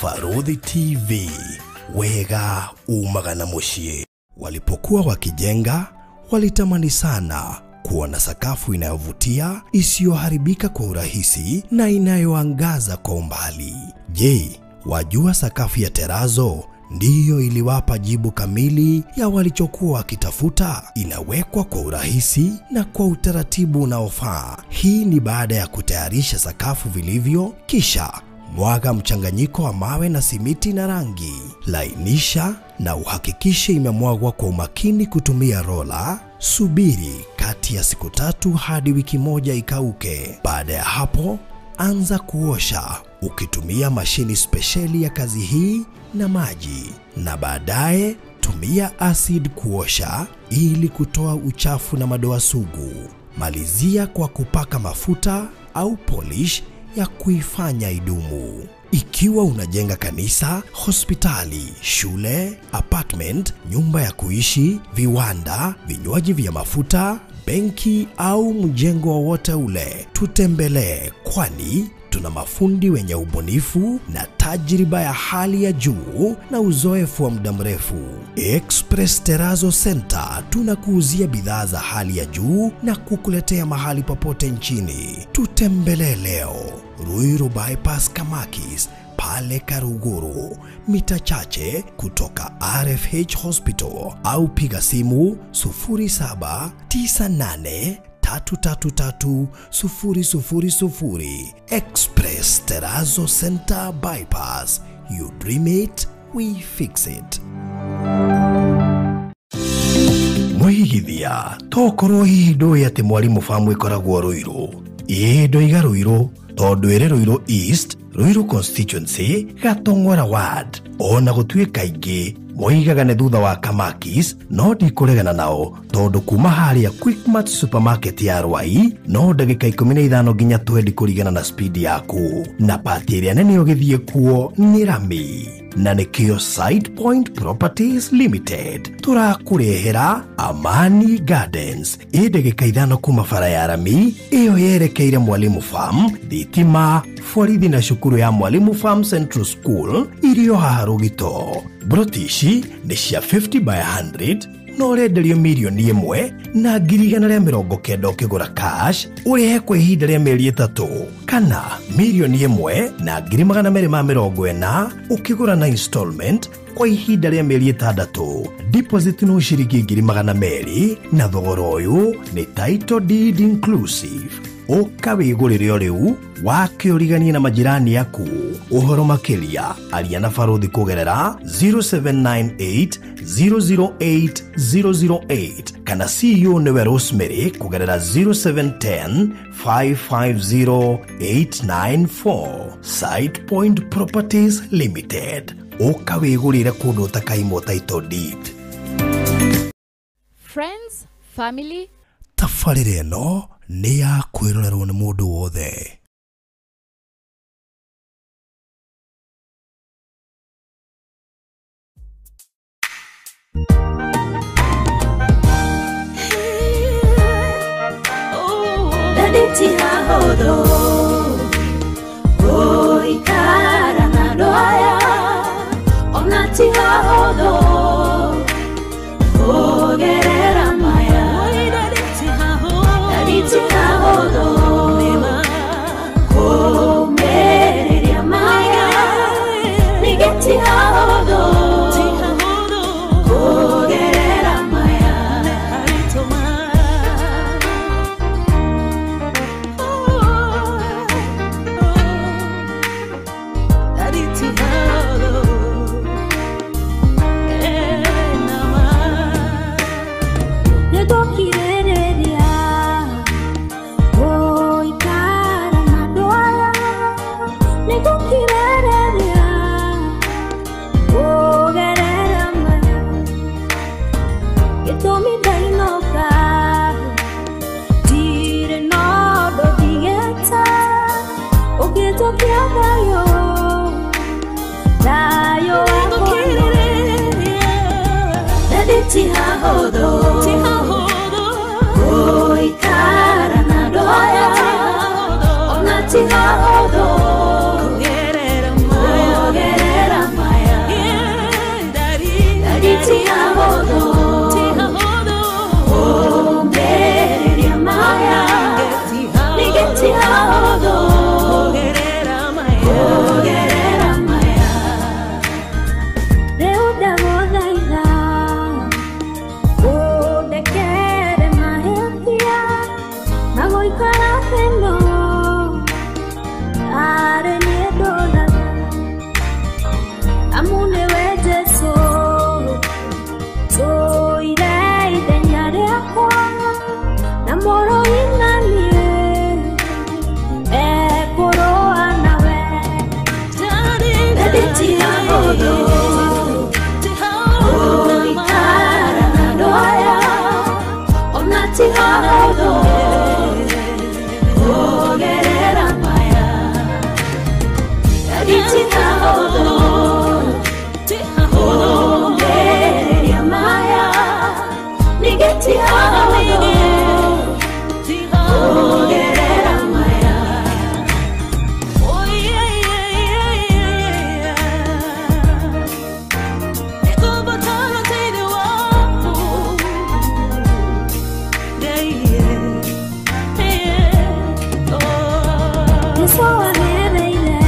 Barũthi TV, wega umaga na muciĩ. Walipokuwa wakijenga, walitamani sana kuwa na sakafu inayovutia, isiyoharibika kwa urahisi na inayoangaza kwa umbali. Je, wajua sakafu ya terazo ndiyo iliwapa jibu kamili ya walichokuwa wakitafuta? Inawekwa kwa urahisi na kwa utaratibu unaofaa. Hii ni baada ya kutayarisha sakafu vilivyo, kisha mwaga mchanganyiko wa mawe na simiti na rangi. Lainisha na uhakikishe imemwagwa kwa umakini kutumia rola. Subiri kati ya siku 3 hadi wiki 1 ikauke. Baada ya hapo, anza kuosha ukitumia mashini spesheli ya kazi hii na maji, na baadaye tumia acid kuosha ili kutoa uchafu na madoa sugu. Malizia kwa kupaka mafuta au polish ya kuifanya idumu. Ikiwa unajenga kanisa, hospitali, shule, apartment, nyumba ya kuishi, viwanda, vinywaji vya mafuta, benki au mjengo wowote ule, tutembelee, kwani tuna mafundi wenye ubunifu na tajriba ya hali ya juu na uzoefu wa muda mrefu. Express Terrazzo Center tunakuuzia bidhaa za hali ya juu na kukuletea mahali popote nchini. Tutembelee leo Ruiru Bypass Kamakis pale Karuguru, mita chache kutoka RFH Hospital, au piga simu 0798 333 000. Express Terrazzo Center Bypass. You dream it, we fix it. Mwigithia, tokorwo hihi ndũĩ atĩ Mwalimu Farm ĩkoragwo Ruiru. Ĩĩ ndoiga Ruiru tondũ ĩrĩ Ruiru East, Ruiru Constituency, Gatong'ora Ward. Ona gũtuĩka aingĩ moigaga nĩ thutha wa Kamakis, no ndikũregana nao tondũ kuma harĩa Quickmart supermarket ya Rwai no ndagĩka 15 nginya 20 kũringana na speed yaku, na pati ĩrĩa nene ũgĩthiĩ kuo nĩ rami. Na nĩkĩo Side Point Properties Limited tũrakũrehera Amani Gardens ĩ ndagĩka 5 kuma bara ya rami ĩyo yerekeire Mwalimu Farm, thitima, borithi na cukuru ya Mwalimu Farm Central School irio haha Rũgito. Broti ici nĩ cia 50 by 100 no ũrenderio mirioni 1 na 190,000 ũkĩgũra cash, ũrĩhe kwa ihinda rĩa mĩeri 3, kana mirioni 1 na 240,000 ũkĩgũra na installment kwa ihinda rĩa mĩeri 6. Deposit no ciringi 200,000 na thogora ũyũ nĩ title deed inclusive. Ũka wĩgũrĩre o rĩu wakĩũriganie na majirani aku. Ũhoro makĩria aria na Barũthi kũgerera 0798 008 008 kana CEO nĩwe Rosemary kũgerera 0710 550 894. Side Point Properties Limited. Ũka wĩgũrĩre kũndũ ũtakaimwo title deed. Friends, family. Tabarĩra ĩno nĩ ya kwĩrorerwo nĩ mũndũ wothe. Tihahodo, Thakarathino arĩ niĩ ndũraga amu nĩwe Jesũ tũire ithenya rĩakwa na mũrũi na niĩ ekũrũa nawe. Ndĩtiahũthũ gũikara na andũ aya, ona ti hahũthũ kũgerera maya. Ndĩtiahũthũ kũgereria maya, ningĩ ti hahũthũ kũgerera maya. Jesũ agereire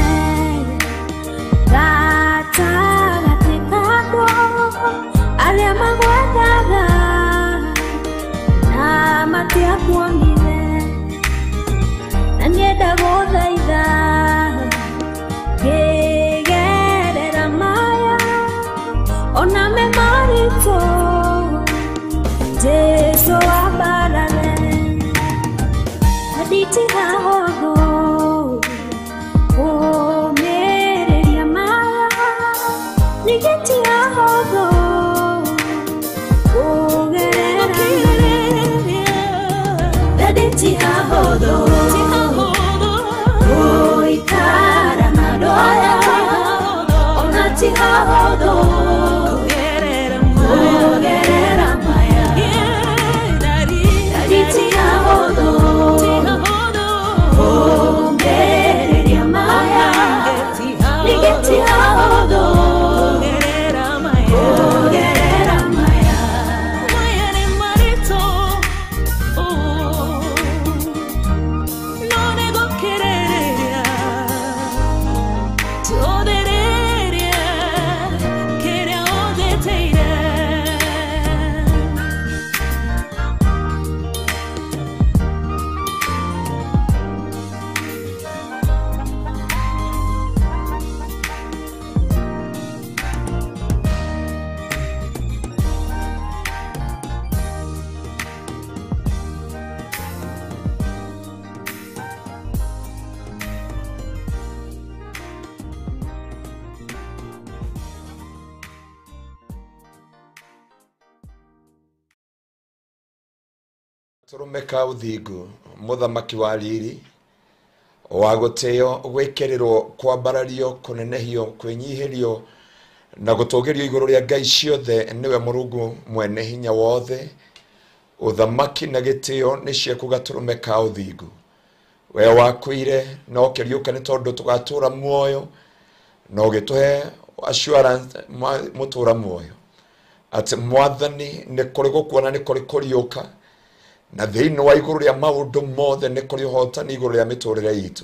gatagatĩ ka andũ arĩa magwethaga na matiakuonire, na niĩ ndagũthaitha ngĩgerera maya ona me maritũ, Jesũ ambarare. Nditihahũthũ kũmĩrĩria maya, ningĩ ti hahũthũ kũgerera maya. Nditihahũthũ gũikara na andũ aya, ona ti hahũthũ kũgerera maya. Nditihahũthũ kũmĩrĩria maya, ningĩ ti hahũthũ kũgerera maya. Gatũrũme ka ũthingu, mũthamaki wa riri, wa gũtĩo, gwĩkĩrĩrwo, kwambarario, kũnenehio, kwĩnyihĩrio na gũtũgĩrio igũrũ rĩa ngai ciothe, nĩwe Mũrungu mwene hinya wothe. Ũthamaki na gĩtĩo nĩ ciaku gatũrũme ka ũthingu. We wakuire na ũkĩriũka nĩ tondũ tũgatũra muoyo, na ũgĩtũhe assurance mũtũra muoyo atĩ Mwathani nĩ kũrĩ gũkua na nĩ kũrĩ kũriũka, na thĩinĩ wa igũrũ rĩa maũndũ mothe nĩ kũrĩ ũhotani igũrũ rĩa mĩtũrĩre itũ.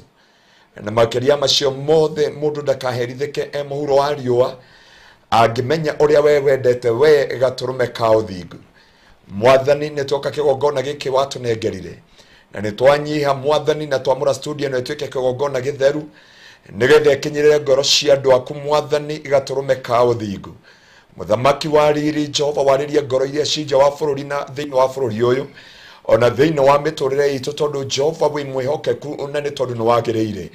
Na makĩria macio mothe mũndũ ndakaherithĩke e mũhuro wa riũa angĩmenya ũrĩa we wendete we gatũrũme ka ũthingu. Mwathani nĩ twoka kĩgongona gĩkĩ watũnengerire, na nĩ twanyiha Mwathani na twamũra studio ĩno ĩtuĩke kĩgongona gĩtheru nĩgetha ĩkinyĩrĩre ngoro cia andũ aku Mwathani gatũrũme ka ũthingu. Mũthamaki wa riri Jehova, warĩrie ngoro iria ci nja wa bũrũri na thĩinĩ wa bũrũri ũyũ ona thĩinĩ wa mĩtũrĩre itũ, tondũ Jehova wĩ mwĩhokeku na nĩ tondũ nĩ wagĩrĩire.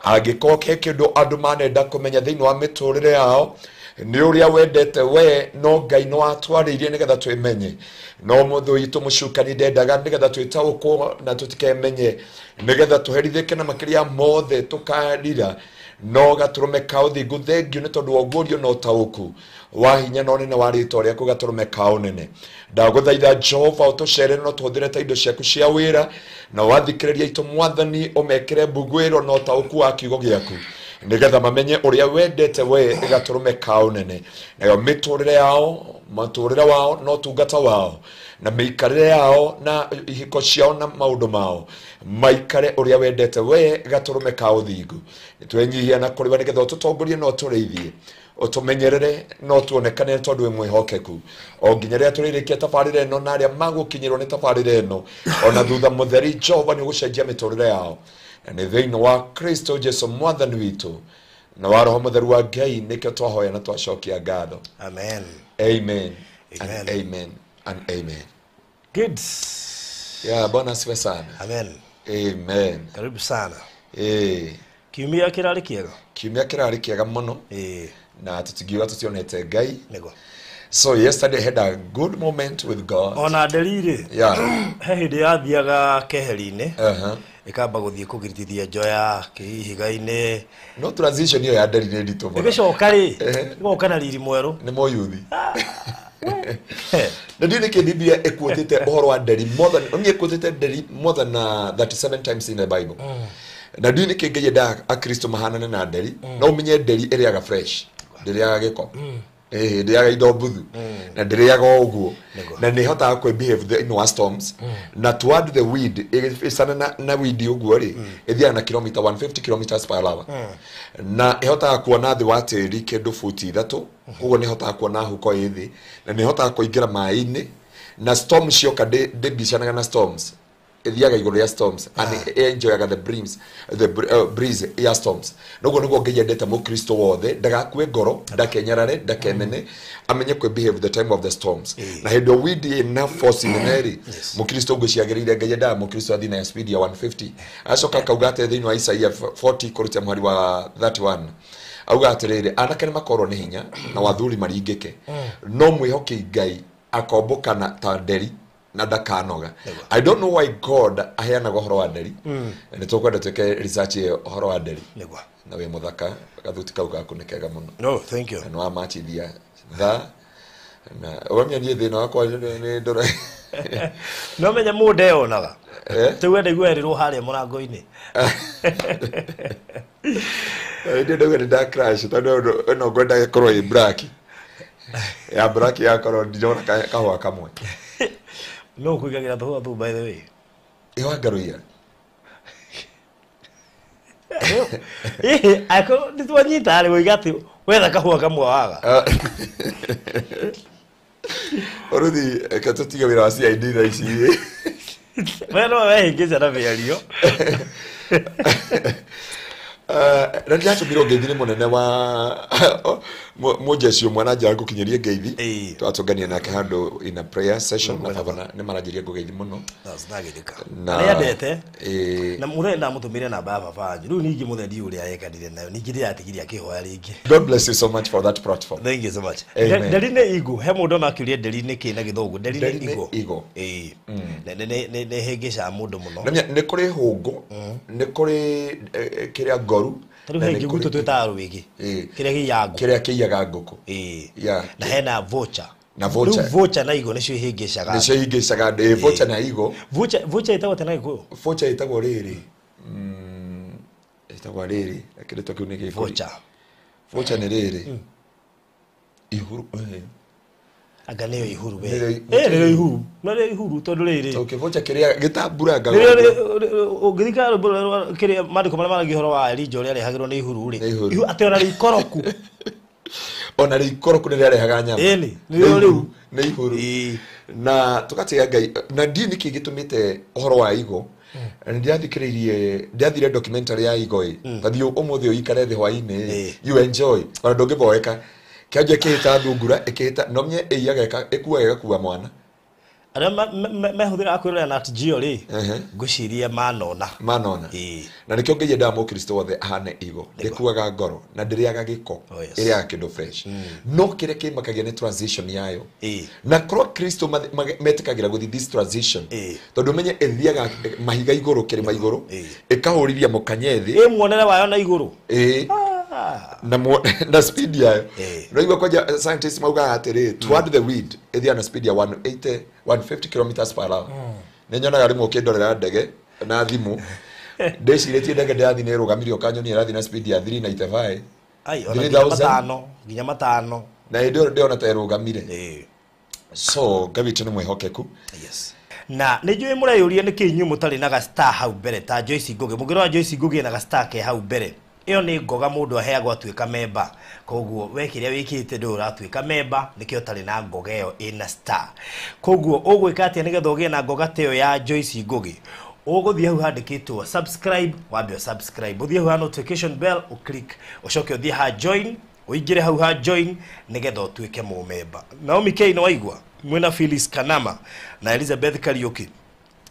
Angĩkorwo he kĩndũ andũ manenda kũmenya thĩinĩ wa mĩtũrĩre yao nĩ ũrĩa wendete we, no Ngai nĩ watwarĩirie nĩgetha twĩmenye. No mũthũ witũ mũcukani ndendaga nĩgetha twĩtaũkwo na tũtikemenye, nĩgetha tũherithĩke na makĩria mothe tũkarira. No gatũrũme ka ũthingu, thengiũ nĩ tondũ wa ũguũrio na ũtaũku wa hinya na ũnene wa rĩtwa rĩaku gatũrũme ka ũnene. Ndagũthaitha Jehova ũtũcerere na ũtũhũthĩre ta indo ciaku cia wĩra, na wathikĩrĩria itũ Mwathani ũmekĩre mbuguĩro na ũtaũku wa kiugo gĩaku, Nĩgetha mamenye ũrĩa wendete we gatũrũme ka ũnene. Nayo mĩtũrĩre yao, matũrĩre wao na ũtungata wao, na mĩikarĩre yao na ihiko ciao na maũndũ mao, maikare ũrĩa wendete we gatũrũme ka ũthingu. Nĩtwenyihia na kũrĩ we nĩgetha ũtũtongorie na ũtũrĩithie, ũtũmenyerere na ũtuonekane tondũ wĩ mwĩhokeku. O nginya rĩrĩa tũrĩrĩkia tabarĩra ĩno na arĩa magũkinyĩrwo nĩ tabarĩra ĩno, ona thutha mũtheri Jehova nĩ ũgũcenjia mĩtũrĩre yao. Na nĩ thĩinĩ wa Kristo Jesu mwathani witũ na wa Roho Mũtheru wa Ngai nĩkĩo twahoya na twacokia ngatho. Amen. Amen. Amen. And amen and amen. Good. Yeah, Bwana asifiwe sana. Amen. Amen. Karibu sana. Eh. Kiumia kĩrarĩ kĩega. Kiumia kĩrarĩ kĩega mũno. Eh. Na tũtingiuga tũtionete Ngai. Nĩguo. So yesterday I had a good moment with God. Ona nderi rĩ. Yeah. He hĩndĩ yathiaga keheri-inĩ. Uh-huh. Ĩkamba gũthiĩ kũgiritithia njoya kĩhiga-inĩ. No transition ĩyo ya nderi nĩ nditũ mũno. Ĩgĩcoka rĩ, ĩgoka na riri mwerũ. Nĩ mũyuthi. Na ndiũ nĩkĩ Biblia ĩkuotĩte ũhoro wa nderi more than niĩ ĩkuotĩte nderi more than 37 times in the Bible. Na ndiũ nĩkĩ Ngai endaga Akristo mahanane na nderi. No ũmenye nderi ĩrĩaga fresh, ndĩrĩaga gĩko. Ndĩrĩaga indo mbuthu na ndĩrĩaga o ũguo, na nĩ ĩhotaga kwĩ behave thĩinĩ wa storms. Na toward the wind ĩgĩcana na wind ũguo rĩ, ĩthiaga na kilomita 150 kilometers per hour, na ĩhotaga kuona thĩ wa tĩri kĩndũ futi 3, koguo nĩ ĩhotaga kuona huko ĩ thĩ, na nĩ ĩhotaga kũingĩra maĩ-inĩ, na storm cioka ndĩmbicanaga na storms, ĩthiaga igũrũ rĩa storms and enjoyaga the breeze, the breeze ya storms. Noguo nĩguo Ngai endete mũkristo wothe ndagakue ngoro, ndakenyarare, ndakemene, amenye kwĩ behave the time of the storms. Na hĩndĩ ĩyo wind ĩna force nene rĩ, mũkristo ngwĩciagĩrĩire Ngai endaga mũkristo athiĩ na speed ya 150. Acoka akauga atĩ thĩinĩ wa Isaia 40 kũruta mũhari wa 31, auga atĩrĩrĩ, anake nĩ makorwo nĩ hinya na wathuri maringĩke, no mwĩhoke Ngai akombũka na ta nderi na ndakanoga. I don't know why God aheanaga ũhoro wa nderi. Nĩ tũkwenda twĩke research ĩyo ũhoro wa nderi. Nĩguo. Na wĩ mũthaka, gathuti kau gaku nĩ kega mũno. No, thank you. Na nĩ wamachithia tha na ũramenya niĩ thĩna wakwa nĩ ndora. No menya mũndũ eyonaga. Eh? Rĩu wenda igua erirwo harĩa mũrango-inĩ. Ndĩ ndauga nĩ nda crash tondũ ĩno ngwenda ĩkorwo ĩ black, ya black yakorwo ndirona kahũa kamwe. No kũigagĩra tũhũa tũu, by the way. Ĩwangarũia. Ĩhĩ, angĩkorwo nĩ twanyita rĩ, woiga atĩ wetha kahũa kamwe waga. Ũrũthi, reke tũtige wĩra wa CID thaa ici. We no wehĩngĩca na mĩario. Na ndĩratũmirwo ngeithi nĩ mũnene wa mũjeshi ũmwe na njĩra ngũkinyĩrie ngeithi. Twatũngania nake handũ in a prayer session na baba nĩ maranjĩria ngũgeithi mũno. Ndagĩrĩka. Na Nĩendete. Ĩĩ. Na mũthenya ndamũtũmĩire namba ya baba wanyu. Rĩu ningĩ mũthenya ndiũĩ ũrĩa ekanire nayo. Ningĩ ndĩratigire akĩhoya rĩngĩ. God bless you so much for that platform. Thank you so much. Amen. Nderi nĩ igo. He mũndũ ona akĩũria nderi nĩ kĩ na gĩthũngũ. Nderi Nderi nĩ nĩ igo. igo. Ĩĩ. Nĩ hĩngĩcaga mũndũ mũno. Na nĩ kũrĩ hũngũ, nĩ kũrĩ kĩrĩa ngoru. Tarĩu na he nĩ ingĩ kũrĩ gwitũ twĩtaga rwĩgĩ. Ĩĩ. Kĩrĩa kĩiyaga ngũkũ. Kĩrĩa kĩiyaga ngũkũ. Ĩĩ. Yeah. Na hena vulture. Na vulture. Rĩu vulture na igo nĩcio ihĩngĩcaga. Nĩcio ihĩngĩcaga andũ. Ĩĩ, vulture na igo. Vulture ĩtagwo atĩa na Gĩkũyũ? Vulture ĩtagwo rĩrĩ. Ĩtagwo rĩrĩ. Kĩrĩtwa kĩu nĩ gĩkũyũ. Vulture. Vulture nĩ rĩrĩ. Ihuru. Anga nĩyo ihuru we. Nĩrĩo Ĩĩ, nĩrĩo ihuru. No nĩrĩo ihuru tondũ rĩrĩ. Okay, vulture kĩrĩa gĩtamburangaga. Rĩrĩa ũngĩthika rwĩmbo rũrĩa kĩrĩa maandĩko marĩa maragia ũhoro wa Elijah ũrĩa arehagĩrwo nĩ ihuru rĩ. Nĩ ihuru. Ihu atĩ ona rĩikoroku. Ona rĩikoroku nĩ rĩarehaga nyama. Ĩni, nĩrĩo rĩu. Nĩ ihuru. Ĩĩ. Na tũgatĩĩa Ngai na ndiĩ nĩkĩ gĩtũmĩte ũhoro wa igo. Na nĩ ndĩrathikĩrĩirie, ndĩrathire documentary ya igo ĩ. Ta thiĩ ũmũthĩ ũikare thĩ hwaĩ-inĩ Ĩĩ. You enjoy. Ona ndũngĩboeka. Kĩanjia kĩhĩta thungura, ĩkĩhĩta, no menye ĩiyaga ĩkuaga ĩgakua mwana. Arĩa mehũthĩraga kwĩrorera Nat Geo rĩ, Ehe. ngwĩciria manona. Manona. Ĩĩ. Na nĩkĩo Ngai endaga mũkristo wothe ahane igo. Ndĩkuaga ngoro na ndĩrĩaga gĩko. Oh, yes. Ĩrĩaga kĩndũ fresh. No kĩrĩa kĩmakagia nĩ transition yayo. Ĩĩ. Na korwo Kristo metĩkagĩra gũthiĩ this transition. Ĩĩ. Tondũ ũmenye ĩthiaga mahiga igũrũ, kĩrĩma igũrũ, Ĩĩ. ĩkahũrithia mũkanye thĩ. Ĩ muonere wayo na igũrũ. Ĩĩ. Na na speed yayo. Ĩĩ. Ũraigua kwanja scientists maugaga atĩrĩ, toward the wind ĩthiaga na speed ya 180 150 kilometers per hour. Nĩ nyonaga rĩmwe ũkĩndorera ndege na thimũ Ndĩcirĩtie ndege ndĩrathiĩ nĩ ĩrũgamire ũkanyonia ĩrathiĩ na speed ya 395. Ai, ona nginya matano, nginya matano. Na hĩndĩ ĩyo ndĩona ta ĩrũgamire. So Ngai witũ nĩ mwĩhokeku. Yes. Na nĩ njũĩ mũreyũria nĩkĩ inyuĩ mũtarĩ na ga-star hau mbere ta Joyce Ngugi. Mũngĩrora Joyce Ngugi na ga-star ke hau mbere. Ĩyo nĩ ngoga mũndũ aheagwo atuĩka memba. Koguo we kĩrĩa wĩkĩte ndũĩ ũratuĩka memba, nĩkĩo ũtarĩ na ngoga ĩyo ĩna star. Koguo ũgwĩka atĩa nĩgetha ũgĩe na ngoga ta ĩyo ya Joyce Ngugi? Ũgũthiĩ hau handĩkĩtwo subscribe, wambe ũ subscribe. Ũthiĩ hau ha notification bell, ũ click, ũcoke ũthiĩ ha join, ũingĩre hau ha join nĩgetha ũtuĩke mũmemba. Naomi K nĩ waigua mwĩna Phyllis Kanama na Elizabeth Kariuki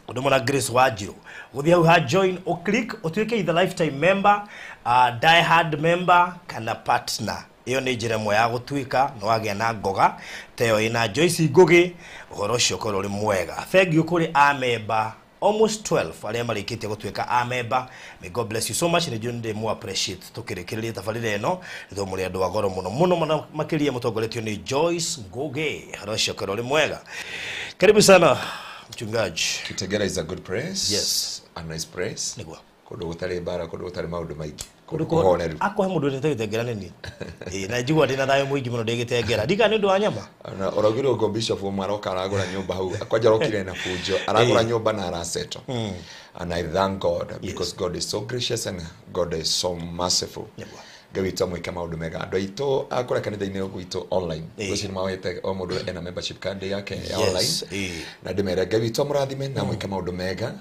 ũndũ na Grace Wanjiru. Ũthiĩ hau ha join, ũ click, ũtuĩke either lifetime member, die hard member kana partner. Ĩyo nĩ njĩra ĩmwe ya gũtuĩka nĩ wagĩa na ngoga ta ĩyo ĩna Joyce Ngugi. Ũhoro ũcio ũkorwo ũrĩ mwega. Thank you kũrĩ amemba almost 12 arĩa marĩkĩtie gũtuĩka amemba. May God bless you so much. Nĩ njũĩ nĩ appreciate tũkĩrĩkĩrĩria tabarĩra ĩno nĩ mũrĩ andũ a goro mũno mũno mũno makĩria mũtongoretio nĩ Joyce Ngugi. Ũhoro ũcio ũkorwo ũrĩ mwega. Karibu sana mchungaji. Kitengela is a good place. Yes. A nice place. Nĩguo. Kũndũ gũtarĩ mbara, kũndũ gũtarĩ maũndũ maingĩ. Kũndũ kũhoreru. Akwa he mũndũ wendete Gĩtengera nĩ niĩ. Na njigua ndĩna thayũ mũingĩ mũno ndĩ Gĩtengera. Ndika nĩ ũndũ wa nyama. Na ũraugire ũguo Bishop ũmwe aroka aragũra nyũmba hau. Kwanja arokire na bunjo. Aragũra nyũmba na arasettle. And I thank God because God is so gracious and God is so merciful. Ngai witũ amwĩke maũndũ mega. Andũ aitũ a kũrĩa kanitha-inĩ gwitũ online. Ũcio nĩ mawete o mũndũ ena membership card yake ya online. Na ndĩmere Ngai witũ amũrathime na amwĩke maũndũ mega.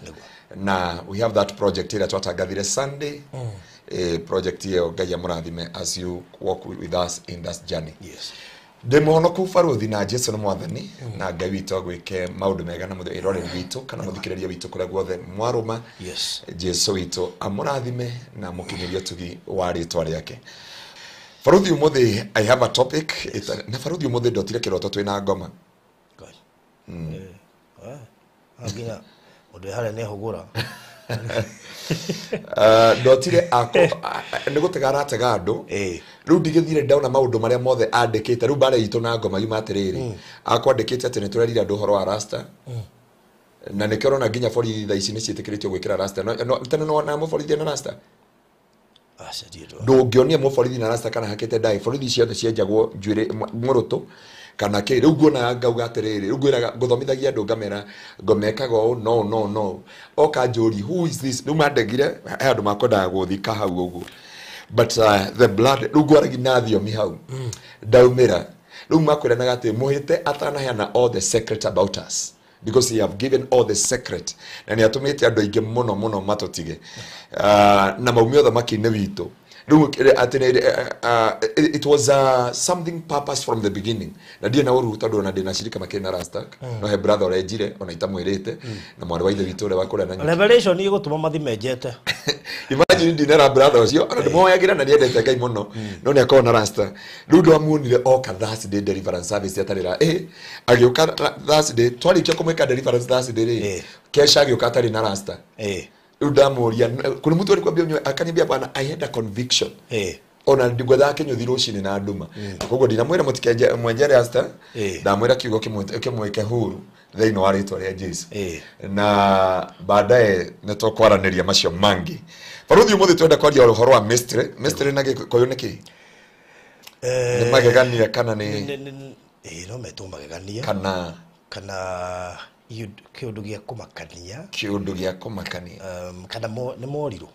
Na we have that project ĩrĩa twatangathire Sunday. Project ĩyo Ngai amũrathime as you walk with us in that journey. Yes. Ndĩ mũhonoku barũthi na Jesu nĩ mwathani na Ngai witũ agwĩke maũndũ mega na ĩroreri witũ kana mũthikĩrĩria witũ kũrĩa guothe mwarũma. Yes. Jesu witũ amũrathime na mũkinyĩrie ũtugi wa rĩtwa rĩake. Barũthi ũmũthĩ I have a topic. Yes. Na barũthi ũmũthĩ ndotire kĩroto twĩna ngoma. Nginya mũndũ harĩa nĩ hũgũra. Ndotire ako nĩ gũtega aratega andũ. Rĩu ndigĩthire ndaona maũndũ marĩa mothe andĩkĩte. Rĩu mbara itũ na ngoma yuma atĩrĩrĩ. Akwandĩkĩte atĩ nĩ tũrerire andũ ũhoro wa rasta. Na nĩkĩo ũrona nginya borithi thaa ici nĩ ciĩtĩkĩrĩtio gwĩkĩra rasta. Tene nĩ mũborithi na rasta? Ndũngĩonia mũborithi na rasta kana hakĩte ndaĩ. Borithi ciothe cienjagwo njuĩrĩ mũrũtũ kana kĩ. Rĩu nguonaga ngauga atĩrĩrĩ, rĩu ngwĩraga ngũthomithagia andũ ngamera ngomekaga ũũ no no no. Oka njũri who is this? Rĩu mandegire he andũ makwendaga gũthika hau ũguo. But the blood rĩu ngwaragia na thiomi hau. Ndaumĩra. Rĩu makwĩranaga atĩ mũhĩte atanaheana all the secret about us. Because he have given all the secret. Na nĩ atũmĩte andũ aingĩ mũno mũno matũtige. Na maumio thamaki-inĩ witũ. It was something purpose from the beginning. Na ndiĩ na ũru tondũ ona ndĩna cirika makĩrĩ na rasta. No he brother ũrenjire ona itamwĩrĩte na mwarĩ wa ithe witũ ũrĩa wa kũrĩa na nyũmba. Revelation ĩgũtũma mathiĩ menjete. Imagine ndinera brother ũcio ona ndĩmũhoyagĩra na nĩendete Ngai mũno no nĩ akoragwo na rasta. Rĩu ndwamuonire oka Thursday deliverance service atarĩ ra agĩũka Thursday twarĩkia kũmwĩka deliverance Thursday rĩ kesha agĩũka atarĩ na rasta. Rĩu ndamũria kũrĩ mũtu alikwambia akaniambia bwana I had a conviction. Ona ndigwethaga kĩnyũthi rũcinĩ na nduma. Koguo ndinamwĩra mũtikenje mwenjere rasta. Ndamwĩra kiugo kĩmwĩke huru thĩinĩ wa rĩtwa rĩa Jesu. Na baadaye nĩ tũkwaranĩria macio mangĩ. Barũthi ũmũthĩ twenda kwaria ũhoro wa mystery. Mystery na Gĩkũyũ nĩ kĩ? Nĩ magegania kana nĩ no metwo magegania kana kĩũndũ gĩa kũmakania. Kĩũndũ gĩa kũmakania. Kana nĩ morirũ.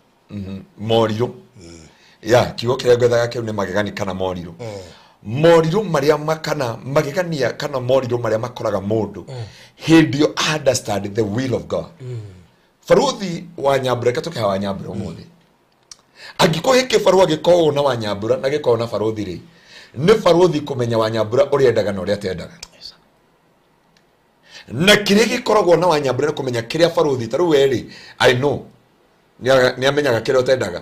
Morirũ. Ya kiugo kĩrĩa ngwethaga kĩu nĩ magegania kana morirũ. Morirũ marĩa makana magegania kana morirũ marĩa makoraga mũndũ hĩndĩ ĩyo understand the will of God. Barũthi wa Nyambura reke tũkĩha wa Nyambura ũmũthĩ. Angĩkorwo he kĩbarũa gĩkoragwo na wa Nyambura na gĩkoragwo na barũthi rĩ, nĩ barũthi kũmenya wa Nyambura ũrĩa endaga na ũrĩa atendaga. Na kĩrĩa gĩkoragwo na wa Nyambura nĩ kũmenya kĩrĩa barũthi ta rĩu we rĩ, I know nĩ amenyaga kĩrĩa ũtendaga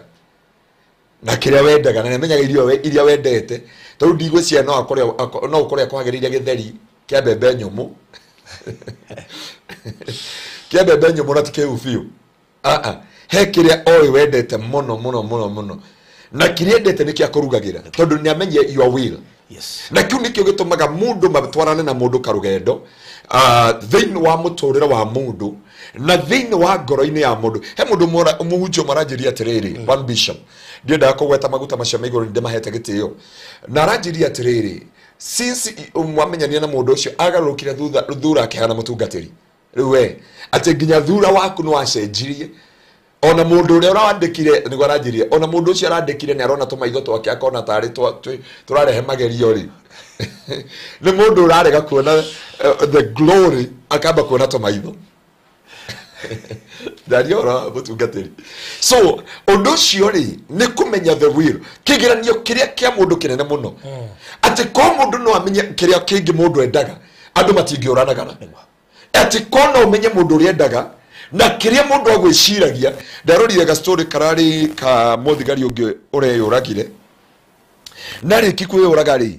na kĩrĩa wendaga na nĩ amenyaga iria wendete. Tondũ ndigwĩciria no ũkore akwagĩrĩire gĩtheri kĩa mbembe nyũmũ. Kĩa mbembe nyũmũ na ti kĩu biũ. He kĩrĩa oĩ wendete mũno mũno mũno mũno. Na kĩrĩa endete nĩ kĩa kũrugagĩra tondũ nĩ amenye your will. Yes. Na kĩu nĩkĩo gĩtũmaga mũndũ matwarane na mũndũ karũgendo. Thĩinĩ wa mũtũrĩre wa mũndũ na thĩinĩ wa ngoro-inĩ ya mũndũ. He mũndũ mũhunjia maranjĩria atĩrĩrĩ, one bishop, ndiendaga kũgweta maguta macio ma igũrũ, nĩndĩmahete gĩtĩo, na aranjĩria atĩrĩrĩ, since mwamenyania na mũndũ ũcio agarũrũkire thura akĩhana mũtungatĩri. Rĩu we atĩ nginya thura waku nĩ wacenjirie, ona mũndũ ũrĩa ũrandĩkire nĩguo aranjĩria, ona mũndũ ũcio arandĩkire nĩ arona tũmaitho twake akona tarĩ tũrarehe magerio rĩ. Nĩ mũndũ ũrarega kuona the glory akamba kuona tũmaitho. Ndaria ũhoro wa mũtungatĩri. So ũndũ ũcio rĩ nĩ kũmenya the will, kĩgeranio kĩrĩa kĩa mũndũ kĩnene mũno, atĩ ko mũndũ no amenye kĩrĩa kĩngĩ mũndũ endaga, andũ matingĩũranagana. Atĩ ko no ũmenye mũndũ ũrĩa endaga na kĩrĩa mũndũ agwĩciragia. Ndarorire ga story kararĩ ka mũthigari ũngĩ ũreyũragire, na rĩki kwĩyũraga rĩ,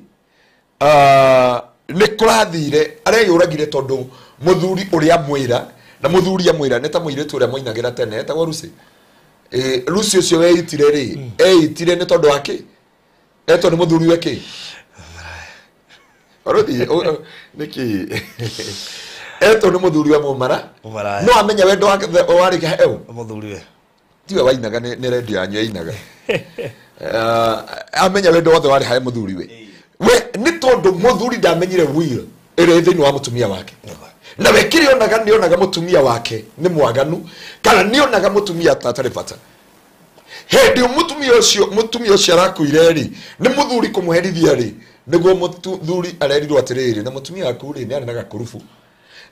nĩ kũrathire areyũragire tondũ mũthuri ũrĩa amwĩra, na mũthuri amwĩra nĩ ta mũirĩtu ũrĩa moinagĩra tene etagwo Lucy. Lucy ũcio weitire rĩ, eitire nĩ tondũ wa kĩ? Etwo nĩ mũthuri we kĩ? Barothi nĩkĩ? Etwo nĩ mũthuri we mũmara. Mũmaraya. No amenya wendo wake warĩ hau. Mũthuri we. Tiwe wainaga, nĩ redio yanyu yainaga. Amenya wendo wothe warĩ harĩ mũthuri we. We nĩ tondũ mũthuri ndamenyire will ĩrĩa ĩ thĩinĩ wa mũtumia wake. Na we kĩrĩa onaga, nĩ onaga mũtumia wake nĩ mwaganu, kana nĩ onaga mũtumia ta atarĩ bata. Hĩndĩ mũtumia ũcio arakuire rĩ, nĩ mũthuri kũmũherithia rĩ, nĩguo mũthuri arerirwo atĩrĩrĩ, na mũtumia waku rĩ nĩ arĩ na gakurubu,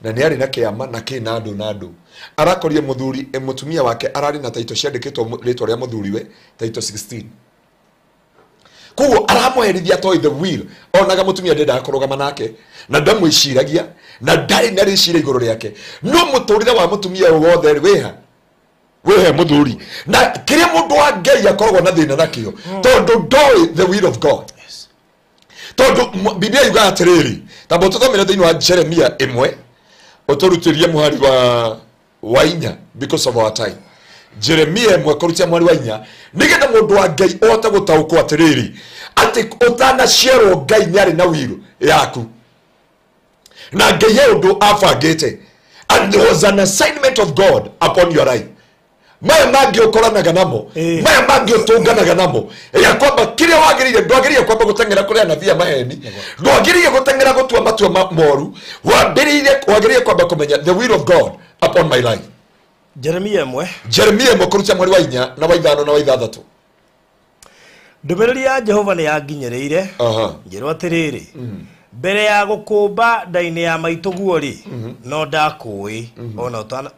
na nĩ arĩ na kĩama na kĩ na andũ na andũ. Arakorire mũthuri, mũtumia wake ararĩ na taito ciandĩkĩtwo rĩtwa rĩa mũthuri we, taito 16. Koguo aramũherithia toĩ the will, onaga mũtumia ndendaga kũrũgama nake, na ndamwĩciragia, na ndarĩ na rĩciria igũrũ rĩake. No mũtũrĩre wa mũtumia ũyũ wothe rĩ, wĩha? Wĩhe mũthuri. Na kĩrĩa mũndũ wa Ngai akoragwo na thĩna nakĩo, tondũ ndoĩ the will of God. Tondũ Biblia yugaga atĩrĩrĩ, tamba ũtũthomere thĩinĩ wa Jeremia 1, ũtũrutĩrie mũhari wa 4 because of our time. Jeremia 1 kũrutia mũhari wa 4, nĩgetha mũndũ wa Ngai ũhote gũtaũkwo atĩrĩrĩ, atĩ ũtanaciarwo Ngai nĩ arĩ na will yaku, na Ngai he ũndũ abangĩte, and there was an assignment of God upon your life. Maya mangĩ ũkoranaga namo, maya mangĩ ũtũnganaga namo, ya kwamba kĩrĩa wagĩrĩire, ndwagĩrĩire kwamba gũteng'era kũrĩ anabii a maheni, ndwagĩrĩire gũteng'era gũtua matua moru, wagĩrĩire kwamba kũmenya the will of God upon my life. Jeremia 1. Jeremia 1 kũruta mweri wa 4 na wa 5 na wa 6. Ndũmĩrĩri ya Jehova nĩ yanginyĩrĩire, ngĩrwo atĩrĩrĩ, mbere ya gũkũmba nda-inĩ ya maitũguo rĩ, no ndakũĩ,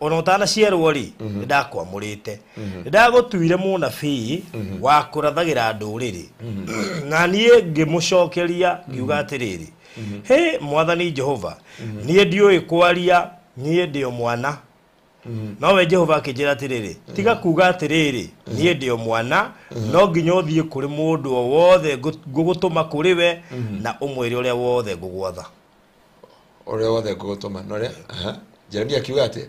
ona ũtanaciarwo rĩ, nĩ ndakwamũrĩte, nĩ ndagũtuire mũnabii wa kũrathagĩra ndũrĩrĩ. Na niĩ ngĩmũcokeria ngiuga atĩrĩrĩ, hĩ Mwathani Jehova, niĩ ndiũĩ kwaria, niĩ ndĩ o mwana. Nowe Jehova akĩnjĩra atĩrĩrĩ, tiga kuga atĩrĩrĩ, niĩ ndĩ o mwana, no nginya ũthiĩ kũrĩ mũndũ o wothe ngũgũtũma kũrĩ we, na ũmwĩre ũrĩa wothe ngũgwatha. Ũrĩa wothe ngũgũtũma, na ũrĩa? Jeremia akiuga atĩa?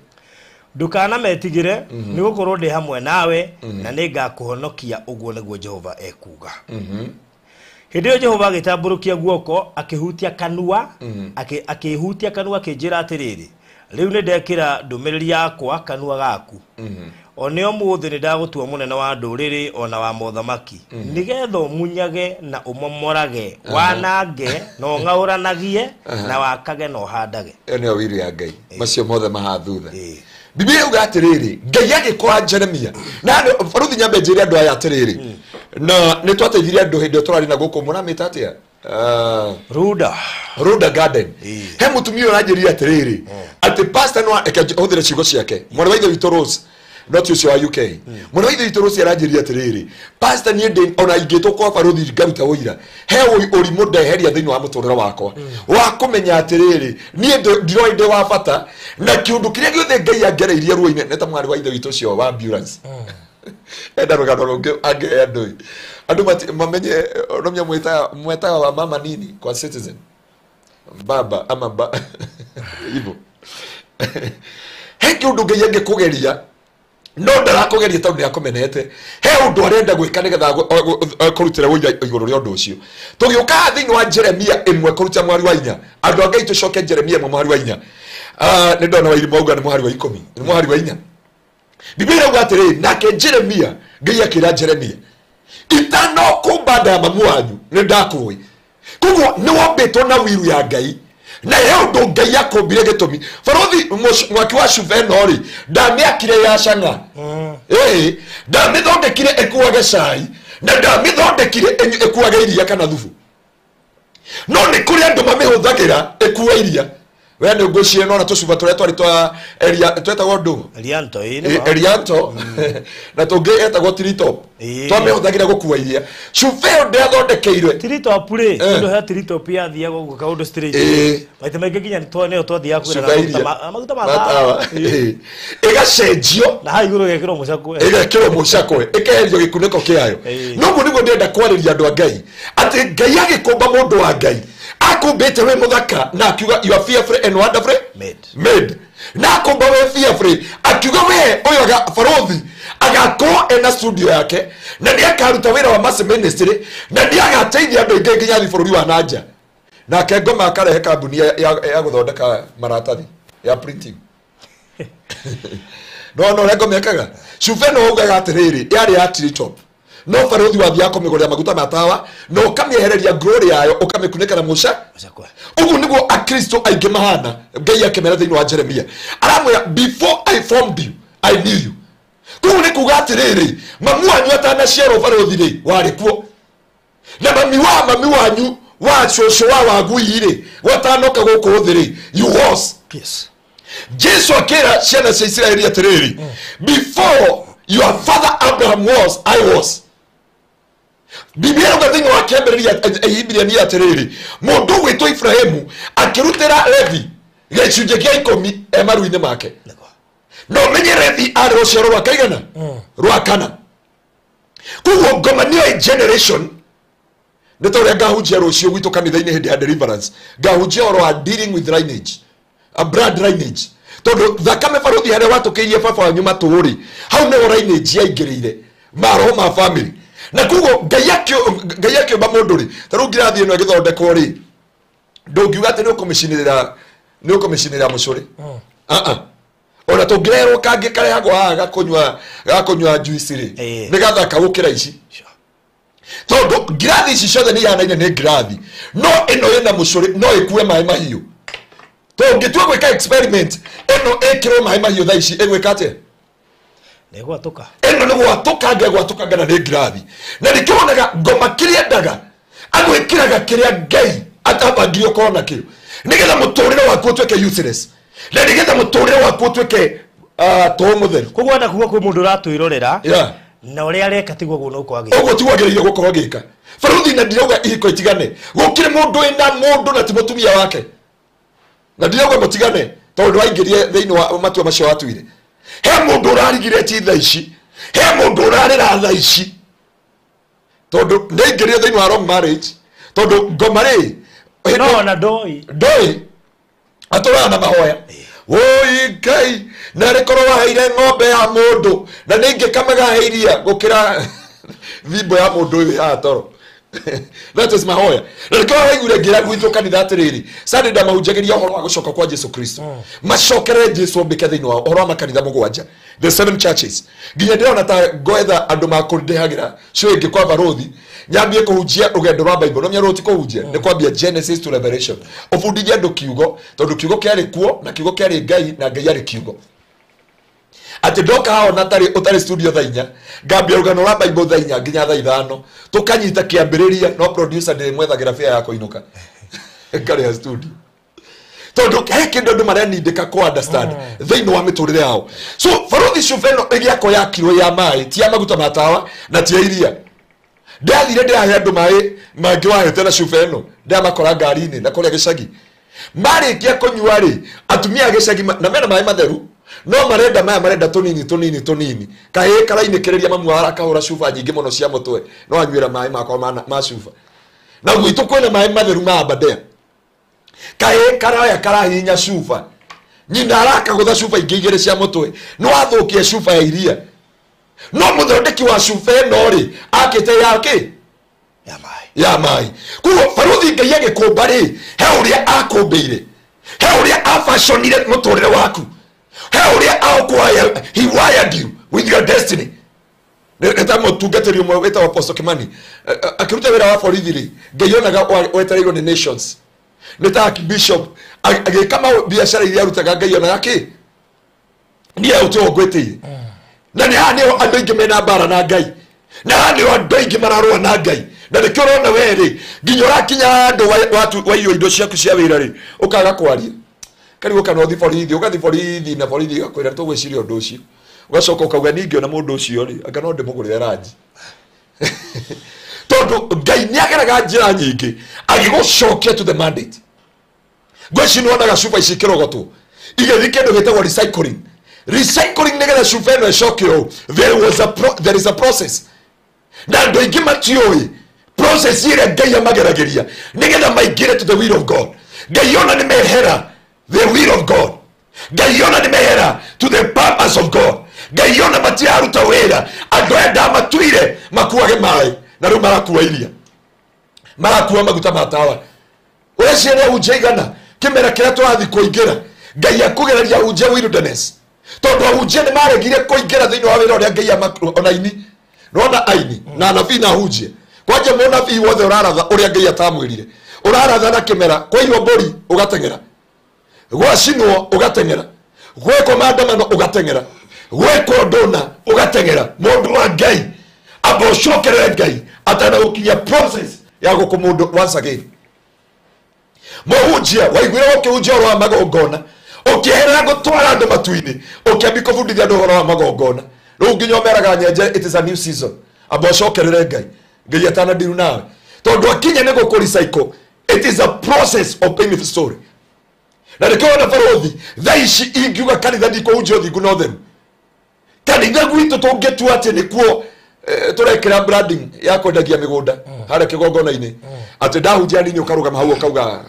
Ndũkanametigĩre, nĩgũkorwo ndĩ hamwe nawe, na nĩngakũhonokia, ũguo nĩguo Jehova ekuuga. Hĩndĩ ĩyo Jehova agĩtambũrũkia guoko, akĩhutia kanua, akĩhutia kanua akĩnjĩra atĩrĩrĩ, rĩu nĩndekĩra ndũmĩrĩri yakwa kanua gaku. O nĩ ũmũthĩ nĩndagũtua mũnene wa ndũrĩrĩ ona wa mothamaki, nĩgetha ũmunyage na ũmomorage, wanange na ũng'aũranagie, na wakage na ũhandage. Ĩyo nĩyo will ya Ngai, macio mothe maha thutha. Biblia yuga atĩrĩrĩ, Ngai agĩkora Jeremia, na baruthi nyambe njĩre andũ aya atĩrĩrĩ, na nĩ twateithirie andũ hĩndĩ ĩyo tũrarĩ na gũkũ, mũramĩta atĩa? Ruda. Ruda Garden. He mũtumia ũranjĩrire atĩrĩrĩ, atĩ pastor no eke hũthĩre ciugo ciake, mwarĩ wa ithe witũ Rose, not ũcio wa UK, mwarĩ wa ithe witũ Rose aranjĩrire atĩrĩrĩ, pastor niĩ ndĩ ona ingĩtwo kwa baruthi ngaruta ũira, he ũrimũ ndeheria thĩinĩ wa mũtũrĩre wakwa wa kũmenya atĩrĩrĩ, niĩ ndiroĩ ndĩ wa bata, na kĩũndũ kĩrĩa gĩothe Ngai angereirie ruo-inĩ, nĩ ta mwarĩ wa ithe witũ ũcio wa ambulance. Enda rũgano rũngĩ angĩhe andũ, andũ mamenye ũrĩa mwetaga wa mama nini kwa Citizen, baba ama ba hivyo. He kĩũndũ Ngai angĩkũgeria, no ndarakũgeria tondũ nĩakũmenete, he ũndũ arenda gwĩka nĩgetha kũrutĩra ũira igũrũ rĩa ũndũ ũcio. Tũgĩũka haha thĩinĩ wa Jeremia 1 kũruta mweri wa 4, andũ a Ngai tũcoke Jeremia 1 mweri wa 4. Nĩ ndona Wairimu auga nĩ mũhari wa 10, nĩ mũhari wa 4. Biblia ĩrauga atĩrĩrĩ, nake Jeremia, Ngai akĩra Jeremia, itanokũmba nda ya mamu wanyu nĩ ndakũĩ. Koguo nĩ wombĩtwo na wiru ya Ngai, na he ũndũ Ngai akũmbire gĩtũmi. Barothi mwaki wa cuba ĩno rĩ, ndamĩakire ya cang'a. Ndamĩthondekire ĩkuage cai, na ndamĩthondekire ĩkuage iria kana thubu. No nĩ kũrĩ andũ mamĩhũthagĩra ĩkue iria. We nĩ ngwĩciria nona tũcuba tũrĩa twarĩ twa Eria, twetagwo ndũ? Elianto, ĩĩ, nĩ ma. Elianto. Na tũngĩ etagwo Tritop. Twamĩhũthagĩra gũkua iria. Cuba ĩyo ndĩathondekeirwe. Tritop rĩ, tondũ he Tritop yathiaga ũguo kaũndũ straight. Maita maingĩ nginya nĩyo twathiaga kũgĩra Cuba iria. maguta ma tawa. Ĩgacenjio. Na hau igũrũ ĩgekĩrwo mũcakwe. Ĩgekĩrwo mũcakwe, ĩkeherio gĩkunĩko kĩayo. Noguo nĩguo ndĩrenda kwarĩria andũ a Ngai, atĩ Ngai agĩkũmba mũndũ wa Ngai, akũmbĩte wĩ mũthaka na akiuga you are fearfully and wonderfully made. Na akũmba wĩ fearfully, akiuga we ũyũ barothi agakorwo ena studio yake, na nĩ akaruta wĩra wa mass ministry, na nĩ agateithia andũ aingĩ nginya athiĩ bũrũri wa nanja. Nake Ngoma akarehe kambuni ya gũthondeka maratathi ya printing. No no ũrĩa Ngoma ekaga, cuba ĩno augaga atĩrĩrĩ, yarĩ ya Tritop. No barothi wathiaga kũmĩgũrĩra maguta ma tawa, na ũkamĩehereria glory yayo, ũkamĩkunĩka na mũca. Ũguo nĩguo Akristo aingĩ mahana. Ngai akĩmera thĩinĩ wa Jeremia, aramwĩra before I formed you I knew you. Koguo nĩ kuga atĩrĩrĩ, mamu wanyu atanaciarwo barothi rĩ, warĩ kuo. Na mami wa mami wanyu wa cũcũ wa wagui rĩ, gwatanoka gũkũ thĩ rĩ, you was. Yes. Jesu akĩra ciana cia Isiraeli atĩrĩrĩ, before your father Abraham was, I was. Biblia ĩrauga thĩinĩ wa kĩambĩrĩria Ibrania atĩrĩrĩ, mũndũ ũgwĩtwo Ibrahimu akĩrutĩra Levi gĩcunjĩ kĩa 10 e maru-inĩ make. No menye Levi arĩ rũciaro rwa kaigana? Rwa kana. Koguo Ngoma nĩyo generation. Nĩ ta ũrĩa ngahunjia rũciũ gwitũ kanitha-inĩ hĩndĩ ya deliverance, ngahunjia ũhoro wa dealing with lineage, a blood lineage. Tondũ thakame barothi harĩa watũkĩirie baba wanyu matũ-rĩ, hau nĩho lineage yaingĩrĩire maroho ma family. Na koguo Ngai akĩũmba mũndũ rĩ, ta rĩu ngirathi ĩno ĩgĩthondekwo rĩ, ndũngiuga atĩ nĩ ũkũmĩcinĩrĩra mũcũrĩ. Ona tũngĩrehwo kangĩ karehagwo haha gakũnyua juice rĩ, nĩ gathaka gũkĩra ici. Tondũ ngirathi ici ciothe nĩ ihanaine nĩ ngirathi, no ĩno ĩna mũcũrĩ no ĩkue maĩ mahiũ. Tũngĩtua gwĩka experiment, ĩno ĩkĩrwo maĩ mahiũ thaa ici ĩgwĩka atĩa? Nĩ gwatũka. Ĩno nĩ gwatũkanga, gwatũkanga na nĩ ngirathi. Na nĩkĩo wonaga Ngoma kĩrĩa endaga, agwĩkĩraga kĩrĩa Ngai atabangire ũkorwo nakĩo, nĩgetha mũtũrĩre waku ũtuĩke useless, na nĩgetha mũtũrĩre waku ũtuĩke tũũ mũtheru. Koguo enda kuga kwĩ mũndũ ũratwĩrorera, na ũrĩa areka tiguo ũguo no kwagĩrĩire. Ũguo tiguo agĩrĩire gũkorwo agĩka. Barothi na ndirauga ihiko itigane, gũkĩrĩ mũndũ wĩna mũndũ na ti mũtumia wake, na ndirauga mũtigane tondũ waingĩrie thĩinĩ wa matua macio watuire. He mũndũ ũrarigire ti thaa ici, he mũndũ ũrarĩra thaa ici, tondũ nĩaingĩrire thĩinĩ wa wrong marriage. Tondũ Ngoma rĩ, No, na ndoi. Ndoi. Atũraga na mahoya. Woi Ngai, na rĩkorwo waheire ng'ombe ya mũndũ, na nĩ ingĩkamaga he iria gũkĩra thimbo ya mũndũ ũyũ ya toro. That is mahoya. Na nĩkĩo waiguire ngĩra gwitũ kanitha atĩrĩrĩ, Sunday ndamahunjagĩria ũhoro wa gũcoka kwa Jesu Kristo. Macokerere Jesu ombĩke thĩinĩ wao, ũhoro wa makanitha 7, the 7 churches. Nginya ndĩrona ta ngwetha andũ makũndĩhagĩra cio ĩngĩ kwa barothi, nyambie kũhunjia rũgendo rwa Bible. No menya ti kũhunjia, nĩ kwambia Genesis to Revelation. Ũbundithie andũ kiugo, tondũ kiugo kĩarĩ kuo, na kiugo kĩarĩ Ngai, na Ngai arĩ kiugo. Atĩ ndoka haha ona ũtarĩ studio thaa 4, ngambia rũgano rwa Bible thaa 4 nginya thaa 5, tũkanyita kĩambĩrĩria, no producer ndĩrĩmwethagĩra fare ya kũinũka. Ngarĩa studio. Tondũ he kĩndũ andũ marenindĩka kũ understand thĩinĩ wa mĩtũrĩre yao. So barothi cuba ĩno ĩgĩakwo yakirwo ya maĩ, ti ya maguta ma tawa na ti ya iria. Ndathire ndĩrahe andũ maĩ mangĩ wahete na cuba ĩno, ndĩramakora ngari-inĩ na kũrĩa gĩcagi. Marĩkia kũnyua rĩ, atumia a gĩcagi na mena maĩ matheru, no marenda maya marenda tũnini tũnini tũnini. Kahĩĩ karainĩkĩrĩria mamu wao akahũra cuba nyingĩ mũno cia mũtwe, no anyuĩra maĩ makwa ma cuba. Na gwitũ kwĩna maĩ matheru ma Aberdare. Kahĩĩ karaya karahihinya cuba, nyina arakagũtha cuba ingĩ 2 cia mũtwe, no athũkie cuba ya iria. No mũthondeki wa cuba ĩno rĩ, akĩte ya kĩ? Ya maĩ. Ya maĩ. Koguo barothi Ngai agĩkũmba rĩ, he ũrĩa akũmbĩire. He ũrĩa afashionire mũtũrĩre waku. He ũrĩa akwaya, he wired you with your destiny. Nĩ ta mũtungatĩri ũmwe wĩtagwo Apostle Kimani akĩruta wĩra wa borithi rĩ, Ngai onaga wetereirwo nĩ nations. Nĩ ta archbishop agĩka biacara iria arutaga, Ngai onaga kĩ niĩ ũtũo ngwĩtĩire. Na nĩ haha nĩho andũ aingĩ mena mbara na Ngai, na haha nĩho andũ aingĩ mararũa na Ngai. Na nĩkĩo ũrona we rĩ, nginya ũrakinya handũ waiywo indo ciaku cia wĩra rĩ, ũkaga kwaria karigwo kana ũthi borithi, ũgathi borithi na borithi igakwĩra tũgwĩciria ũndũ ũcio, ũgacoka ũkauga ningĩ ona mũndũ ũcio rĩ, anga no ndĩmũgũrĩre ranji. Tondũ Ngai nĩ ageraga njĩra nyingĩ agĩgũcokia to the mandate. Ngwĩci nĩwonaga cuba ici ikĩrogotwo igĩthiĩ kĩndũ gĩtagwo recycling. Recycling nĩgetha cuba ĩno ĩcoke ũũ, there is a process. Na andũ aingĩ matiũĩ process ĩrĩa Ngai amageragĩria nĩgetha maingĩre to the will of God. Ngai ona nĩ mehera the will of God, Ngai ona nĩ mehera to the purpose of God. Ngai ona matiraruta wĩra, andũ aya ndamatuire makuage maĩ na rĩu marakua iria, marakua maguta ma tawa. Ũreciria nĩ ahunjia igana kĩmera kĩrĩa tũrathiĩ kũingĩra, Ngai akũgereria ahunjia wilderness, tondũ ahunjia nĩ maregire kũingĩra thĩinĩ wa wĩra ũrĩa Ngai ona aini. Nĩwona aini na anabii na ahunjia, kwanja mũnabii wothe ũraratha ũrĩa Ngai atamwĩrire, ũraratha na kĩmera kwaiywo mbũri ũgateng'era, gwacinwo ũgateng'era, gwekwo maandamano ũgateng'era, gwekwo ndũna ũgateng'era. Mũndũ wa Ngai amba ũcokerere Ngai atanagũkinyia process ya gũkũ mũndũ once again. Mũhunjia waiguire ũkĩhunjia ũhoro wa magongona, ũkĩeherera gũtwara andũ matu-inĩ, ũkĩambia kũbundithia andũ ũhoro wa magongona. Rĩu nginya ũmeraga nyenje, it is a new season. Amba ũcokerere Ngai, Ngai atanadiru nawe, tondũ akinya nĩ gũkũ recycle. It is a process of painful story. Na nĩkĩo wona barũthi thaa ici ingiuga kanitha ndikũhunjia ũthingu na ũtheru, kanitha gwitũ tũngĩtua atĩ nĩkuo tũrekĩra branding ya kwendagia mĩgũnda harĩa kĩgongona-inĩ, atĩ ndahunjia nini ũkarũgama hau ũkauga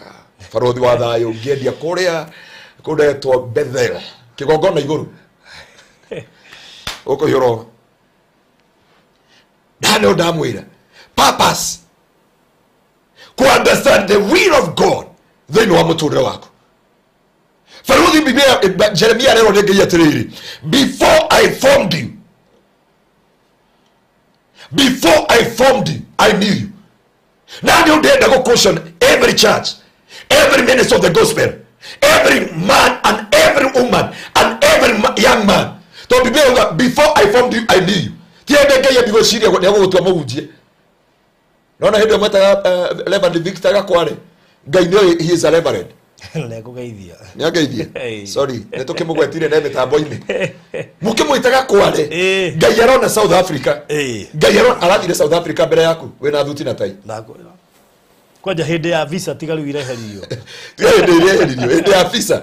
barũthi wa thayũ ngĩendia kũrĩa kũretwo Bethel kĩgongona igũrũ ũkũhiũrwo. Ndanĩ ndamwĩra purpose ku understand the will of God thĩinĩ wa mũtũrĩre waku. Barũthi Biblia Jeremia arerwo nĩ Ngai atĩrĩrĩ, before I formed you, before I formed you, I knew you. Na nĩ ndĩrenda gũ caution every church, every minister of the gospel, every man and every woman and every young man. Tondũ Biblia yuga before I formed you, I knew you. Ti hĩndĩ Ngai ambia gwĩciria nĩ egũgũtua mũhunjia. Nona hĩndĩ ĩyo mwetaga Reverend Victor Gakware, Ngai nĩoĩ he is a reverend. Nĩekũgeithia. Nĩangeithia? Hey. Sorry, nĩ tũkĩmũgwetire ne mĩtambo-inĩ. Mũkĩmwĩtaga Kware, Eh. Ngai arona South Africa. Eh. Ngai arona arathire South Africa mbere yaku wĩna thuti na tai. Ndakwĩra. Kwanja hĩndĩ ya visa tiga rĩu ireherio. Tiga hĩndĩ ĩrĩa eheririo, hĩndĩ ya visa.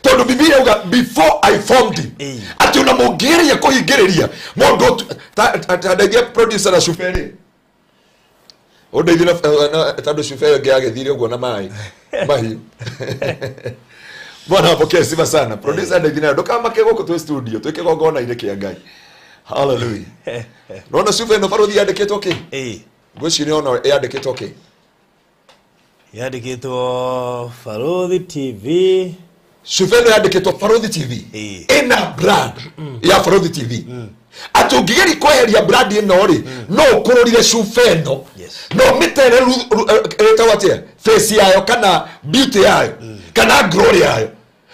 Tondũ Biblia yuga before I formed you. Eh. Atĩ ona mũngĩgeria kũhingĩrĩria mũndũ ta ndeithia producer na cuberi. Ũndeithie na tondũ cuberi ĩngĩ yagĩthire ũguo na maĩ mahiũ. Bwana apokee sifa sana. Producer ndeithie nayo ndũkamake gũkũ twĩ studio twĩ kĩgongona-inĩ kĩa Ngai. Hallelujah. Nona cuba ĩno barũthi yandĩkĩtwo kĩ? Eh. Ngwĩciria ona yandĩkĩtwo kĩ? Yandĩkĩtwo Barũthi TV. Cuba ĩno yandĩkĩtwo Barũthi TV. Eh. Ĩna brand ya Barũthi TV. Atĩ ũngĩgeria kweheria brand ĩno rĩ, no ũkũrũrire cuba ĩno. Yes. No ũmĩtere ĩtagwo atĩa? Face yayo kana beauty yayo kana glory yayo.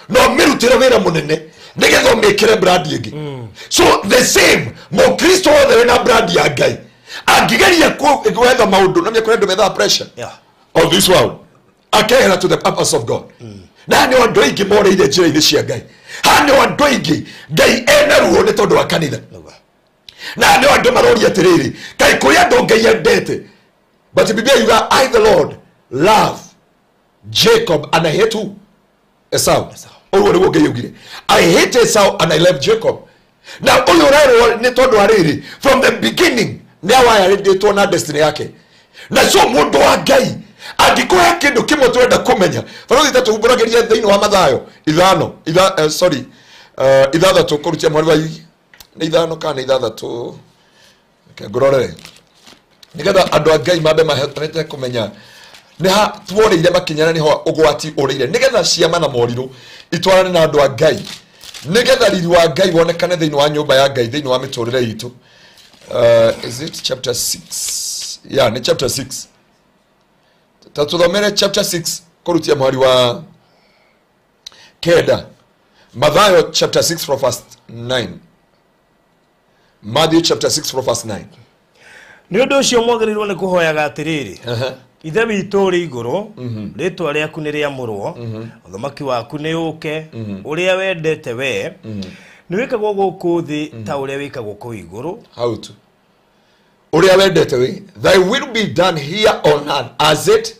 No ũmĩrutĩre wĩra mũnene nĩgetha ũmĩkĩre brand ĩngĩ. So the same mũkristo wothe wĩna brand ya Ngai angĩgeria gwetha maũndũ na kũrĩ andũ methaga pressure Yeah. of this world akehera to the purpose of God. Na nĩ andũ aingĩ moreire njĩra-inĩ cia Ngai. Haha nĩ andũ aingĩ Ngai ena ruo nĩ tondũ wa kanitha. Nĩguo. Na nĩ andũ maroria atĩrĩrĩ, kaĩ kũrĩ andũ Ngai endete? But Biblia yuga I the Lord love Jacob and I hate who? Esau. Ũguo nĩguo Ngai augire. I hate Esau and I love Jacob. Na ũyũ ũrerwo nĩ tondũ wa rĩrĩ, from the beginning nĩ awayarĩtwo na destiny yake. Na so mũndũ wa Ngai angĩkũhe kĩndũ kĩmwe tũrenda kũmenya, barũthi ta tũhumbũragĩria thĩinĩ wa Mathayo ithano, sorry, ithathatũ kũrutia mweri wa nĩ ithano kana nĩ ithathatũ, reke ngũrorere nĩgetha andũ a Ngai mambe mahete kũmenya Nĩ ha tuorĩire makinya na nĩho ũgwati ũrĩire nĩgetha ciama na morirũ itwarane na andũ a Ngai nĩgetha riri wa Ngai wonekane thĩinĩ wa nyũmba ya Ngai thĩinĩ wa mĩtũrĩre itũ. Is it chapter 6? Yeah, nĩ chapter 6. Ta tũthomere chapter 6 kũrutia mwari wa kenda. Mathayo chapter 6 from verse 9. Matthew chapter 6 from verse 9. Nĩ ũndũ ũcio mwagĩrĩirwo nĩ kũhoyaga atĩrĩrĩ. Ithe witũ ũrĩ igũrũ, rĩtwa rĩaku nĩ rĩamũrwo, ũthamaki waku nĩ ũũke, ũrĩa wendete we nĩ wĩkagwo gũkũ thĩ ta ũrĩa wĩkagwo kũu igũrũ. How to? Ũrĩa wendete we, thy will be done here on earth as it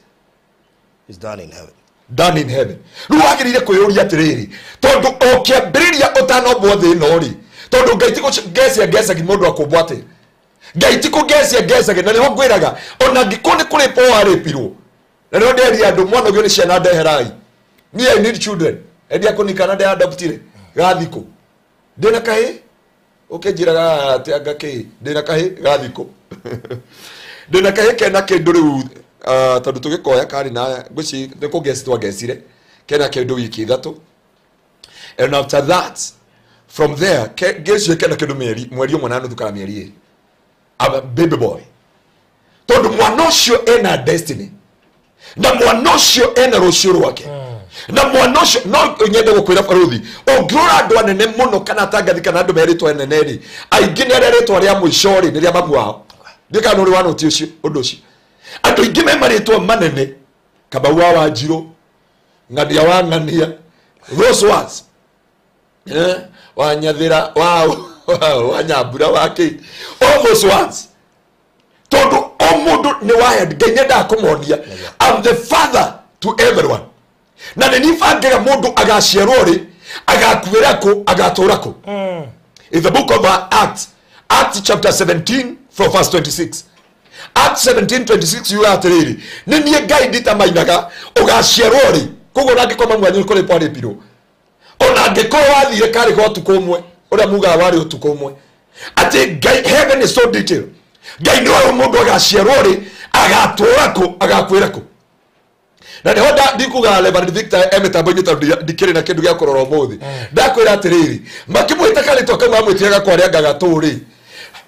is done in heaven. Done in heaven. Rĩu wagĩrĩire kwĩyũria atĩrĩrĩ, tondũ o kĩambĩrĩria ũtanombwo thĩ ĩno rĩ, tondũ Ngai ti kũngecia ngecagi mũndũ akũmbwo atĩa? Ngai ti kũngecia ngecagi, na nĩho ngwĩraga ona angĩkorwo nĩ kũrĩpwo warĩpirwo, na nĩho nderia andũ mwana ũngĩ nĩ ciana ndeherai. Me I need children. Endia kũnikana ndeadoptire gathikũ. Ndĩna kahĩ ũkĩnjĩraga atĩ anga kĩ ndĩna kahĩ gathikũ. Ndĩna kahĩ kena kĩndũ rĩu tondũ tũgĩkoya karĩ na ngwĩci nĩ kũngeci twangecire kena kĩndũ wiki ithatũ. And after that from there ngeci kena kĩndũ mweri ũmwe na nuthu kana mĩeri ĩrĩ. I'm a baby boy. Tondũ mwana ũcio ena destiny na mwana ũcio ena rũciũ rwake na mwana ũcio no nyende gũkwĩra barũthi ũngĩrora andũ anene mũno kana atangathi kana andũ merĩtwo anene rĩ aingĩ nĩ arĩa rĩtwa rĩa mũico rĩ nĩ rĩa mamu wao. Ndiũĩ kana nĩ ũrĩ wanoti ũcio ũndũ ũcio. Andũ aingĩ me marĩtwa manene Kamau wa Wanjirũ, Ng'ania wa Ng'ania, those ones wa Nyathĩra wa Nyambura wa kĩ, all those ones tondũ o mũndũ nĩ wa Ngai nĩendaga kũmonia I'm the father to everyone. Na nĩ niĩ bangaga mũndũ agaciarwo rĩ agakuĩra kũ agatũra kũ. In the book of Acts, Acts chapter 17 from verse 26. Acts 17:26 yuga atĩrĩrĩ nĩ niĩ Ngai nditamainaga ũgaciarwo rĩ koguo ona angĩkorwo mamu wanyu nĩ kũrĩpwo arĩpirwo ona angĩkorwo wathire karĩ ga ũtukũ ũmwe ũrĩa mugaga warĩ ũtukũ ũmwe atĩ Ngai heaven is so detailed. Ngai nĩwe mũndũ agaciarwo rĩ agatũra kũ agakuĩra kũ. Na nĩho ndikuga Reverend Victor e mĩtambo-inĩ tondũ ndikĩrĩ na kĩndũ gĩa kũrora ũmũthĩ. Ndakwĩra atĩrĩrĩ makĩmwĩta karĩtwa kau mamwĩtire gakwarĩa ngagatũ rĩ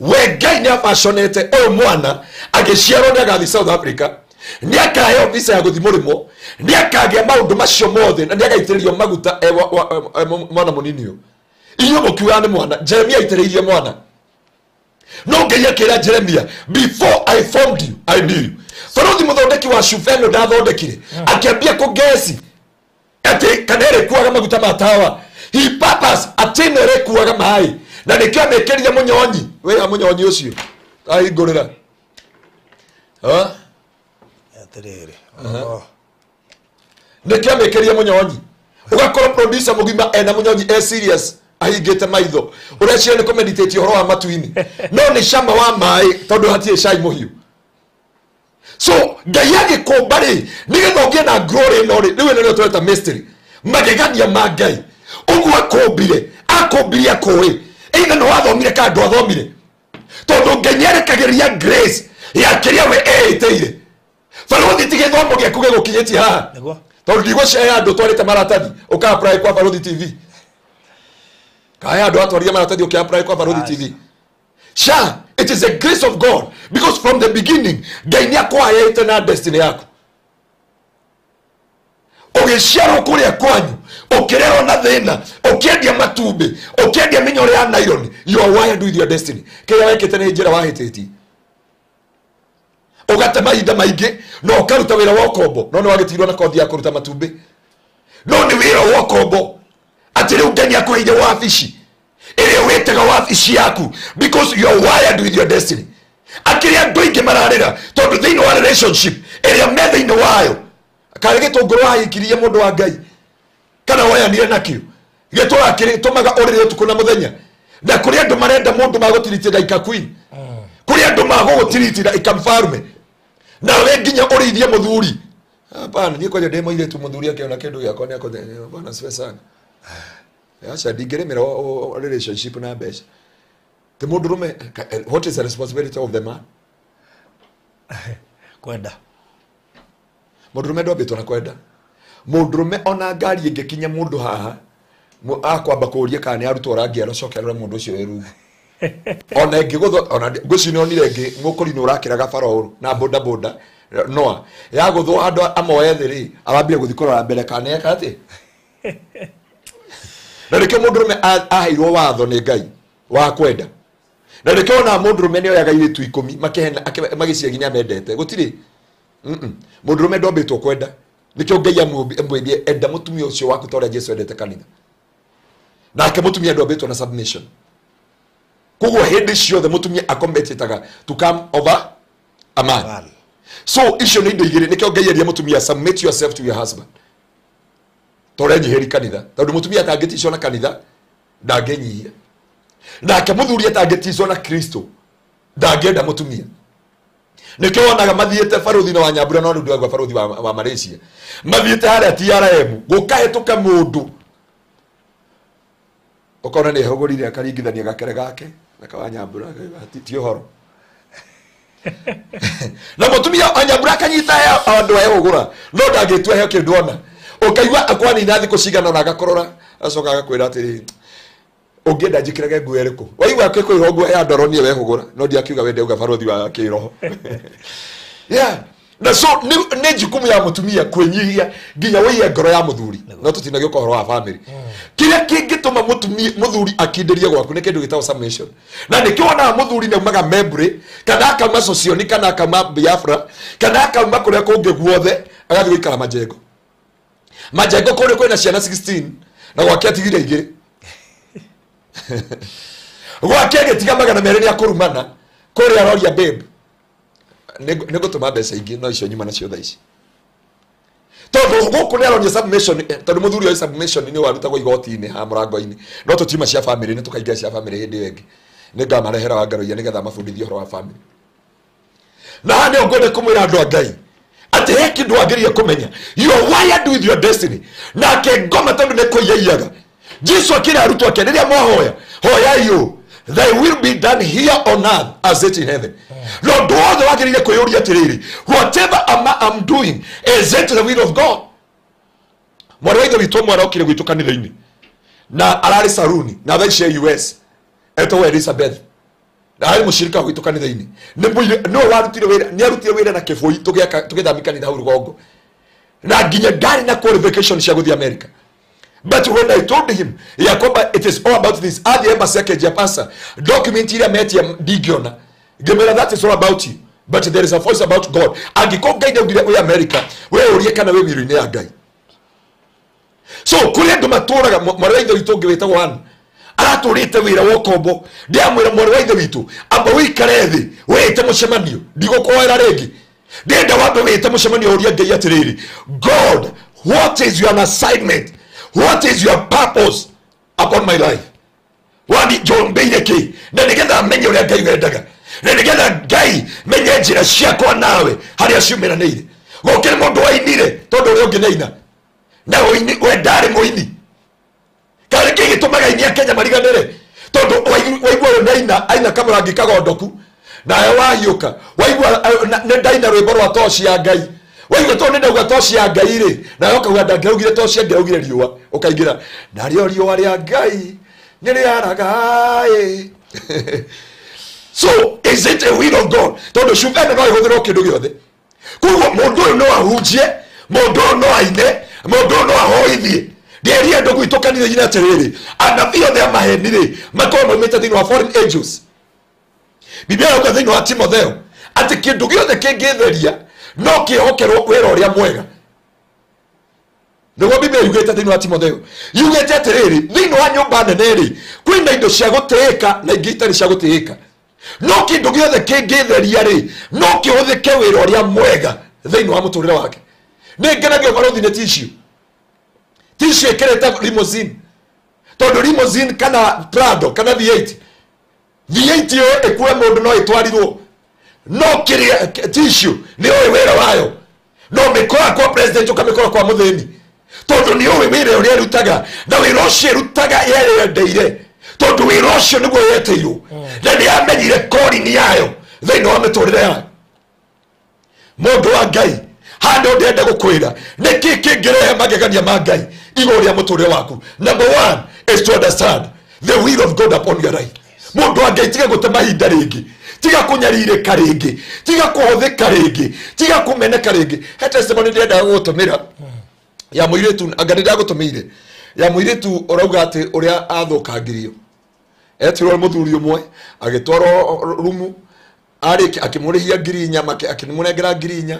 we Ngai nĩ abaconete ũyũ mwana agĩciarwo nĩ agathiĩ South Africa nĩ akaheo visa ya gũthiĩ mũrĩmo nĩ akagĩa maũndũ macio mothe na nĩ agaitĩrĩrio maguta mwana mũnini ũyũ. Inyuĩ mũkiugaga nĩ mwana Jeremia aitĩrĩirie mwana no Ngai akĩra Jeremia before I formed you I knew you. Barũthi mũthondeki wa cuba ĩno ndathondekire akĩambia kũngeci atĩ kana ĩrĩkuaga maguta ma tawa he purpose atĩ ĩno ĩrĩkuaga maĩ na nĩkĩo amĩkĩrire mũnyonyi wĩha mũnyonyi ũcio ahingũrĩra Atĩrĩrĩ nĩkĩo amĩkĩrire mũnyonyi ũgakorwo producer mũgima ena mũnyonyi e serious ahingĩte maitho ũreciria nĩ kũmeditate ũhoro wa matu-inĩ no nĩ cama wa maĩ tondũ hatirĩ cai mũhiũ. So Ngai agĩkũmba rĩ nĩgetha ũgĩe na glory ĩno rĩ rĩu ĩno nĩyo tũreta mystery magegania ma Ngai ũguo akũmbire akũmbirie akũĩ either nĩ wathomire kana ndwathomire tondũ Ngai nĩarekagĩrĩria grace ya kĩrĩa we eĩtĩire. Barũthi ti gĩthomo gĩaku gĩgũkinyĩtie haha tondũ ndigũcihe andũ twarĩte maratathi ũka apply kwa Barũthi TV kahe andũ atwarire maratathi ũkĩ apply kwa Barũthi TV. Sha, it is a grace of God because from the beginning Ngai nĩakũhaĩte na destiny yaku. Ũgĩciarwo kũrĩa kwanyu ũkĩrerwo na thĩna ũkĩendia matumbĩ ũkĩendia mĩnyore ya nylon you are wired with your destiny. Kĩrĩa wekĩte nĩ njĩra wahĩtĩtie ũgate mahinda maingĩ no ũkaruta wĩra wa ũkombo no nĩ wagĩtigirwo na kothi ya kũruta matumbĩ no nĩ wĩra wa ũkombo atĩ rĩu Ngai nĩakũheire wabici ĩrĩa wĩtaga wabici yaku because you are wired with your destiny. Akĩrĩa andũ aingĩ mararĩra tondũ thĩinĩ wa relationship ĩrĩa me thĩinĩ wayo karĩ gĩtũngũrũ wahikirie mũndũ wa Ngai kana woyanire nakĩo gĩtũraga kĩrĩtũmaga ũrĩre ũtukũ na mũthenya na kũrĩ andũ marenda mũndũ magũtiritĩra ika queen kũrĩ andũ magũgũtiritĩra ika mfalme nawe nginya ũrĩithie mũthuri. Hapana niĩ kwanja ndĩ mũirĩtu mũthuri akĩona kĩndũ gĩakwa nĩakũthenya bwana siwe sana. Aca ndingĩrĩmĩra relationship na mbeca ti mũndũrũme. What is the responsibility of the man? Kwenda Mũndũrũme ndwambĩtwo na kwenda. Mũndũrũme ona ngari ĩngĩkinya mũndũ haha akwamba kũũria kana nĩ arutwo rangi aracoke arore mũndũ ũcio wĩ rungu. Ona ĩngĩgũthwo ona ngwĩciria nĩonire ĩngĩ mũkũrinũ ũrakĩraga bara ũru na boda boda noa yagũthwo handũ amoe thĩ rĩ arambia gũthiĩ kũrora mbere kana nĩeka atĩ. Na nĩkĩo mũndũrũme aheirwo watho nĩ Ngai wa kwenda. Na nĩkĩo ona mũndũrũme nĩoyaga airĩtu 10 makĩhena magĩciria nginya mendete gũtirĩ. Mũndũrũme ndwambĩtwo kwenda. Nĩkĩo Ngai amwĩrie enda mũtumia ũcio waku ta ũrĩa Jesu endete kanitha. Nake mũtumia ndwambĩtwo na submission. Koguo hĩndĩ ciothe mũtumia akombetetaga to come over a man. So icio nĩ indo igĩrĩ. Nĩkĩo Ngai eria mũtumia submit yourself to your husband. Ta ũrĩa enyihĩri kanitha. Tondũ mũtumia atangĩticwo na kanitha ndangĩnyihia. Nake mũthuri atangĩticwo na Kristo ndangĩenda mũtumia. Nĩkĩo wonaga mathiĩte barũthi na Wanyambura no nĩ ũndũ wa barũthi wa Malaysia. Mathiĩte harĩa TRM gũkahĩtũka mũndũ. Ũkona nĩ ehũgũrire akaringithania gakere gake na ka Wanyambura ti ũhoro. Na mũtumia Wanyambura akanyita andũ ehũgũra no ndangĩtua heo kĩndũ ona. Ũkaigua akwanina thikũ cigana na agakorora acoka agakwĩra atĩrĩ ũngĩenda njĩkĩrage nguo ĩrĩkũ. Waigua akĩkwĩra nguo ya ndoro niĩ wehũgũra no ndiakiuga wende uga barũthi wa kĩroho. Yeah. Na so nĩ jukumu ya mũtumia kwĩnyihia nginya wĩiye ngoro ya mũthuri. No tũtinagĩũka ũhoro wa family. Kĩrĩa kĩngĩtũma mũthuri akindĩrie gwaku nĩ kĩndũ gĩtagwo submission. Na nĩkĩo wonaga mũthuri nĩaumaga Membre kana akauma Sosioni kana akauma Biafra kana akauma kũrĩa kũngĩ guothe agathiĩ gũikara Majengo. Majengo kũrĩa kwĩna ciana 16 na gwake atigire 2. Gwake agĩtiga 200 nĩ akũrumana kũrĩa aroria babe nĩ ngũtũma mbeca ingĩ no icio nyuma nacio thaa ici. Tondũ gũkũ nĩ aronia submission tondũ mũthuri oĩ submission nĩ warutagwo igoti-inĩ ha mũrango-inĩ no tũtiuma cia family nĩ tũkaingĩra cia family hĩndĩ ĩyo ĩngĩ. Nĩ ngamarehera Wangaroia nĩgetha mabundithie ũhoro wa family. Na haha nĩho ngwenda kũmwĩra andũ a Ngai atĩ he kĩndũ wagĩrĩire kũmenya. You are wired with your destiny. Nake ngoma tondũ nĩ kũiyaiyaga. Jesu akĩra arutwo ake rĩrĩa mwahoya hoyai ũũ, thy will be done here on earth as it in heaven. No ũndũ wothe wagĩrĩire kwĩyũria atĩrĩrĩ, whatever I'm doing, is it the will of God? Mwarĩ wa ithe witũ ũmwe arokire gwitũ kanitha-inĩ na ararĩ saruni na thaa ici e US etagwo Elizabeth na arĩ mũcirika gwitũ kanitha-inĩ. Nĩwe warutire wĩra, nĩ arutire wĩra na kĩbũi tũgĩthamia kanitha hau rũgongo na nginya ndarĩ na qualification cia gũthiĩ America. But when I told him ya kwamba it is all about this, athiĩ embassy akĩnjia pastor document iria metia ndingĩona. Ngĩmwĩra that is all about you, but there is a voice about God. Angĩkorwo Ngai ndaugire wĩ America, we ũrie kana wĩ mĩrũ-inĩ ya Ngai. So kũrĩ andũ matũraga mwarĩ wa ithe witũ ũngĩ wĩtagwo Ann aratũrĩte wĩra wa ũkombo. Ndĩramwĩra mwarĩ wa ithe witũ amba ũikare thĩ wĩĩte mũcemanio, ndigũkũhoera rĩngĩ. Ndĩrenda wambe wĩĩte mũcemanio ũrie Ngai atĩrĩrĩ, God, what is your assignment? What is your purpose upon my life? Wani njombeire kĩ? Na nĩgetha menye ũrĩa Ngai wendaga. Na nĩgetha Ngai menye njĩra ciakwa nawe harĩa ciumĩranĩire. Gũkĩrĩ mũndũ wainire tondũ ũrĩa ũngĩ nĩaina. Na we ndarĩ mũini. Karĩ kĩ gĩtũmaga aini a Kenya mariganĩre? Tondũ waigua ũyũ nĩaina, aina kamũrangi kagondoku nawe wahiũka. Waigua nĩ ndaina rwĩmbo rwa toci ya Ngai. Waigua tondũ nĩ ndauga toci ya Ngai rĩ, nawe ũkauga ndangĩraugire toci angĩraugire riũa. Ũkaingĩra narĩo riũa rĩa Ngai nĩ rĩaraga ĩ. So is it a will of God? Tondũ cuba ĩno no ĩhũthĩrwo kĩndũ gĩothe. Koguo mũndũ ũyũ no ahunjie, mũndũ ũyũ no aine, mũndũ ũyũ no ahoithie. Ndĩerie andũ gwitũ kanitha-inĩ atĩrĩrĩ, anabii othe a maheni rĩ makorwo maumĩte thĩinĩ wa foreign angels. Biblia yauga thĩinĩ wa Timotheo atĩ kĩndũ gĩothe kĩngĩtheria no kĩhokerwo wĩra ũrĩa mwega. Nĩguo Biblia yugĩte thĩinĩ wa Timotheo. Yugĩte atĩrĩrĩ, thĩinĩ wa nyũmba nene rĩ kwĩna indo cia gũtĩĩka na ingĩ itarĩ cia gũtĩĩka. No kĩndũ gĩothe kĩngĩtheria rĩ no kĩhũthĩke wĩra ũrĩa mwega thĩinĩ wa mũtũrĩre wake. Nĩ ngenagio barũthi nĩ tissue. Tissue ĩkĩrĩte limousine. Tondũ limousine kana Prado kana V8. V8 ĩyo ĩkue mũndũ no ĩtwarirwo. No kĩrĩa tissue nĩ ũĩ wĩra wayo. No mĩkora kwa president ũkamĩkora kwa mũthĩni. Tondũ nĩ ũĩ wĩra ũrĩa ĩrutaga na wĩra ũcio ĩrutaga yeyendeire. Tondũ wĩra ũcio nĩguo yetĩirwo. Na nĩ yamenyire calling yayo thĩinĩ wa mĩtũrĩre yayo. Mũndũ wa Ngai Handũ ndĩrenda gũkwĩra nĩkĩ kĩngĩrehe magegania ma Ngai igũrũ rĩa mũtũrĩre waku. Number one is to understand the will of God upon your life. Mũndũ wa Ngai, tiga gũte mahinda rĩngĩ, tiga kũnyarirĩka rĩngĩ, tiga kũhũthĩka rĩngĩ, tiga kũmeneka rĩngĩ. He testimony ndĩrendaga gũgũtũmĩra ya mũirĩtu, anga nĩ ndagũtũmĩire ya mũirĩtu ũrauga atĩ ũrĩa athũkangirio, etirwo mũthuri ũmwe agĩtwarwo rumu, arĩkia akĩmũrĩhia 4,000, akĩmũnengera 4,000,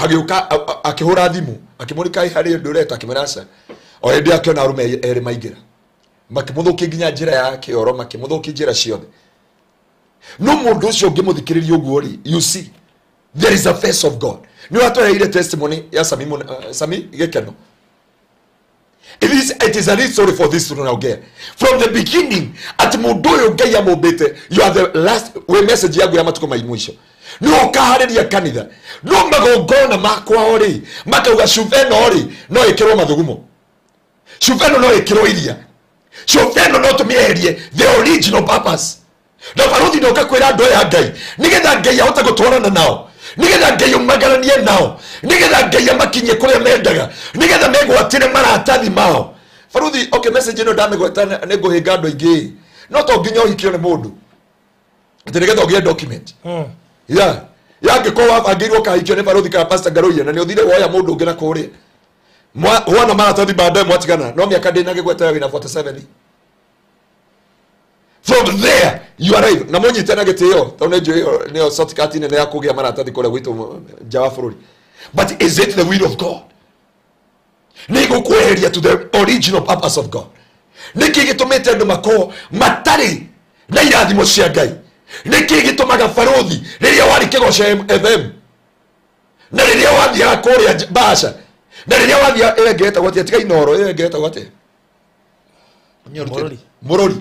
hagĩũka akĩhũra thimũ akĩmũrĩka harĩ ũndũ ũreta, akĩmwĩra aca. O hĩndĩ akĩona arũme erĩ maingĩra, makĩmũthũkia nginya njĩra ya kĩoro, makĩmũthũkia njĩra ciothe. No mũndũ ũcio ũngĩmũthikĩrĩria ũguo rĩ, you see there is a face of God. Nĩ watwereire testimony ya Sami, Sami Gĩkeno. It is a real story for this tunaongea from the beginning ati mũndũ ũyũ Ngai amũmbĩte, you are the last we message yangu ya matukũ ma mũico nĩ ũkaharĩria kanitha, no magongona makwao rĩ makauga cuba ĩno rĩ no ĩkĩrwo mathugumo, cuba ĩno no ĩkĩrwo iria, cuba ĩno no tũmĩeherie the original purpose. Na baruthi ndoka kwĩra andũ aya Ngai nĩgetha Ngai ahote gũtwarana nao, nĩgetha Ngai ũmagaranie nao, nĩgetha Ngai amakinyie kũrĩa mendaga, nĩgetha megwatĩre maratathi mao. Baruthi, okay, message ĩno ndamĩgweta nĩ ngũhĩnga andũ aingĩ, no to nginya ũhikio nĩ mũndũ atĩ nĩgetha ũgĩe document. Yeah, yangĩkorwo wabangĩirwo ũkahikio nĩ baruthi kana Pastor Ngaruiya na nĩ ũthire woya mũndũ ũngĩ na kũrĩa wona maratathi baadaye mwatigana, no mĩaka ndĩna gĩgweta wĩna 47, from there you arrive na mũnyite na gĩtĩo tondũ nĩ njũĩ ĩyo nĩyo shortcut nene ya kũgĩa maratathi kũrĩa gwitũ nja wa bũrũri. But is it the will of God? Nĩ gũkweheria to the original purpose of God. Nĩkĩ gĩtũmĩte andũ makorwo matarĩ na irathimo cia Ngai? Nĩkĩ gĩtũmaga baruthi rĩrĩa warĩ Kĩgoco FM na rĩrĩa wathiaga kũrĩa Bahasha na rĩrĩa wathiaga ĩrĩa ĩngĩ ĩtagwo atĩa, tiga Inooro, ĩrĩa ĩngĩ ĩtagwo atĩa? Mũrori. Mũrori.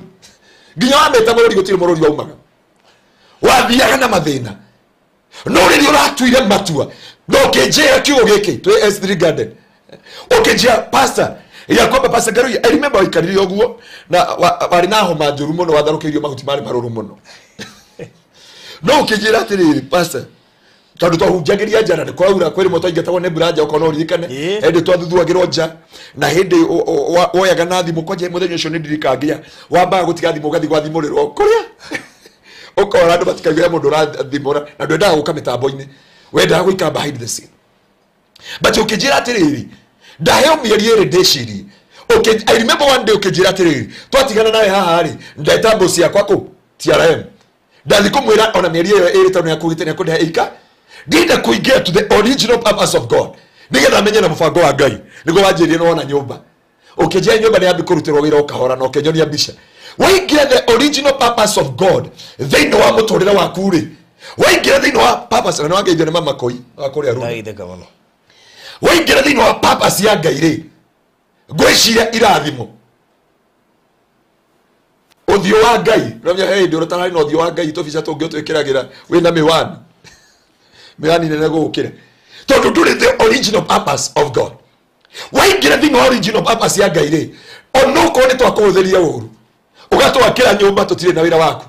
Nginya wamĩta mũrori gũtirĩ mũrori waumaga, wathiaga na mathĩna. No rĩrĩa ũratuire matua na ũkĩnjĩra kiugo gĩkĩ twĩ S3 Garden, ũkĩnjĩra pastor ya kwamba Pastor Ngaruiya, I remember waikarire ũguo na warĩ na homa njũru mũno, watharũkĩirio mahuti marĩ marũrũ mũno, no ũkĩnjĩra atĩrĩrĩ, pastor, tondũ twahunjagĩria nja na nĩ kwaura kwĩ rĩmwe twaingatagwo nĩ mbura nja, ũkona ũririkane. Hĩndĩ twathuthuagĩrwo nja na hĩndĩ woyaga na thimũ kwanja mũthenya ũcio nĩ ndirikangia wambaga gũtiga thimũ ũgathiĩ gwathimũrĩrwo kũrĩa ũkora andũ matikaiguĩre mũndũ ũrathimũra, na ndwendaga gũka mĩtambo-inĩ, wendaga gũikara behind the scene. But ũkĩnjĩra atĩrĩrĩ, ndaheo mĩeri 2 ndĩcirie. I remember one day ũkĩnjĩra atĩrĩrĩ, twatigana nawe haha rĩ, ndeta mbũ ciakwa kũ TRM, ndathi kũmwĩra ona mĩeri ĩyo 2 tondũ nĩakugĩte nĩakũndehe ika ndĩrenda kũingĩra to the original purpose of God nĩgetha menye na mũbango wa Ngai. Nĩguo wanjĩrire nĩwona nyũmba, ũkĩnjĩra nyũmba nĩyambi kũrutĩrwo wĩra ũkahora na ũkĩnyonia mbica. Waingĩra the original purpose of God thĩinĩ wa mũtũrĩre waku rĩ, waingĩra thĩinĩ wa purpose na nĩwangeithio nĩ mama Koi wa kũrĩa Rumi. Ndagitheka mũno. Waingĩra thĩinĩ wa purpose ya Ngai rĩ, ngwĩciria irathimo ũthiũ wa Ngai no he hĩndĩ ũtararĩ na ũthiũ wa Ngai, tũbica tũngĩ ũtwĩkĩragĩra wĩna mĩwani, mĩwani nene gũgũkĩra tondũ ndũrĩ the original purpose of God. Waingĩra thĩinĩ wa original purpose ya Ngai rĩ, onokorwo nĩ twakũhũthĩria ũru, ũgatwakĩra nyũmba tũtirĩ na wĩra waku,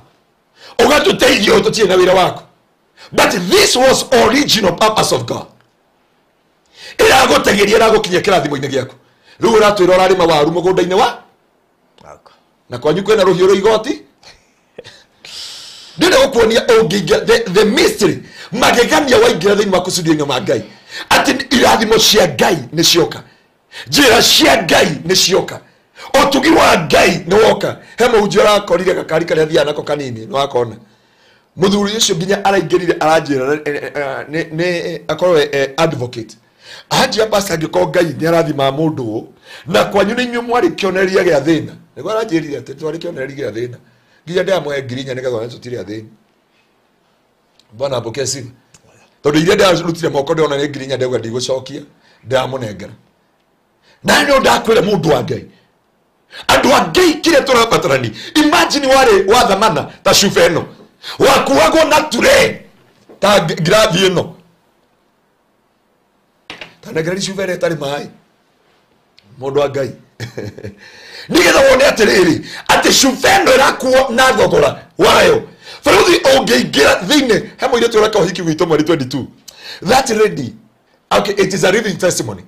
ũgatũteithia ũũ tũtirĩ na wĩra waku, but this was original purpose of God. Ĩragũtegeria, ĩragũkinyia kĩrathimo-inĩ gĩaku. Rĩu ũratwĩra ũrarĩma waru mũgũnda-inĩ wa Wakwa. Na kwanyu kwĩna rũhiũ rwa igoti. Ndĩrenda gũkuonia ũngĩingĩra the mystery magegania waingĩra thĩinĩ wa kusudio ma Ngai atĩ irathimo cia Ngai nĩ cioka, njĩra cia Ngai nĩ cioka, ũtugi wa Ngai nĩ woka. He mũhunjia ũrakorire gakari karĩa athiaga nako kanini, nĩ wakona mũthuri ũcio nginya araingĩrire aranjĩra nĩ akorwo advocate anjia pastor, angĩkorwo Ngai nĩ arathima mũndũ ũũ na kwanyu nĩ inyuĩ mwarĩ kĩonereria gĩa thĩna. Nĩguo aranjĩrire atĩ twarĩ kĩonereria gĩa thĩna, nginya ndĩramũhe 4,000 nĩgetha one tũtirĩ athĩni. Bwana apokee sifa. Tondũ iria ndĩrarutire moko ndĩrona nĩ 4,000, ndauga ndigũcokia, ndĩramũnengera. Na nĩ ndakwĩra mũndũ wa Ngai, andũ a Ngai, kĩrĩa tũrabatarani, imagine warĩ wa thamana ta cuba ĩno, wakuagwo na ture ta ngirathi ĩno, tanengereri cuba ĩrĩa ĩtarĩ maĩ, mũndũ wa Ngai, nĩgetha wone atĩrĩrĩ atĩ cuba ĩno ĩrakuo na thogora wayo. Baruthi, ũngĩingĩra thĩinĩ, he mũirĩtu ũreka ũhiki gwitũ mweri 22, that lady Okay, it is a living testimony.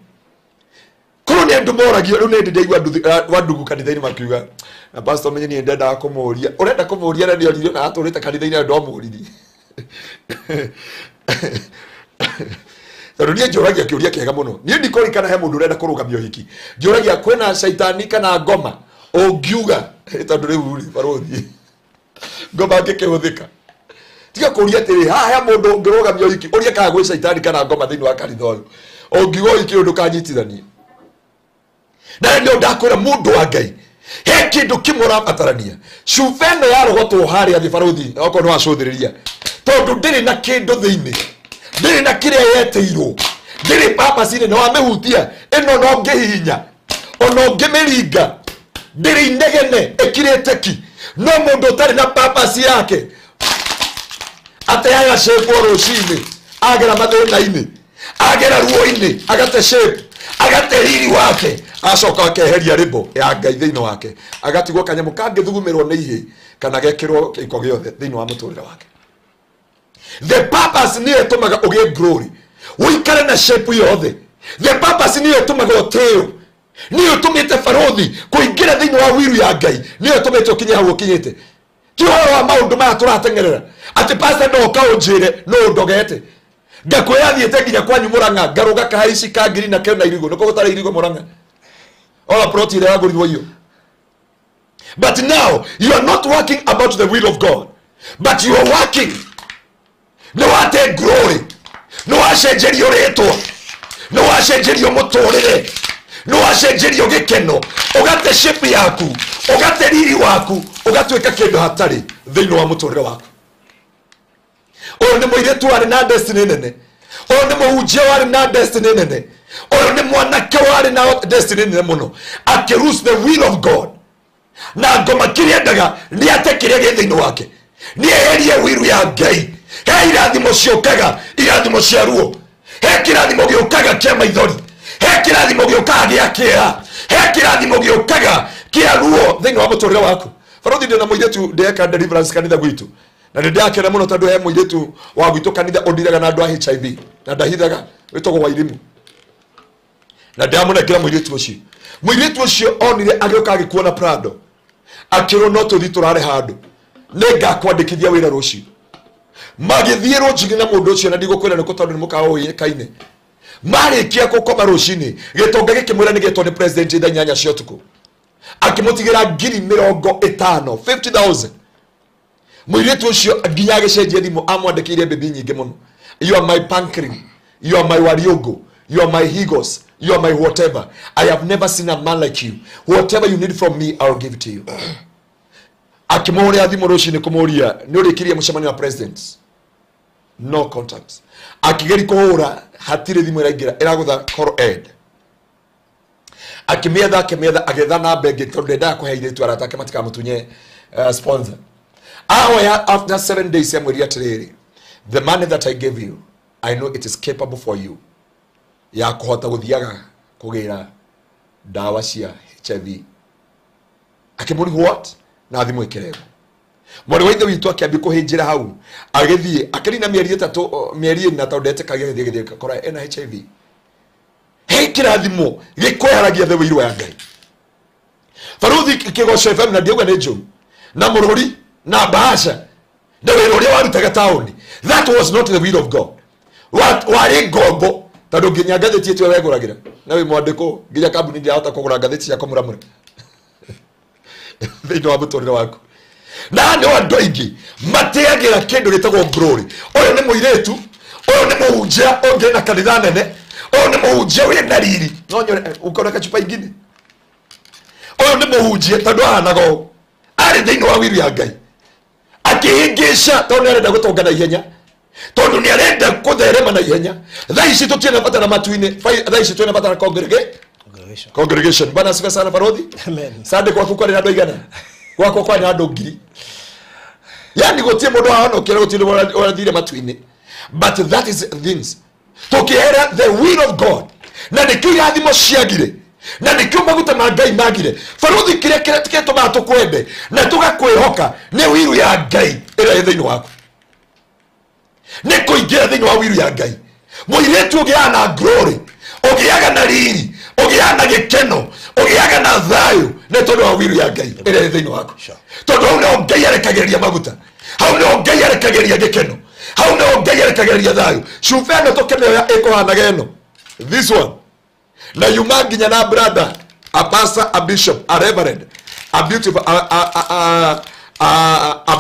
Korwo nĩ andũ moragio rĩu nĩ ndĩraigua wandugu kanitha-inĩ makiuga na pastor menye niĩ ndendaga kũmũria ũrenda kũmũria na nĩoririo na atũrĩte kanitha-inĩ andũ amũririe tondũ niĩ njũragia kĩũria kĩega mũno niĩ ndikũririkana he mũndũ ũrenda kũrũgamia ũhiki njũragia kwĩna caitani kana ngoma ũngiuga tondũ rĩu rĩ barũthi ngoma ngĩkĩhũthĩka tiga kũria atĩrĩ haha he mũndũ ũngĩrũgamia ũhiki ũrie kana gwĩ caitani kana ngoma thĩinĩ wa kanitha ũyũ ũngiuga ũhiki ũyũ ndũkanyitithanie na nĩ ndakwĩra mũndũ wa Ngai he kĩndũ kĩmwe ũrabatarania cuba ĩno yarogotwo harĩa thĩ barũthi okorwo nĩ wacũthĩrĩria tondũ ndĩrĩ na kĩndũ thĩinĩ ndĩrĩ na kĩrĩa yetĩirwo ndĩrĩ purpose-inĩ na wamĩhutia ĩno no ngĩhihinya ona ũngĩmĩringa ndĩrĩ inegene ĩkirĩte ki no mũndũ ũtarĩ na purpose yake ateaga shape o rũcinĩ agera mathĩna-inĩ agera ruo-inĩ agate shape agate riri wake acoka akeheria rĩmbo ya Ngai thĩinĩ wake agatigwo kanyamũ kangĩthugumĩrwo nĩ ihĩ kana gekĩrwo gĩko gĩothe thĩinĩ wa mũtũrĩre wake. The purpose nĩyo ĩtũmaga ũgĩe glory ũikare na shape yothe. The purpose nĩyo ĩtũmaga ũtĩo nĩyo ĩtũmĩte barũthi kũingĩra thĩinĩ wa wiru ya Ngai nĩyo ĩtũmĩte ũkinye hau ũkinyĩte. Ti ũhoro wa maũndũ maya tũrateng'erera atĩ pastor no ũka ũnjĩre no ũndogete ngakwĩra thiĩte nginya kwanyu Mũrang'a ngarũga kahaici ka ngiri na kena irigũ nĩko gũtarĩ irigũ Mũrang'a ona plot ĩrĩa yagũrirwo iyo. But now you are not working about the will of God, but you are working nĩ wate glory nĩ wacenjerio rĩtwa nĩ wacenjerio mũtũrĩre nĩ wacenjerio gĩkeno ũgate shape yaku ũgate riri waku ũgatuĩka kĩndũ hatarĩ thĩinĩ wa mũtũrĩre waku. Ũyũ nĩ mũirĩtu warĩ na destiny nene, ũyũ nĩ mũhunjia warĩ na destiny nene, ũyũ nĩ mwanake warĩ na destiny nene mũno akĩruse the will of God na ngoma kĩrĩa endaga nĩ ate kĩrĩa gĩ thĩinĩ wake nĩ eherie wiru ya Ngai. He irathimo ciũkaga irathimo cia ruo, he kĩrathimo gĩũkaga kĩa maithori, he kĩrathimo gĩũkaga gĩa kĩeha, he kĩrathimo gĩũkaga kĩa ruo thĩinĩ wa mũtũrĩre waku. Barũthi ndĩna mũirĩtu ndĩreka deliverance kanitha gwitũ na nĩ ndĩrakena mũno tondũ he mũirĩtu wa gwitũ kanitha ũndiraga na andũ a HIV na ndahithaga wĩtagwo Wairimu na ndĩramũnengera mũirĩtu ũcio. Mũirĩtu ũcio onire agĩũka agĩkuona Prado akĩrwo no tũthiĩ tũrare handũ nĩ ngakwandĩkithia wĩra rũciũ. Magĩthiĩ rũcinĩ na mũndũ ũcio na ndigũkwĩra nĩkũ tondũ nĩ mũkawa ũĩkaine. Marĩkia gũkoma rũcinĩ gĩtonga gĩkĩmwĩra nĩ gĩetwo nĩ president thaa 8 cia ũtukũ akĩmũtigĩra 50,000 50,000. Mũirĩtu ũcio nginya agĩcenjia thimũ amwandĩkĩire bebi nyingĩ mũno. You are my pancreas, you are my wariogo, you are my higos, you are my whatever. I have never seen a man like you. Whatever you need from me, I will give it to you. Akĩmũhũrĩra thimũ rũcinĩ kũmũria nĩ ũrĩkirie mũcemanio wa president, no contacts. Akĩgeria kũhũra hatirĩ thimũ ĩraingĩra ĩragũtha call end. Akĩmĩetha akĩmĩetha agĩetha namba ĩngĩ tondũ ndendaga kũhe airĩtu arata ake matikamũtunye sponsor. Ahoya after 7 days amwĩrire atĩrĩrĩ, the money that I gave you, I know it is capable for you ya kũhota gũthiaga kũgĩra ndawa cia HIV. Akĩmũria what? Na thimũ ĩkĩrengwo. Mwarĩ wa ithe witũ akĩambia kũhĩnjĩra hau agĩthiĩ akĩrina mĩeri 3 mĩeri 4 tondũ ndetĩkagia gĩthiĩ gĩthiĩ gĩkora ena HIV. He kĩrathimo gĩkweheragia the will ya Ngai. Barũthi Kĩgoco FM na ndiauga nĩ njũru na mũrũri na bahasha na wĩra ũrĩa warutaga taũni, that was not the will of God. Warĩ ngombo tondũ nginya ngathĩti ĩtio wegũragĩra na wĩ mwandĩkwo nginya kambuni ndĩrahota kũgũra ngathĩti cia kũmũramũra thĩinĩ wa mũtũrĩre waku. Na nĩ andũ aingĩ mateagĩra kĩndũ gĩtagwo glory. Ũyũ nĩ mũirĩtu, ũyũ nĩ mũhunjia ũngĩ na kanitha nene, ũyũ nĩ mũhunjia wĩna riri no nyone ũkona kachupa ingine. Ũyũ nĩ mũhunjia tondũ ahanaga ũũ arĩ thĩinĩ wa wiru ya Ngai akĩhĩngĩca tondũ nĩarenda gũtonga na ihenya tondũ nĩarenda kũtherema na ihenya. Thaa ici tũtirĩ na bata na matu-inĩ, thaa ici twĩna bata na congregation. Bwana asifiwe sana barũthi. Amen. Sunday gwaku kwarĩ na andũ aigana? Gwakwa kwarĩ na andũ 1,000. Yani gũtirĩ mũndũ wahonokire gũtirĩ ũrathire matu-inĩ. But that is things tũkĩhera the will of God na nĩkĩo irathimo ciagire na nĩkĩo maguta ma Ngai magire. Barũthi kĩrĩa gĩtũmaga tũkwende na tũgakwĩhoka nĩ wiru ya Ngai ĩrĩa ĩ thĩinĩ waku, nĩ kũingĩra thĩinĩ wa wiru ya Ngai. Mũirĩtu ũgĩaga na glory, ũgĩaga na riri, ũgĩaga na gĩkeno, ũgĩaga na thayũ nĩ tondũ wa will ya Ngai ĩrĩa ĩ thĩinĩ waku. Tondũ hau nĩho Ngai arekagĩrĩria maguta, hau nĩho Ngai arekagĩrĩria gĩkeno, hau nĩho Ngai arekagĩrĩria thayũ. Cuba ĩno tũkĩmĩoya ĩkũhanaga ĩno, this one, na yuma nginya na brother, a pastor, a bishop, a reverend, a beautiful, a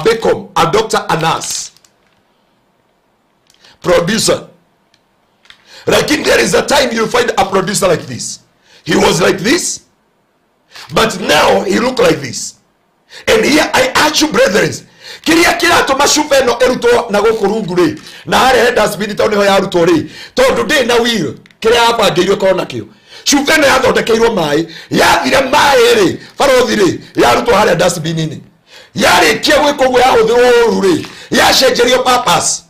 bacon, a doctor, a nurse, producer. Lakini there is a time you find a producer like this. He was like this, but now he look like this. And here I urge you, brethren, kiria kiratũma cuba ĩno ĩrutwo na gũkũ rungu rĩ, na harĩa he dustbin tondũ nĩho yarutwo rĩ, tondũ ndĩrĩ na wheel kĩrĩa yabangĩirwo ĩkorwo nakĩo. Cuba ĩno yathondekeirwo maĩ, yathire maĩ rĩ, barothi rĩ, yarutwo harĩa dustbin-inĩ. Yarĩkia gwĩkwo ũguo yahũthĩrwo ũru rĩ, yacenjerio purpose,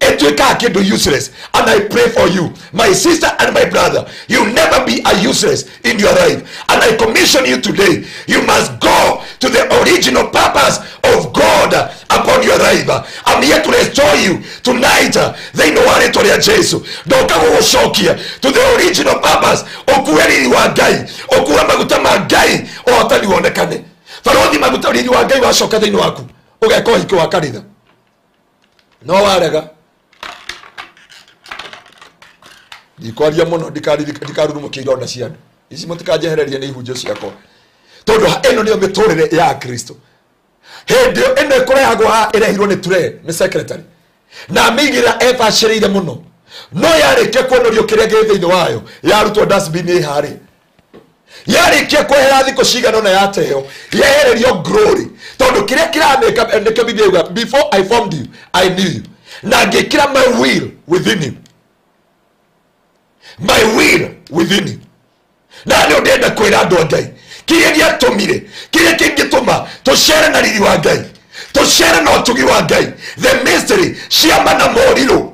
ĩtuĩkaga kĩndũ useless. And I pray for you, my sister and my brother, you never be a useless in your life. And I commission you today, you must go to the original purpose of God upon your life. I'm here to restore you tonight. Thĩinĩ wa rĩtwa rĩa Jesu, ndoka gũgũcokia to the original purpose. Ũkue riri wa Ngai, ũkue maguta ma Ngai, ũhotani wonekane. Barothi, maguta riri wa Ngai wacoka thĩinĩ waku, ũgeka ũhiki wa kanitha. No warega, ndikwaria mũno, ndikarurumũkia ironda cia andũ ici, mũtikanjehererie nĩ ihunjio ciakwa, tondũ ĩno nĩyo mĩtũrĩre ya Kristo. Hĩndĩ ĩyo ĩno ĩkũrehagwo haha ĩrehirwo nĩ ture nĩ secretary na amĩigĩrĩra ebacĩrĩire mũno, no yarĩkia kuonorio kĩrĩa gĩ thĩinĩ wayo, yarutwo dustbin ĩ harĩa, yarĩkia kwehera thikũ cigana ũna yateo, yehererio glory, tondũ kĩrĩa kĩramĩka nĩkĩo Biblia yuga, before I formed you I knew you, na ngĩkĩra my will within you, my will within you. Na nĩ ndĩrenda kwĩra andũ a Ngai kĩrĩa gĩatũmire, kĩrĩa kĩngĩtũma tũcere na riri wa Ngai, tũcere na ũtugi wa Ngai, the mystery, ciama na morirũ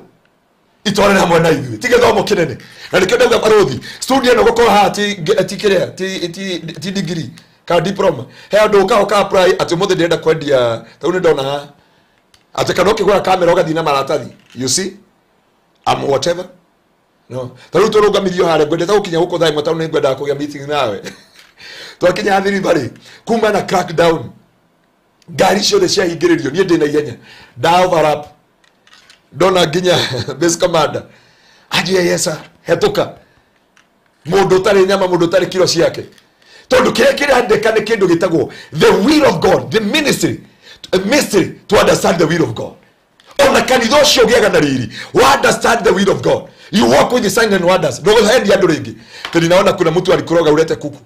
itwarane hamwe na ithuĩ, ti gĩthomo kĩnene. Na nĩkĩo ndauga barothi, studio ĩno gũkorwo haha ti kĩrĩa, ti degree kana diploma. He andũ ũkaga ũka apply atĩ ũmũthĩ ndĩrenda kwendia, ta rĩu nĩ ndona haha atĩ kana ũkĩgũra kamera ũgathiĩ na maratathi, you see, I'm whatever. No, ta rĩu tũrũgamirio harĩa, ngwendete gũkinya gũkũ thaa 1 tondũ nĩ ngwendaga kũgĩa meeting nawe. Twakinya thiriba rĩ, kuma na crackdown, ngari ciothe ciahingĩrĩrio, niĩ ndĩ na ihenya, nda overlap, ndona nginya base commander anjia yesa hetũka, mũndũ ũtarĩ nyama, mũndũ ũtarĩ kiro ciake, tondũ kĩrĩa kĩrandĩka nĩ kĩndũ gĩtagwo the will of God, the ministry, a mystery to understand the will of God. Ona kanitha ũcio ũgĩaga na riri, wa understand the will of God, you walk with the signs and wonders. Ndũgũhendia andũ rĩngĩ. Tondũ naona kuna mtu alikoroga urete kuku,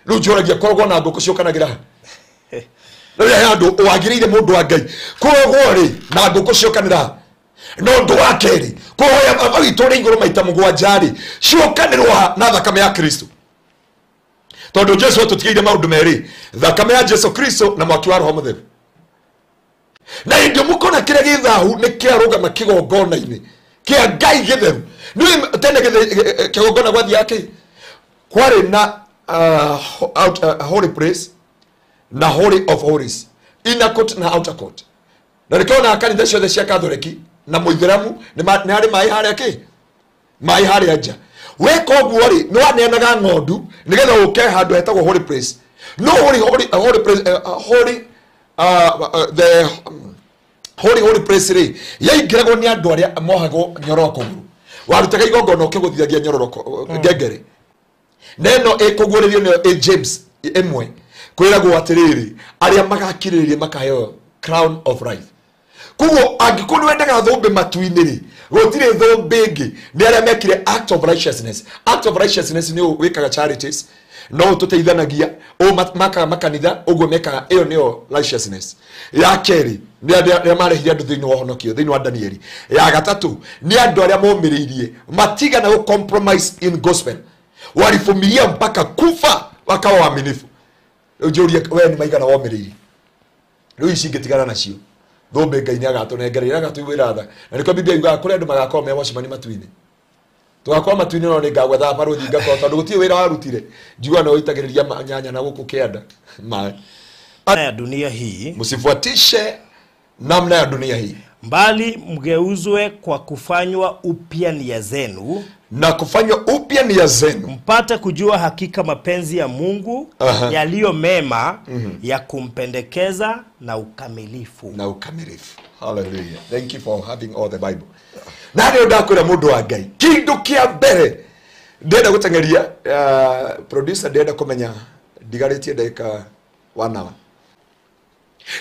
rĩu njũragia korogwo na ngũkũ ciũkanagĩra ha? Rĩu he handũ wagĩrĩire mũndũ wa Ngai kũrogwo rĩ na ngũkũ ciũkanĩra ha? Na ũndũ wa kerĩ, kũhoya Baba witũ ũrĩ igũrũ maita 7 rĩ, ciũkanĩrwo ha na thakame ya Kristo? Tondũ Jesu atũtigĩire maũndũ merĩ, thakame ya Jesu Kristo na mwaki wa Roho Mũtheru. Na hĩndĩ mũkona kĩrĩa gĩ thahu nĩ kĩarũgama kĩgongona-inĩ kĩa Ngai gĩtheru. Nĩ tene kĩgongona gwathiaga kĩ? Kwarĩ na holy place na holy of holies, inner court na outer court. Na nĩkĩo ona kanitha ciothe cia Katholiki na mũithĩramu nĩ harĩ maĩ harĩa kĩ? Maĩ harĩa nja. Weka ũguo rĩ, nĩ waneanaga ng'ondu nĩgetha ũke handũ hetagwo holy place. No holy, holy, holy place, holy, the holy, holy place rĩ, yaingĩragwo nĩ andũ arĩa mohagwo nyororo kũgũrũ. Warutaga igongona ũkĩgũtithagia nyororo ngengere. Na ĩno ĩkũguũrĩrio nĩyo ĩ James ĩmwe, kwĩragwo atĩrĩrĩ, arĩa magakirĩrĩria makaheo crown of life. Koguo angĩkorwo nĩ wendaga thũmbĩ matu-inĩ rĩ, gũtirĩ thũmbĩ ĩngĩ, nĩ arĩa mekire act of righteousness. Act of righteousness nĩ ũũ wĩkaga charities, no tũteithanagia, ũũ makaga makanitha, ũguo mekaga, ĩyo nĩyo righteousness. Ya kerĩ nĩ arĩa marehire andũ thĩinĩ wa ũhonokio, thĩinĩ wa Danieli. Ya gatatũ nĩ andũ arĩa momĩrĩirie matigana gũ compromise in gospel, walivumilia mpaka kufa, wakawa waaminifu. Rĩu njũrie we nĩ maigana womĩrĩirie? Rĩu ici ingĩtigana nacio, thũmbĩ Ngai nĩ agatũnengereire, agatũiguĩra tha. Na nĩkĩo Biblia yugaga kũrĩ andũ magakorwo me wacimani matu-inĩ. Tũgakorwo matu-inĩ no nĩ ngagwetha barũthi ngakorwo, tondũ gũtirĩ wĩra warutire. Njiguaga nĩ ũitagĩrĩria nyanya na gũkũ kĩanda maĩ. Ya dunia hii, msifuatishe namna ya dunia hii, Mbali mgeuzwe kwa kufanywa upya nia zenu, na kufanywa upya nia zenu, mpate kujua hakika mapenzi ya Mungu yaliyo mema, ya kumpendekeza na ukamilifu. Na ukamilifu. Hallelujah. Thank you for having all the Bible. Na nĩ ndakwĩra mũndũ wa Ngai, kĩndũ kĩa mbere ndĩrenda gũteng'eria, producer ndĩrenda kũmenya ndigarĩtie ndagĩka 1 hour.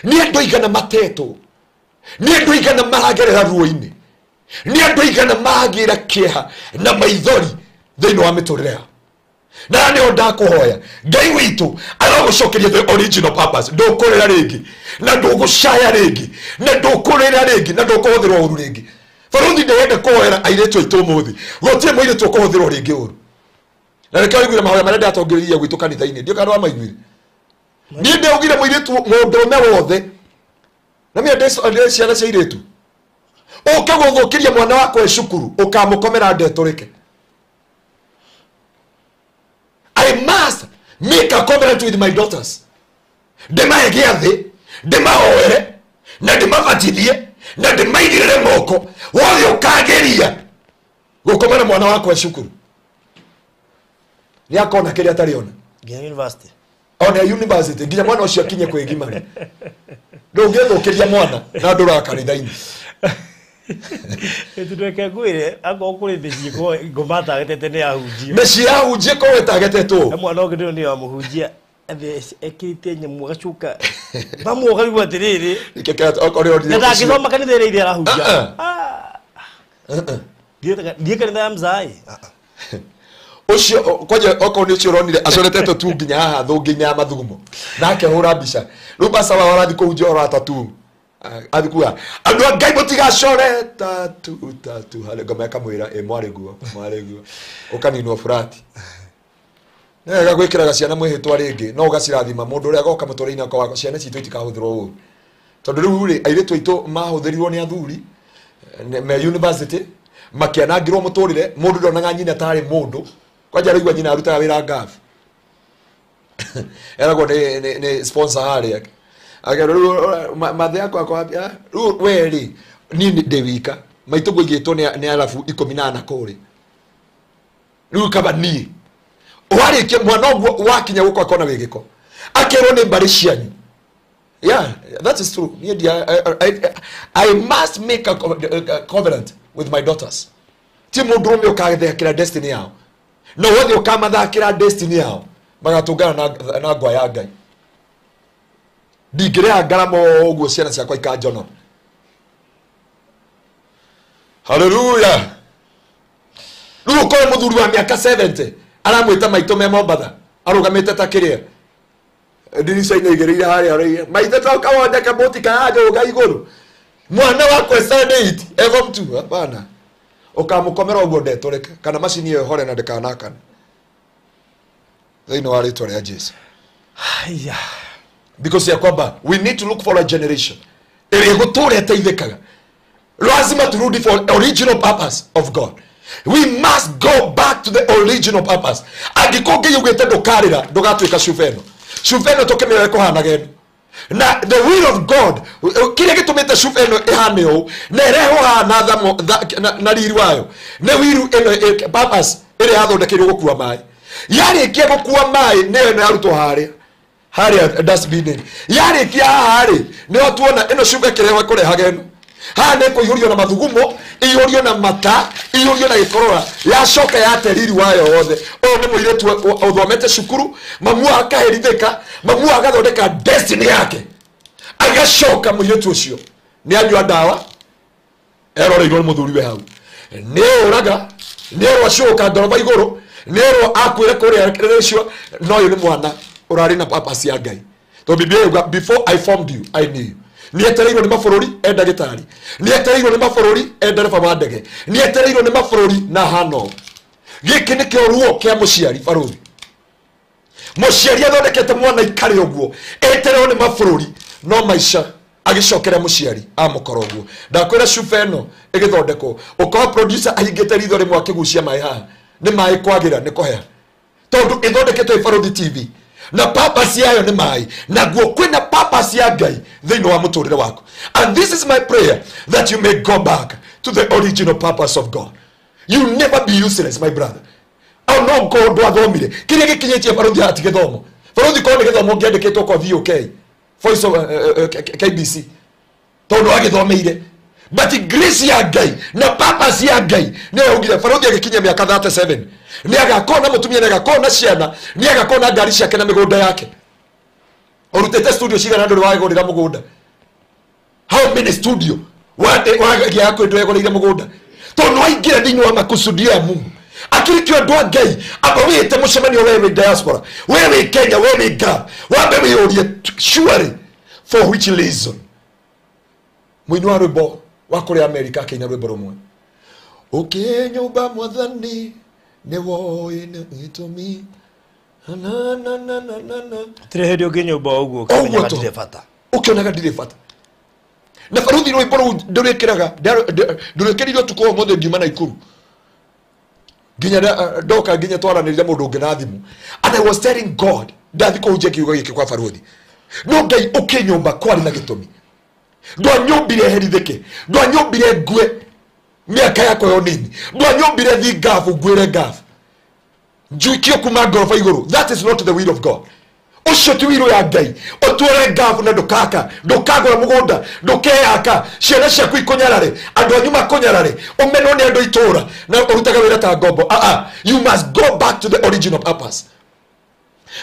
Nĩ andũ aigana matetwo, nĩ andũ aigana maragerera ruo-inĩ, nĩ andũ aigana maragĩra kĩeha na maithori thĩinĩ wa mĩtũrĩre yao. Na nĩho ndakũhoya Ngai witũ aragũcokeria the original purpose. Ndũkũrĩra rĩngĩ, na ndũgũcaya rĩngĩ, na ndũkũrĩra rĩngĩ, na ndũkũhũthĩrwo ũru rĩngĩ. Baruthi ndĩrenda kũhoera airĩtu aitũ ũmũthĩ, gũtirĩ mũirĩtu ũkũhũthĩrwo rĩngĩ ũru. Na reke ũiguire mahoya marĩa ndatongoreirie gwitũ kanitha-inĩ, ndiũ kana wamaiguire. Niĩ ndĩaugire mũirĩtu mũndũrũme wothe, na mie ndĩ ciana cia airĩtu, ũke gũthũkĩria mwana wakwa e cukuru, ũkamũkomera ndetũrĩke. I must make a covenant with my daughters. Ndĩmahe gĩathĩ, ndĩmahoere, na ndĩmabatithie, na ndĩmaigĩrĩre moko. Wothe ũkageria gũkomera mwana wakwa e cukuru, nĩ akona kĩrĩa atarĩ ona. Nginya university. Ona university, nginya mwana ũcio akinye kwĩgimara. Ndũngĩthũkĩria mwana na ndũraga kanitha-inĩ. Tũreke ngwĩre, akorwo kũrĩ mĩciĩ ngoma tagetete nĩ ahunjia. Mĩciĩ ya ahunjia ĩkorwo ĩtagetetwo. Na mwana ũngĩ nĩ wa mũhunjia, ekĩrĩte nyamũ agacuka. Mamu ũkaigua atĩrĩrĩ. Na ndangĩthoma kanitha ĩrĩa ĩrĩa arahunjia. Thiĩ kanitha ya Mzai. Ũcio kwanja okorwo nĩ ũcio ũronire acoretete tu nginya haha thũngĩ-inĩ ya mathugumo, na akehũra mbica. Rĩu pasta wao arathiĩ kũhunjia ũhoro wa tattoo. Athiĩ kuga andũ a Ngai mũtigacore tattoo, tattoo. Harĩ ngoma ĩkamwĩra, ĩ mwarĩ guo, mwarĩ guo. Ũkaninwo burati. Nĩ wega gwĩkĩraga ciana mwĩhĩtwa rĩngĩ, no ũgacirathima. Mũndũ ũrĩa agoka mũtũrĩre-inĩ wakwa wakwa, ciana citũ itikahũthĩrwo ũru. Tondũ rĩu rĩ, airĩtu aitũ mahũthĩrirwo nĩ athuri me university, makĩanangĩrwo mũtũrĩre, mũndũ ndonaga nyina tarĩ mũndũ. Kwanja araigua nyina arutaga wĩra ngabu. Eragwo nĩ sponsor harĩa. Akerwo rĩu mathe yakwa akwa, rĩu we rĩ, niĩ ndĩ wika, maitũ ngũigĩtwo nĩ arabu 14 kũrĩa. Rĩu kaba niĩ. Warĩkia mwana ũguo wakinya gũkũ akona wĩ gĩko. Akerwo nĩ mbarĩ cianyu. Yeah, that is true. I must make a covenant with my daughters. Ti mũndũrũme ũkathekera destiny yao. No wothe ũkamathakĩra destiny yao, magatũngana na ngwa ya Ngai. Ndingĩrĩha ngarama ũguo ciana ciakwa ikanjonora. Hallelujah. Rĩu ũkorwo mũthuri wa mĩaka 70 aramwĩta maitũ me Mombatha, arũgamĩte ta kĩrĩa ndirica-inĩ igĩrĩire harĩa araiga, maitũ toka wone kamũti karajũga igũrũ. Mwana wakwa 78 e form 2, hapana. Ũkamũkomera ũguo ndetũrĩke, kana macini ĩyo ĩhore na ndĩkanakane. Thĩinĩ wa rĩtwa rĩa Jesu. Haya. Because ya kwamba we need to look for a generation ĩrĩa ĩgũtũra ĩteithĩkaga. Lazima turudi for original purpose of God. We must go back to the original purpose. Angĩkorwo Ngai augĩte ndũkarĩra, ndũgatuĩka cuba ĩno. Cuba ĩno tũkĩmĩoe kũhanaga ĩno. Na the will of God, kĩrĩa gĩtũmĩte cuba ĩno ĩhane ũũ, na ĩrehwo haha na thamo, na riri wayo, nĩ will ĩno, purpose ĩrĩa yathondekeirwo gũkua maĩ. Yarĩkia gũkua maĩ, nĩyo ĩno yarutwo harĩa. Harĩa dustbin-inĩ. Yarĩkia haha rĩ, nĩho tuona ĩno cuba ĩkĩrehwo ĩkũrehaga ĩno. Haha nĩ kũihũrio na mathugumo, ĩihũrio na mata, ĩihũrio na gĩkorora, yacoka yate riri wayo wothe. Ũyũ nĩ mũirĩtu ũthomete cukuru, mamu akaherithĩka, mamu agathondeka destiny yake. Agacoka mũirĩtu ũcio nĩ anyua ndawa, eroreirwo nĩ mũthuri we hau. Nĩ ũraga, nĩ erwo acũka ngoroba igũrũ, nĩ erwo akuĩre kũrĩa rĩcio, no ũyũ nĩ mwana ũrarĩ na purpose ya Ngai. Tondũ Biblia yuga, before I formed you, I knew you. Nĩ etereirwo nĩ mabũrũri e ndagĩtarĩ, nĩ etereirwo nĩ mabũrũri e ndereba wa ndege, nĩ etereirwo nĩ mabũrũri na hano. Gĩkĩ nĩkĩo ruo kĩa mũciari barũthi. Mũciari athondekete mwana ikare ũguo, etereirwo nĩ mabũrũri, no maica agĩcokera mũciari amũkora ũguo. Ndakwĩra cuba ĩno ĩgĩthondekwo, ũkorwo producer ahingĩte ritho rĩmwe akĩgucia maĩ haha, nĩ maĩ kwagĩra, nĩ kũheha. Tondũ ĩthondeketwo ĩ Barũthi TV. Na purpose yayo nĩ maĩ. Naguo kwĩna purpose ya Ngai thĩinĩ wa mũtũrĩre waku. And this is my prayer, that you may go back to the original purpose of God. You never be useless, my brother. No God ndwathomire. Kĩrĩa gĩkinyĩtie barothi haha ti gĩthomo. Barothi korwo nĩ gĩthomo ũngĩandĩkĩtwo kwa VOK, Voice of KBC, tondũ agĩthomeire. But grace ya Ngai na purpose ya Ngai nĩyo yaugire barothi agĩkinyia mĩaka 37 nĩ agakorwo na mũtumia, nĩ agakorwo na ciana, nĩ agakorwo na ngari ciake na mĩgũnda yake. Ũrutĩte studio cigana ndũrĩ wagũrĩra mũgũnda? How many studio wagĩa kwĩ ndwegũrĩire mũgũnda? Tondũ waingĩra thĩinĩ wa makusudio ya Mungu. Akĩrĩkio andũ a Ngai amba wĩte mũcemanio, we wĩ diaspora, we wĩ Kenya, we wĩ Gulf, wambe wĩyũrie surely for which reason. Mũini wa rwĩmbo wa kũrĩa America akĩina rwĩmbo rũmwe, ũkĩnyũmba mwathani nĩ woĩ nĩ gĩtũmi na na na na na na. Gũtirĩ hĩndĩ ũngĩnyũmba ũguo ũkĩmenyaga ndirĩ bata. Ũkĩonaga ndirĩ bata. Na baruthi rwĩmbo rũu ndũrĩkĩraga, ndũrĩkĩrire ũtukũ wa ũmũthĩ ngiuma Naikuru nginya ndoka nginya twaranĩria mũndũ ũngĩ na thimũ. And I was telling God, ndathi kũhunjia kiugo gĩkĩ kwa baruthi, no Ngai ũkĩnyũmba kwarĩ na gĩtũmi. Ndwanyũmbire herithĩke, ndwanyũmbire ngue mĩaka yakwa yo nini, ndwanyũmbire thi ngabu ngwĩre ngabu njuikio kuma ngoroba igũrũ. That is not the will of God. Ũcio ti will ya Ngai. Ũtware ngabu na ndũkaka, ndũkagũra mũgũnda, ndũkeyaka, ciana ciaku ikũnyarare, andũ anyu makũnyarare, ũmenwo nĩ andũ itũra na ũrutaga wĩra ta ngombo. You must go back to the original purpose.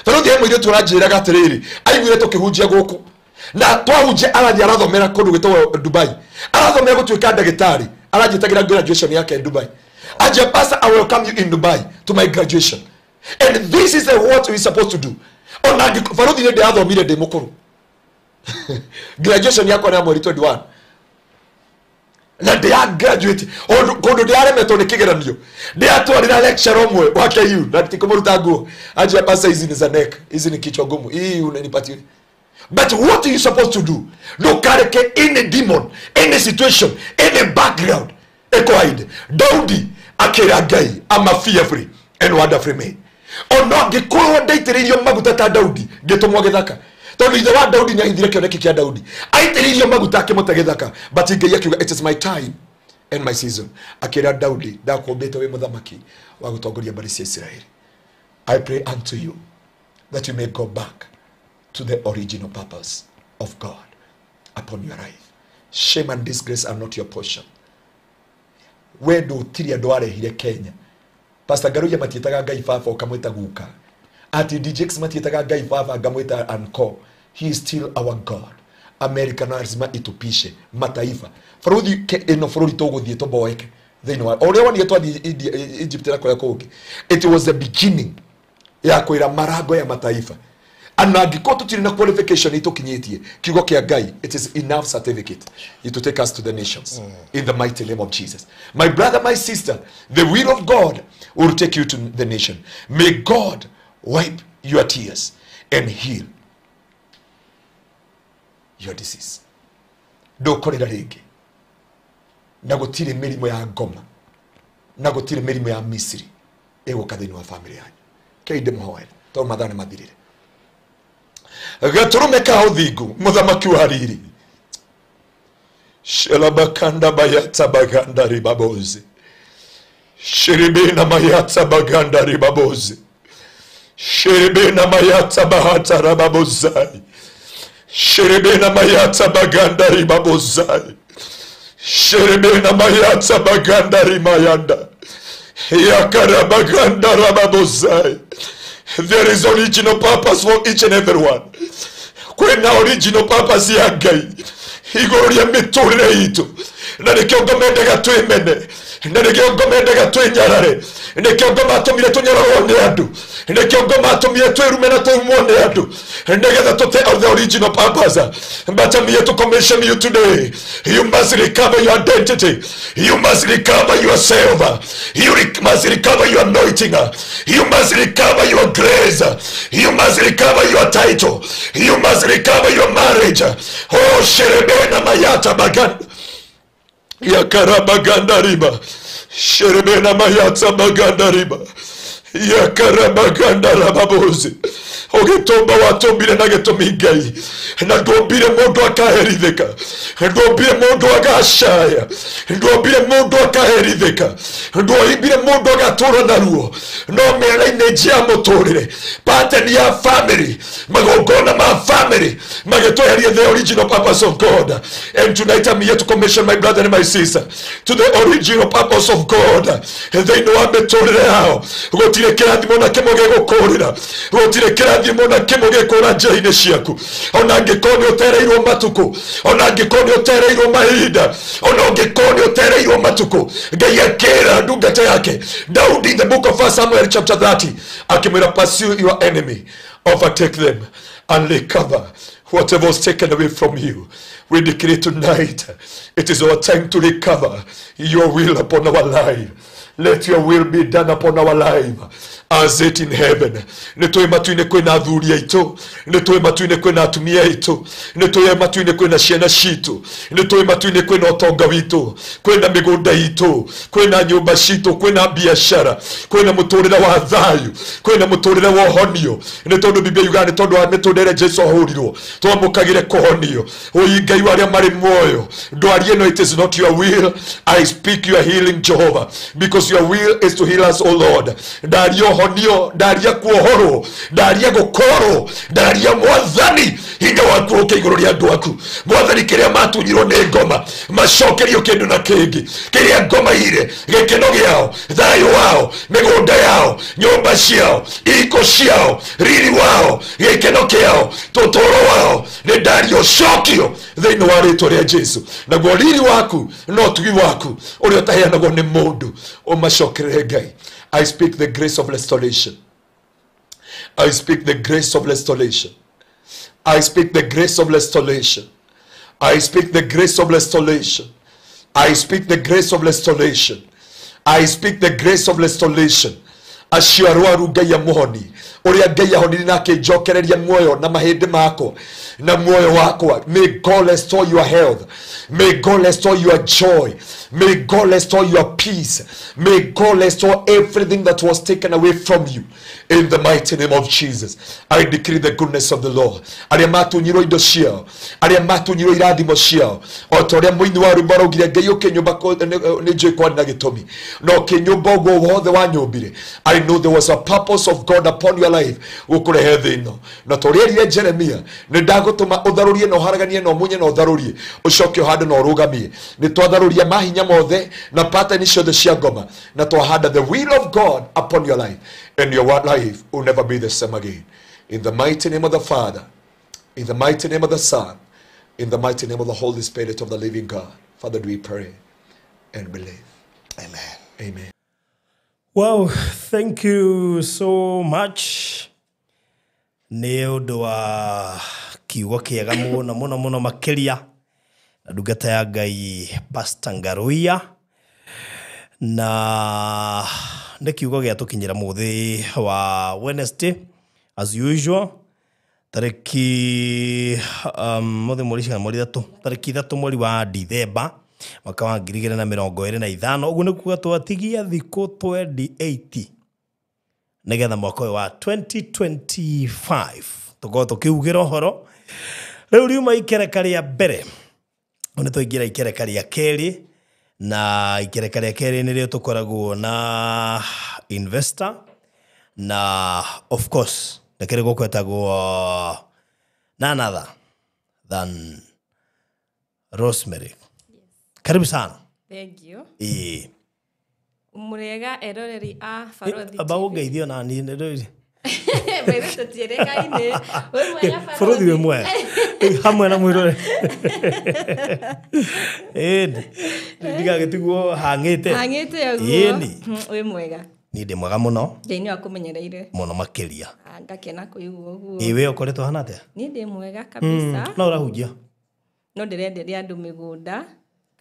Baruthi he mũirĩtu ũranjĩraga atĩrĩrĩ, aiguire tũkĩhunjia gũkũ na twahunjia arathiĩ arathomera kũndũ gwĩtagwo Dubai, arathomera gũtuĩka ndagĩtarĩ, aranjĩtagĩra graduation yake Dubai. Anjia, pastor, I welcome you in Dubai to my graduation. And this is what we supposed to do. Ona baruthi nĩ ndĩrathomire ndĩ mũkũrũ. Graduation yakwa nĩ ya mweri 21 na ndĩra graduate kũndũ ndĩraremetwo nĩ kĩgeranio, ndĩratwarĩra lecturer ũmwe wa KU na tikũmũruta nguo. Anjia, pastor, hizi ni za neck, hizi ni kichwa ngumu, hii unanipatia. But what are you supposed to do? Ndũkareke any demon, any situation, any background ĩkũhide. Daudi akĩra Ngai, I'm a fearfully and wonderfully made. Ona angĩkorwo ndaitĩrĩirio maguta ta Daudi ngĩtũmwo gĩthaka, tondũ ithe wa Daudi nĩahithire kĩoneki kĩa Daudi, aitĩrĩirio maguta akĩmũte gĩthaka, but Ngai akiuga it is my time and my season. Akĩra Daudi, ndakũmbĩte wĩ mũthamaki wa gũtongoria mbarĩ cia Isiraeli. I pray unto you that you may go back to the original purpose of God upon your life. Shame and disgrace are not your portion. We ndũtirie andũ arehire Kenya. Pastor Ngaruiya matiĩtaga Ngai baba ũkamwĩta guka. Ati DJX matiĩtaga Ngai baba ngamwĩta uncle. He is still our God. America no lazima itupishe mataifa. Bũrũri ĩno bũrũri tũgũthiĩ tũboeke thĩinĩ wa ũrĩa wonire twathiĩ Egypt na kũrĩa kũngĩ. It was the beginning ya kwĩra marango ya mataifa. Ana angĩkorwo tũtirĩ na qualification itũkinyĩtie kiugo kĩa Ngai, it is enough certificate to take us to the nations. In the mighty name of Jesus. My brother, my sister, the will of God will take you to the nation. May God wipe your tears and heal your disease. Ndũkũrĩra rĩngĩ, na gũtirĩ mĩrimũ ya ngoma, na gũtirĩ mĩrimũ ya Misiri ĩgũka thĩinĩ wa family yanyu. Kei ndĩmũhoere tondũ mathaa nĩ mathirire. Gatũrũme ka ũthingu, mũthamaki wa riri. Shelabakanda bayata baganda ribabozi. Shiribina mayata baganda ribabozi. Shiribina mayata bahata rababozai. Shiribina mayata baganda ribabozai. Shiribina mayata baganda rimayanda. Yakarabaganda rababozai. There is original purpose for each and every one. Kwena original purpose ya Ngai igũrũ rĩa mĩtũrĩre itũ, na nĩkĩo ngomendaga twĩmene, na nĩkĩo ngomendaga twĩnyarare, nĩkĩo ngomatũmire tũnyararwo nĩ andũ, nĩkĩo ngomatũmire twĩrume na tũrumwo nĩ andũ, nĩgetha tũte the original purpose. But I'm here to commission you today. You must recover your identity. You must recover yourself. You must recover your anointing. You must recover your grace. You must recover your title. You must recover your marriage. Oh, Sherebena Mayata Baganda. Yakarabaganda riba. Sherebena Mayata Baganda riba. Yakarabaganda rababozi. Ũgĩtũmba watũmbire na gĩtũmi Ngai, na ndũmbire mũndũ akaherithĩka, ndũmbire mũndũ agacaya, ndũmbire mũndũ akaherithĩka, ndũmbire mũndũ agatũra na ruo. No mĩena-inĩ nje ya mũtũrĩre, pattern ya family, magongona ma family magĩtweheria the original purpose of God. And tonight I'm here to commission my brother and my sister to the original purpose of God. Thĩinĩ wa mĩtũrĩre yao gũtirĩ kĩrathimo na kĩmwe gĩgũkũrĩra, gũtirĩ kĩrathimo na kĩmwe gĩkũra njĩra-inĩ ciaku. Ona angĩkorwo nĩ ũtereirwo matukũ, ona angĩkorwo nĩ ũtereirwo mahinda, ona ũngĩkorwo nĩ ũtereirwo matukũ, Ngai akĩra ndungata yake Daudi in the book of 1 Samuel chapter 30 akĩmwĩra, pursue your enemy, overtake them and recover whatever was taken away from you. We decree tonight, it is our time to recover your will upon our life. Let your will be done upon our life as it in heaven. Nĩ tũĩ matu-inĩ kwĩna athuri aitũ, nĩ tũĩ matu-inĩ kwĩna atumia aitũ, nĩ tũĩ matu-inĩ kwĩna ciana citũ, nĩ tũĩ matu-inĩ kwĩna ũtonga witũ, kwĩna mĩgũnda itũ, kwĩna nyũmba citũ, kwĩna biacara, kwĩna mũtũrĩre wa thayũ, kwĩna mũtũrĩre wa ũhonio. Nĩ tondũ Biblia yugaga nĩ tondũ wa mĩtũrĩre ĩrĩa Jesũ ahũrirwo twamũkagĩre kũhonio. Ũi Ngai wa arĩa marĩ muoyo, ndwari ĩno, it is not your will. I speak your healing, Jehovah, because your will is to heal us, O Lord. Ndaria ũhonio, ndaria kuohorwo, ndaria gũkorwo, ndaria Mwathani hinya waku ũke igũrũ rĩa andũ aku. Mwathani, kĩrĩa matunyirwo nĩ ngoma macokerio kĩndũ na kĩngĩ, kĩrĩa ngoma ire, gĩkeno gĩao, thayũ wao, mĩgũnda yao, nyũmba ciao, iko ciao, riri wao, gĩkeno kĩao, tũtũũro wao, nĩ ndaria ũcokio thĩinĩ wa rĩtwa rĩa Jesu. Naguo riri waku na ũtugi waku ũrĩa ũtaheanagwo nĩ mũndũ ũmacokerere Ngai. I speak the grace of restoration. I speak the grace of restoration. I speak the grace of restoration. I speak the grace of restoration. I speak the grace of restoration. I speak the grace of restoration. Acio arwaru Ngai amuhoni, ũrĩa Ngai ahonire na akĩnjokereria muoyo na mahĩndĩ makwa na muoyo wakwa. May God restore your health. May God restore your joy. May God restore your peace. May God restore everything that was taken away from you. In the mighty name of Jesus, I decree the goodness of the Lord. Arĩa matunyirwo indo ciao, arĩa matunyirwo irathimo ciao, o ta ũrĩa mũini wa rwĩmbo araugire, Ngai ũkĩnyũmba nĩ njũĩ kwarĩ na gĩtũmi, na ũkĩnyũmba ũguo wothe wanyũmbire. I know there was a purpose of God upon your life gũkũrehe thĩ ĩno. Na ta ũrĩa erire Jeremia, nĩ ndagũtũma ũtharũrie na ũharaganie na ũmunye na ũtharũrie, ũcoke ũhande na ũrũgamie. Nĩ twatharũria mahinya mothe na pattern ciothe cia ngoma, na twahanda the will of God upon your life, and your life will never be the same again. In the mighty name of the Father, in the mighty name of the Son, in the mighty name of the Holy Spirit of the living God. Father, do we pray and believe. Amen. Amen. Wow, thank you so much. Nĩ ũndũ wa kiugo kĩega mũno mũno mũno makĩria na ndungata ya Ngai Pastor Ngaruiya, na nĩ kiugo gĩatũkinyĩra mũthĩ wa Wednesday as usual, tarĩki mũthĩ mweri cigana, mweri ithatũ, tarĩki 3 mweri wa Dithemba mwaka wa 2025. Ũguo nĩ kuga twatigia thikũ 28 nĩgetha mwaka ũyũ wa 2025 tũkorwo tũkĩugĩra ũhoro. Rĩu riuma ikereka rĩa mbere, nĩ twaingĩra ikereka rĩa kerĩ, na ikereka rĩa kerĩ nĩrĩo tũkoragwo na investor, na of course ndakĩrĩ gũkwetagwo none other than Rosemary. Karibu sana. Thank you. Ĩĩ. Mũrĩega eroreri a Barothi Amba TV. ũngeithio na niĩ nĩ Baithe tũtiĩrĩkaine. Wĩ mwega? Bũrũthi wĩ mwega hamwe na mwĩrore ĩni ndigagĩtigwo hang'ĩte. Hang'ĩte ũguo. Ĩni. Wĩ mwega? Niĩ ndĩ mwega mũno. Ngai nĩ akũmenyereire. Mũno makĩria. Ah, ngakena kũigua ũguo. Ĩ we ũkoretwo hana atĩa? Niĩ ndĩ mwega kabisa. No ũrahunjia? No ndĩrenderia andũ mĩgũnda,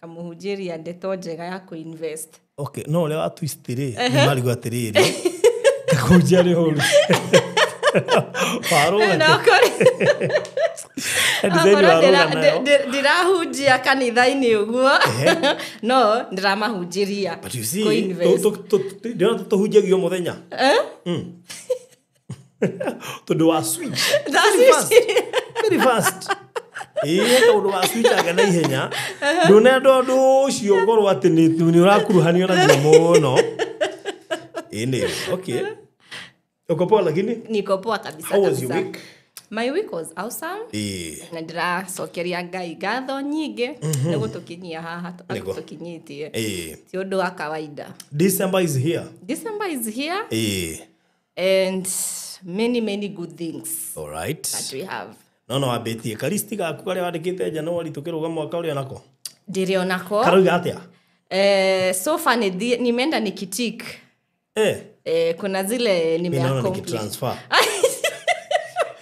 kamũhunjĩria ndeto njega ya kũinvest. Okay, no ũrĩa wa twist rĩ, nĩ marigwo atĩrĩrĩ, ngakũnjia nĩ ũru warũga. No kũrĩ Design okorwo warũga nayo. ndirahunjia kanitha-inĩ ũguo, no ndĩramahunjĩria But you see, kũ-invest. ndĩrona tũhunjagio mũthenya. Tondu wa switch. Very fast. Very fast. Tondu wa switch aga na ihenya. Ndunenda undu ucio ngorwo ati ni urakuruhanio na muno. Ene, okay. Uko poa lakini? Niko poa kabisa. How was your week? My week was awesome. Na ndiracokeria Ngai ngatho nyingĩ nĩ gũtũkinyia haha atũkinyĩtie. Ti ũndũ wa kawaida. December is here. December is here. And many many good things. All right. That we have. No ambĩtie karisti gaku karĩa wandĩkĩte January tũkĩrũga mwaka ũrĩa nako. Ndĩrĩ onako. Karauga atĩa? So far nimeenda nikitik. Kuna zile nimeaccomplish. Nikitransfer.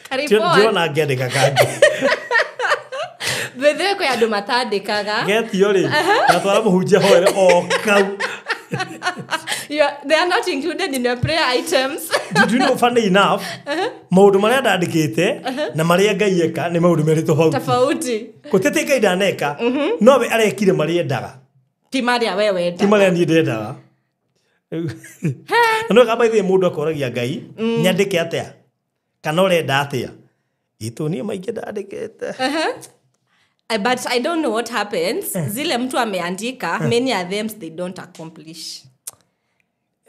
Karibu. Ndiona ngĩandĩka kangĩ. Bethe kwĩ andũ matandĩkaga. Getio rĩ, ngatwara mũhunjia hoere o kau. They are not included in your prayer items. Did you know, funny enough, maũndũ marĩa ndandĩkĩte na marĩa Ngai eka nĩ maũndũ merĩ tofauti. Tofauti. Gũtĩtĩ Ngai ndaneka, no we arekire marĩa endaga. Ti marĩa we wendaga. Ti marĩa niĩ ndendaga. Na no kamba ithe mũndũ akoragia Ngai, nyandĩke atĩa? Kana ũrenda atĩa? Itũ niĩ maingĩ ndandĩkĩte. But I don't know what happens. Zile mtu ameandika, many of them they don't accomplish.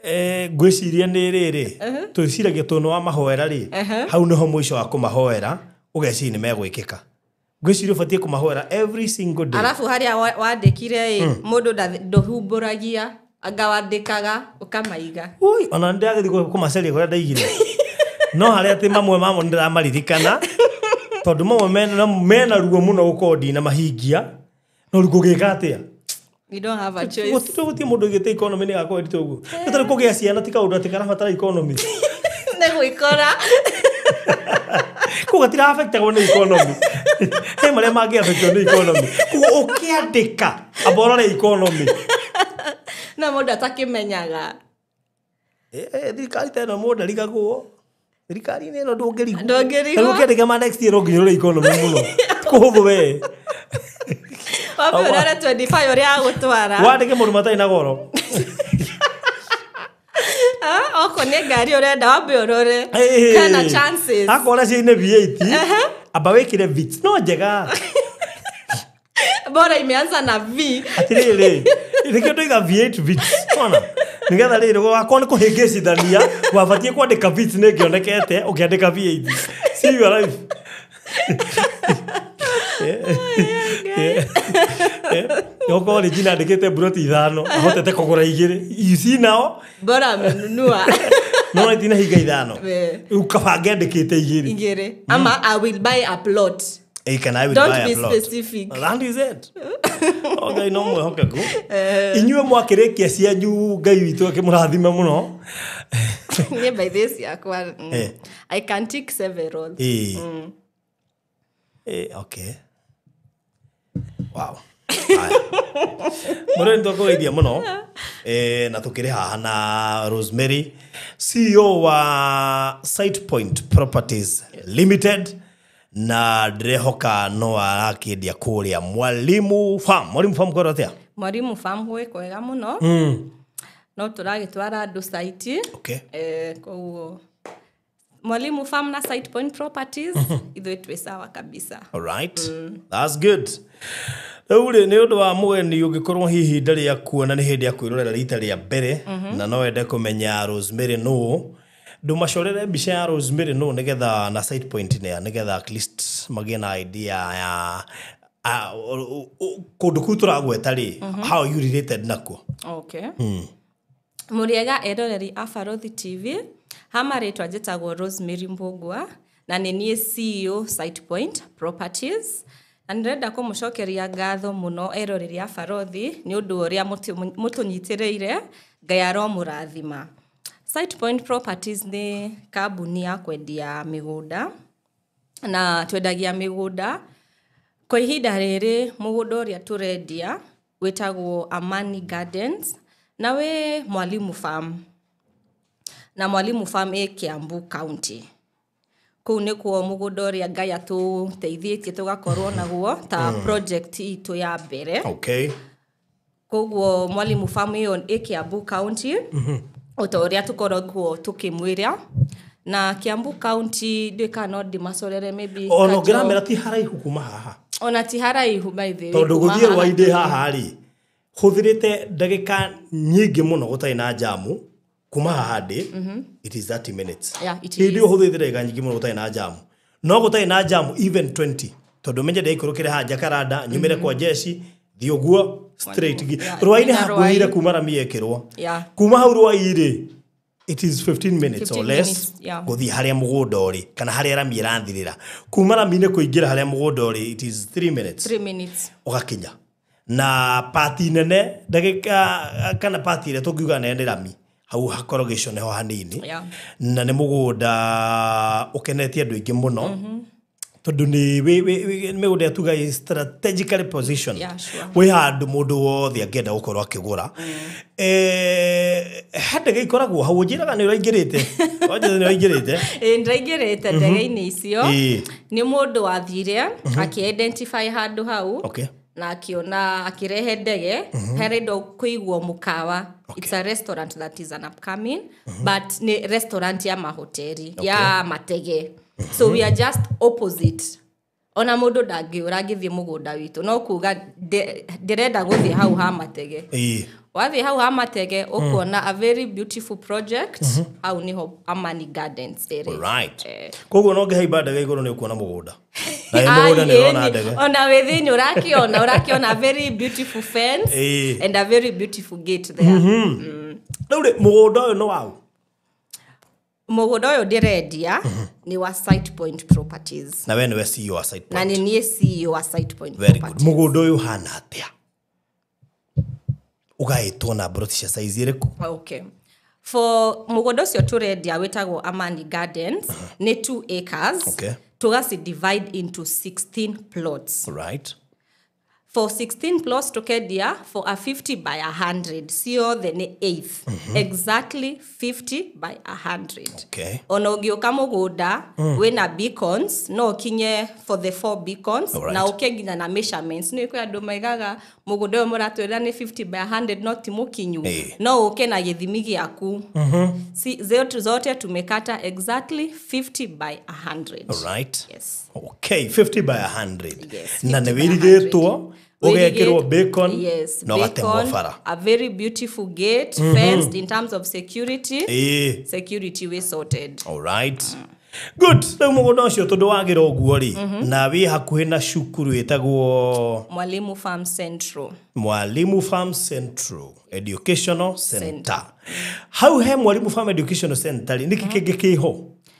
Ngwĩciria nĩ rĩrĩ, twĩciragia tondũ wa mahoera rĩ, hau nĩho mũico wa kũmahoera, ũgeciria nĩ megwĩkĩka. Ngwĩciria ũbatiĩ kũmahoera every single day. Arabu harĩa wandĩkire ĩ, mũndũ ndũhumbũragia, anga wandĩkaga ũkamaiga. Ui, ona nĩ ndĩragĩthiĩ kũmacaria kũrĩa ndaigire. No harĩa atĩ mamwe mamo nĩ ndĩramaririkana, tondũ mamwe mena ruo mũno gũkorwo ndinamahingia, no rĩu ngũgĩka atĩa? You don't have a choice. Gũtirĩ mũndũ ũigĩte economy nĩ gakorwo ĩritũ ũguo. Gũtarĩ kũgĩa ciana ti kaũndũ atĩ karabatara economy. Nĩ gwĩkora. Koguo gatira affectagwo nĩ economy. He marĩa mangĩ affectwo nĩ economy. Koguo ũkĩandĩka amba ũrore economy. Na mũndũ atakĩmenyaga. Thirikari ta ĩno mũndũ ndarigagwo. Thirikari-inĩ ĩno ndũngĩrigwo. Ndũngĩrigwo. Rĩu ũkĩandĩka ma next year no nginya ũrore economy mũno. Kũhũthũ we. Wambe ũrore 25 ũrĩa agũtwara. Wandĩke mũndũ matarĩ na goro. Okorwo nĩ ngari ũrenda wambe ũrore. Kana chances. Akorwo ciĩ V8, amba wĩkĩre Vitz. No njega. Bora imeanza na V. Atĩrĩrĩ, nĩkĩo ndoiga V8 Vitz. Wona? Nĩgetha rĩrĩ wakorwo nĩ kũhĩngĩcithania, wabatiĩ kwandĩka Vitz nĩ ĩngĩonekete ũkĩandĩka V8. See your life. Okorwo Regina andĩkĩte mburoti 5, ahotete kũgũra 2. You see now? Bora amenunua. No itinahinga 5. Rĩu kaba angĩandĩkĩte 2. 2. Ama I will buy a plot. Can I will Don't buy a be plot. Specific. That is it. O Ngai no mwĩhokeku. Inyuĩ mwakĩrĩkia cianyu Ngai witũ akĩmũrathime mũno. Niĩ by this yakwa, I can tick several. Okay. Wow. Mũrĩ nĩtwakũgeithia mũno. Na tũkĩrĩ haha na Rosemary, CEO wa Site Point Properties Limited. Na ndĩrehoka no arakĩendia kũrĩa Mwalimu Farm. Mwalimu Farm kwĩrwo atĩa? Mwalimu Farm gwĩ kwega mũno. No tũragĩtwara andũ site. Okay. Koguo Mwalimu Farm na Site Point Properties ithuĩ twĩ sawa kabisa. All right. That's good. Rĩu rĩ nĩ ũndũ wa mũgeni ũngĩkorwo hihi ndarĩ akuona nĩ hĩndĩ ya kwĩrorera rita rĩa mbere na no ende kũmenya Rosemary nũ, ndũmacorere mbica ya Rosemary nũ nĩgetha na Site Point nĩa nĩgetha at least magĩe na idea ya kũndũ kũu tũragweta rĩ, how you related nakuo. Okay. Mũrĩega eroreri a Barothi TV, hama rĩtwa njĩtagwo Rosemary Mbũgua na nĩ niĩ CEO Site Point Properties. Na nĩndĩrenda kũmũcokeria ngatho mũno eroreri a Barothi nĩ ũndũ ũrĩa mũtũnyitĩrĩire, Ngai aromũrathima. Site Point Properties nĩ kambuni ya kwendia mĩgũnda na twendagia mĩgũnda. Kwa ihinda rĩrĩ mũgũnda ũrĩa tũrendia wĩtagwo Amani Gardens na wĩ Mwalimu Farm. Na Mwalimu Farm ĩ Kiambu County. Kũu nĩkuo mũgũnda ũrĩa Ngai atũteithĩtie tũgakorwo naguo ta project itũ ya mbere. Okay. Koguo Mwalimu Farm ĩyo ĩ Kiambu County. O ta ũrĩa tũkoragwo tũkĩmwĩra. Na Kiambu County ndiũĩ kana no ndĩmacorere maybe Ona ũngĩramera ti haraihu kuma haha. Ona ti haraihu by the way. Tondũ gũthiĩ Rwai-inĩ haha rĩ, hũthĩrĩte ndagĩka nyingĩ mũno gũtarĩ na jamu kuma haha ndĩ, it is 30 minutes. Yeah, it Hĩndĩ is. ĩyo hũthĩrĩte ndagĩka nyingĩ mũno gũtarĩ na jamu. No gũtarĩ na jamu even 20. Tondũ menye ndaikũrũkĩre haha Jacaranda, nyumĩre kwa jeshi, thiĩ ũguo straight. Rwai-inĩ nginya hakuhĩire Rwai. kuma rami yekĩrwo. Yeah. Kuma hau Rwai-rĩ, it is 15 minutes 15 or less minutes, yeah. gũthiĩ harĩa mũgũnda ũrĩ kana harĩa rami ĩrathirĩra. Kuma rami-inĩ kũingĩra harĩa mũgũnda ũrĩ, it is 3 minutes. 3 minutes. Ũgakinya. Na pati nene ndagĩka kana pati ĩrĩa tũngiuga nene nĩ rami hau hakorogeco nĩho hanini. Yeah. Na nĩ mũgũnda ũkenetie andũ aingĩ mũno. Tondũ nĩ mĩgũnda ĩrĩa tugaga ĩ strategically positioned. Yeah, sure. Wĩ handũ mũndũ wothe angĩenda gũkorwo akĩgũra. He ndege ikoragwo hau ũnjĩraga nĩ ũraingĩrĩte. Wanjĩra nĩ ũraingĩrĩte. Ĩĩ ndĩraingĩrĩte ndege-inĩ icio. Ĩĩ. Nĩ mũndũ wathire akĩ-identify handũ hau. Okay. Na akiona akirehe ndege harendwo kũigwo mũkawa. It's a restaurant that is an upcoming, but ni restaurant ya mahoteri ya matege. So we are just opposite. Ona mũndũ ndangĩũra angĩthiĩ mũgũnda witũ no kuga ndĩrenda gũthiĩ hau ha matege. Wathiĩ hau ha matege ũkuona a very beautiful project. Hau niho Amani Gardens ĩrĩ. Alright. Koguo no ngĩhaimba ndege igũrũ nĩ ũkuona mũgũnda. Na ĩ mũgũnda nĩ ũrona ndege. Ona wĩ thĩinĩ ũrakĩona a very beautiful fence and a very beautiful gate there. Rĩu rĩ, mũgũnda ũyũ nĩ waũ? Mũgũnda ũyũ ndĩrendia nĩ wa Site Point Properties. Na we nĩwe CEO wa Site Na Point. nĩ niĩ CEO wa Site Point Very good. Properties. Mũgũnda ũyũ ũhana atĩa? Ũgaĩtwo na mburoti cia size ĩrĩkũ? Okay. For mũgũnda ũcio tũrendia wĩtagwo Amani Gardens nĩ 2 acres. Okay. Tũgaci divide into 16 plots. Right. For 16 plots tukendia for a 50 by 100. Ciothe nĩ eighth. Exactly 50 by 100. Okay. Ona ũngĩũka mũgũnda wĩna beacons no ũkinye for the 4 beacons. Alright. Na ũke nginya na measurements. Nĩ kwĩ andũ maigaga mũgũnda ũyũ mũratwĩra nĩ 50 by 100 no ti mũkinyu. No ũke na gĩthimi gĩaku. Zote tumekata exactly 50 by 100. Alright. Yes. Okay, 50 by 100. Yes, Na 50 nĩ by wĩrigĩtwo 100. ũgekĩrwo bacon Yes, na ũgatemwo bacon, bara. a very beautiful gate, fenced in terms of security. Security we sorted. Alright. Good. Rĩu mũgũnda ũcio tondũ wagĩra ũguo rĩ, na wĩ hakuhĩ na cukuru ĩtagwo Mwalimu Farm Central. Mwalimu Farm Central Educational Center. Hau he Mwalimu Farm Educational Center rĩ, nĩkĩ kĩngĩ kĩho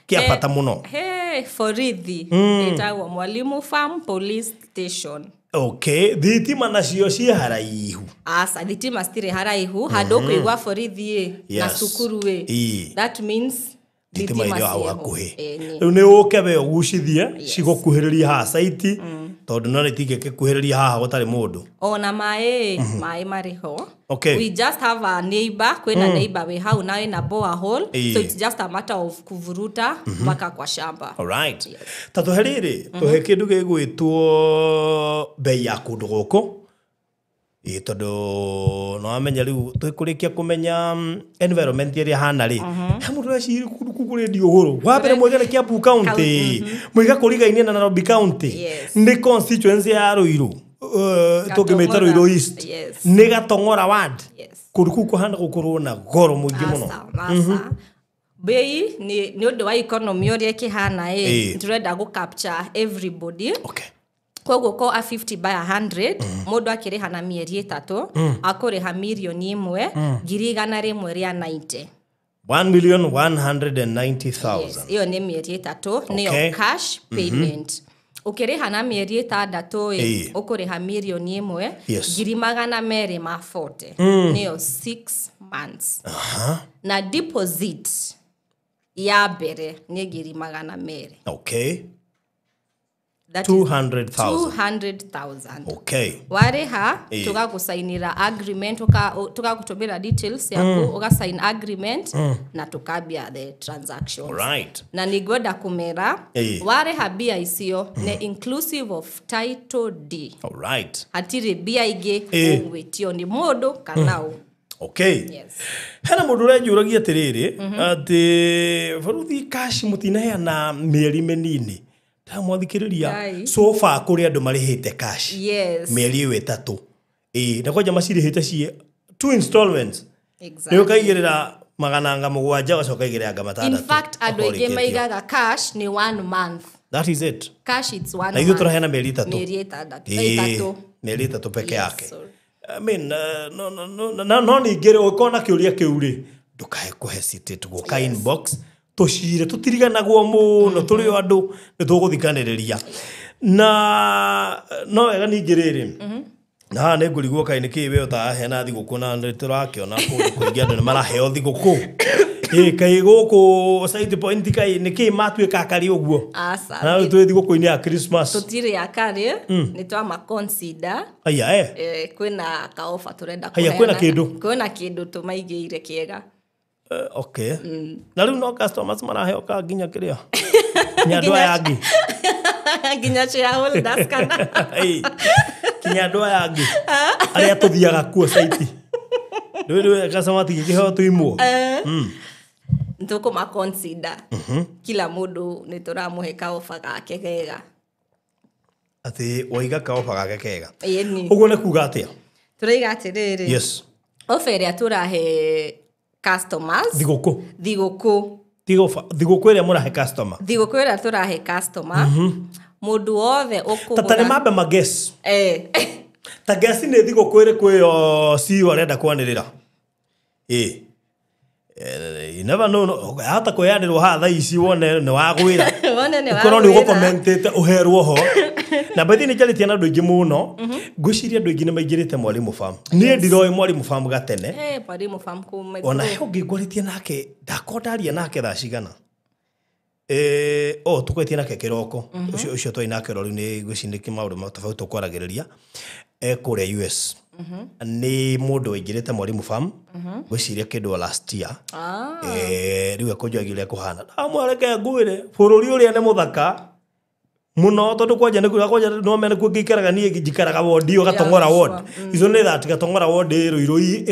kĩa bata mũno? He borithi ĩtagwo Mwalimu Farm Police Station. Okay, thitima nacio ciĩ haraihu. Aca, thitima citirĩ haraihu handũ ũkũigua borithi ĩ na cukuru ĩ. That means Thitima irĩ hau hakuhĩ. Rĩu nĩ ũke we ũgucithie cigũkuhĩrĩria haha site tondũ no nĩtingĩgĩkuhĩrĩria haha gũtarĩ mũndũ. Ona maĩ, maĩ marĩ ho. Okay. We just have a neighbor, kwĩna neighbor wĩ hau na wĩna borehole. So it's just a matter of kuvuruta mpaka kwa shamba. Alright. Ta tũhe rĩrĩ, tũhe kĩndũ gĩgwĩtwo bei ya kũndũ gũkũ. Ĩ tondũ no wamenya rĩu tũkũrĩkia kũmenya environment ĩrĩa ĩhana rĩ. He mũndũ ũreciria kũndũ kũu kũrendio goro. Wa mbere mwaiga nĩ Kiambu County. Mwaiga kũrigainie na Nairobi County. Yes. Nĩ constituency ya Ruiru. Tũngĩmĩta Ruiru East. Yes. Nĩ Gatong'ora ward. Yes. Kũndũ kũu kũhana gũkorwo na goro mũingĩ mũno. Aca. Bei nĩ ũndũ wa economy ũrĩa ĩkĩhana ĩ, tũrenda gũ capture everybody. Okay. Koguo ko a 50 by 100 mũndũ akĩrĩha na mĩeri 3 akũrĩha mirioni 1 190,000. 1,190,000. Yes, ĩyo nĩ mĩeri 3 nĩyo cash payment. Ũkĩrĩha na mĩeri 6 ĩ ũkũrĩha mirioni 1 240,000 nĩyo 6 months. Na deposit ya mbere nĩ 200,000. Okay. 200,000. 200,000. Okay. Warĩha tũgagũcainĩra agreement, tũgagũtũmĩra details yaku, ũgasign agreement na tũkambia the transactions. Alright. Na nĩngwenda kũmera warĩha mbia icio nĩ inclusive of title deed. Alright. Hatirĩ mbia ingĩ ũgwĩtio nĩ mũndũ kana ũ. Okay. Yes. Hena mũndũ ũrenjũragia atĩrĩrĩ atĩ baruthi cash mũtinaheana mĩeri mĩnini ta mwathikĩrĩria Ai. so far kũrĩ andũ marĩhĩte cash Yes. mĩeri ĩyo ĩtatũ ĩĩ na kwanja macirĩhĩte ciĩ two installments Exactly. nĩ ũkaigĩrĩra 700 ũgacoka ũkaigĩrĩra anga 600 In fact, andũ aingĩ maigaga cash nĩ 1 month. That is it. Cash it's 1 Na ithuĩ month. tũraheana mĩeri ĩtatũ. Mĩeri ĩtandatũ. Ĩĩ, Ĩtatũ. mĩeri ĩtatũ peke Yes, yake. sorry. I mean, no ningĩ rĩ ũngĩkorwo na kĩũria kĩu rĩ ndũkae kũ hesitate gũka inbox tũcire tũtiriganagwo mũno tũrĩ o andũ nĩ tũgũthikanĩrĩria na no wega ningĩ rĩrĩ na haha nĩ ngũrigwo kaĩ nĩkĩĩ we ũtaraheana thigũkũ na nĩ tũrakĩona kũndũ kũingĩ andũ nĩ maraheo thigũkũ ĩ kaĩ gũkũ Site Point kaĩ nĩkĩĩ matuĩka akarĩ ũguo Aca. na rĩu twĩ thigũkũ-inĩ ya Christmas Tũtirĩ akarĩ nĩ twama consider aya eh kwĩna kaoba tũrenda Haya, kwĩna kũheana. kĩndũ? Kwĩna kĩndũ tũmaigĩire kĩega. Okay. Na rĩu no customers maraheo ka nginya kĩrĩa nginya andũ aya angĩ Nginya shareholders kana Ĩ, nginya andũ aya angĩ arĩa tũthiaga kuo site rĩu rĩu customer matingĩkĩheo tũimwo nĩtũkũma consider kila mũndũ nĩ tũramũhe kaoba gake kega. Atĩ waiga kaoba gake kega Ĩni. ũguo nĩ kuga atĩa? Tũraiga atĩrĩrĩ Yes. ofa ĩrĩa tũrahe customers Thigũkũ thigũkũ thigũkũ ĩrĩa mũrahe customer thigũkũ ĩrĩa tũrahe customer mũndũ wothe ta ta nĩ ũkũgũra mambe maguess Eh. ta guess nĩ thigũkũ ĩrĩkũ ĩyo CEO arenda kwanĩrĩra ĩ you never know no, hata kwĩyanĩrwo haha thaa ici wone nĩ wagwĩra Wone nĩ ũkorwo nĩ wagwĩra. ũgũkomentĩte ũherwo ho na bathi nĩ njarĩtie na andũ aingĩ mũno ngwĩciria andũ aingĩ nĩ maingĩrĩte Mwalimu Farm niĩ ndiroĩ Mwalimu Farm gatene Eh, Mwalimu Farm kuma ona igũrũ. he ũngĩ ngwarĩtie nake ndakorwo ndaria nake thaa cigana o tũkwetie nake kĩroko ũcio ũcio twarĩ nake rĩu nĩ ngwĩciria nĩ maũndũ tofauti tũkwaragĩrĩria kũrĩa US nĩ mũndũ waingĩrĩte Mwalimu Farm ngwĩciria kĩndũ last year rĩu ekũnjogia ũrĩa kũhana ndamwareke ngwĩre bũrũri ũrĩa nĩ mũthaka mũno tondũ kwanja nĩ kwanja no mene kuo ngĩikaraga niĩ njikaraga ward ĩyo Gatong'ora Yeah, ward icio nĩ that Gatong'ora ward ĩ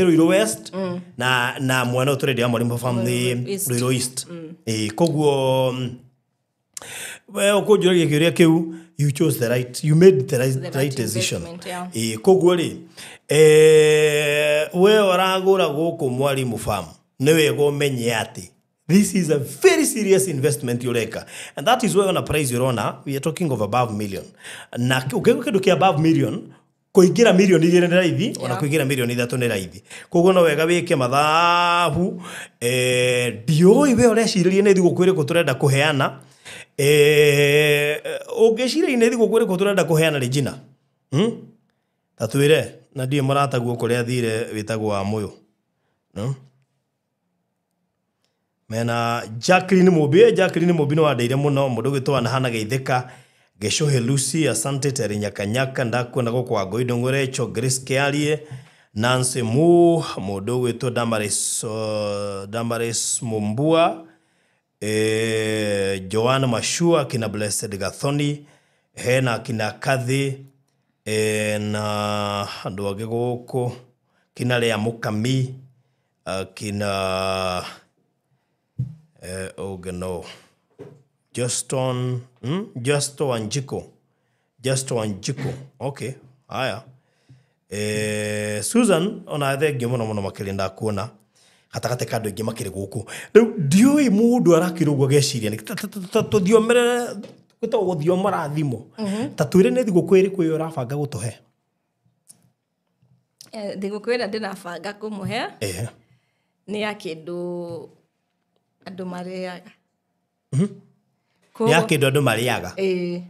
Ruiru West na mwena ũyũ tũrendia Mwalimu Farm nĩ East. Ruiru East ĩ koguo we ũkũnjũragia kĩũria kĩu you chose the right you made the right, The right right decision investment, yeah. ĩ koguo rĩ we ũragũra gũkũ Mwalimu Farm nĩ wega ũmenye atĩ this is a very serious investment ũreka and that is why on a price ũrona we are talking of above million na ũngĩgũra kĩndũ kĩa above million kũingĩra mirioni 2 nĩ raithi ona kũingĩra mirioni 3 nĩ raithi koguo no wega wĩke mathabu ndiũĩ we ũrecirĩria nĩ thigũkũ ĩrĩkũ tũrenda kũheana ũngĩciria nĩ thigũkũ ĩrĩkũ tũrenda kũheana Regina ta twĩre na ndiĩ mũrataguo kũrĩa athire wĩtagwo wa mũyũ no? Mena Jacqueline Mũmbi Jacqueline Mũmbi nĩ wandeire mũno mũndũ ũgĩtwo Anahana Geithĩka Gĩcũhĩ Lucy asante Terry Nyakanyaka ndakuona gũkũ Wangũi Ndũng'ũrecho Grace Kĩarie Nancy Mu mũndũ ũgwĩtwo Damaris, Damaris Mumbua Joanna Mashua kina Blessed Gathoni hena kina Kathi na andũ angĩ gũkũ kina Lea Mũkami kina ũngĩ Justin Justo Wanjiko Justo Wanjiko okay haya Susan ona thengio mũno mũno makĩria ndakuona gatagatĩ ka andũ aingĩ makĩrĩ gũkũ rĩu ndiũĩ mũndũ arakĩrwo ũguo ageciria nĩ tũthiomerere gwĩtagwo gũthiomora thimũ ta twĩre nĩ thigũkũ ĩrĩkũ ĩyo ũrabanga gũtũhe Thigũkũ ĩrĩa ndĩrabanga kũmũhe nĩ ya kĩndũ andũ marĩaga nĩ ya kĩndũ andũ marĩaga ĩĩ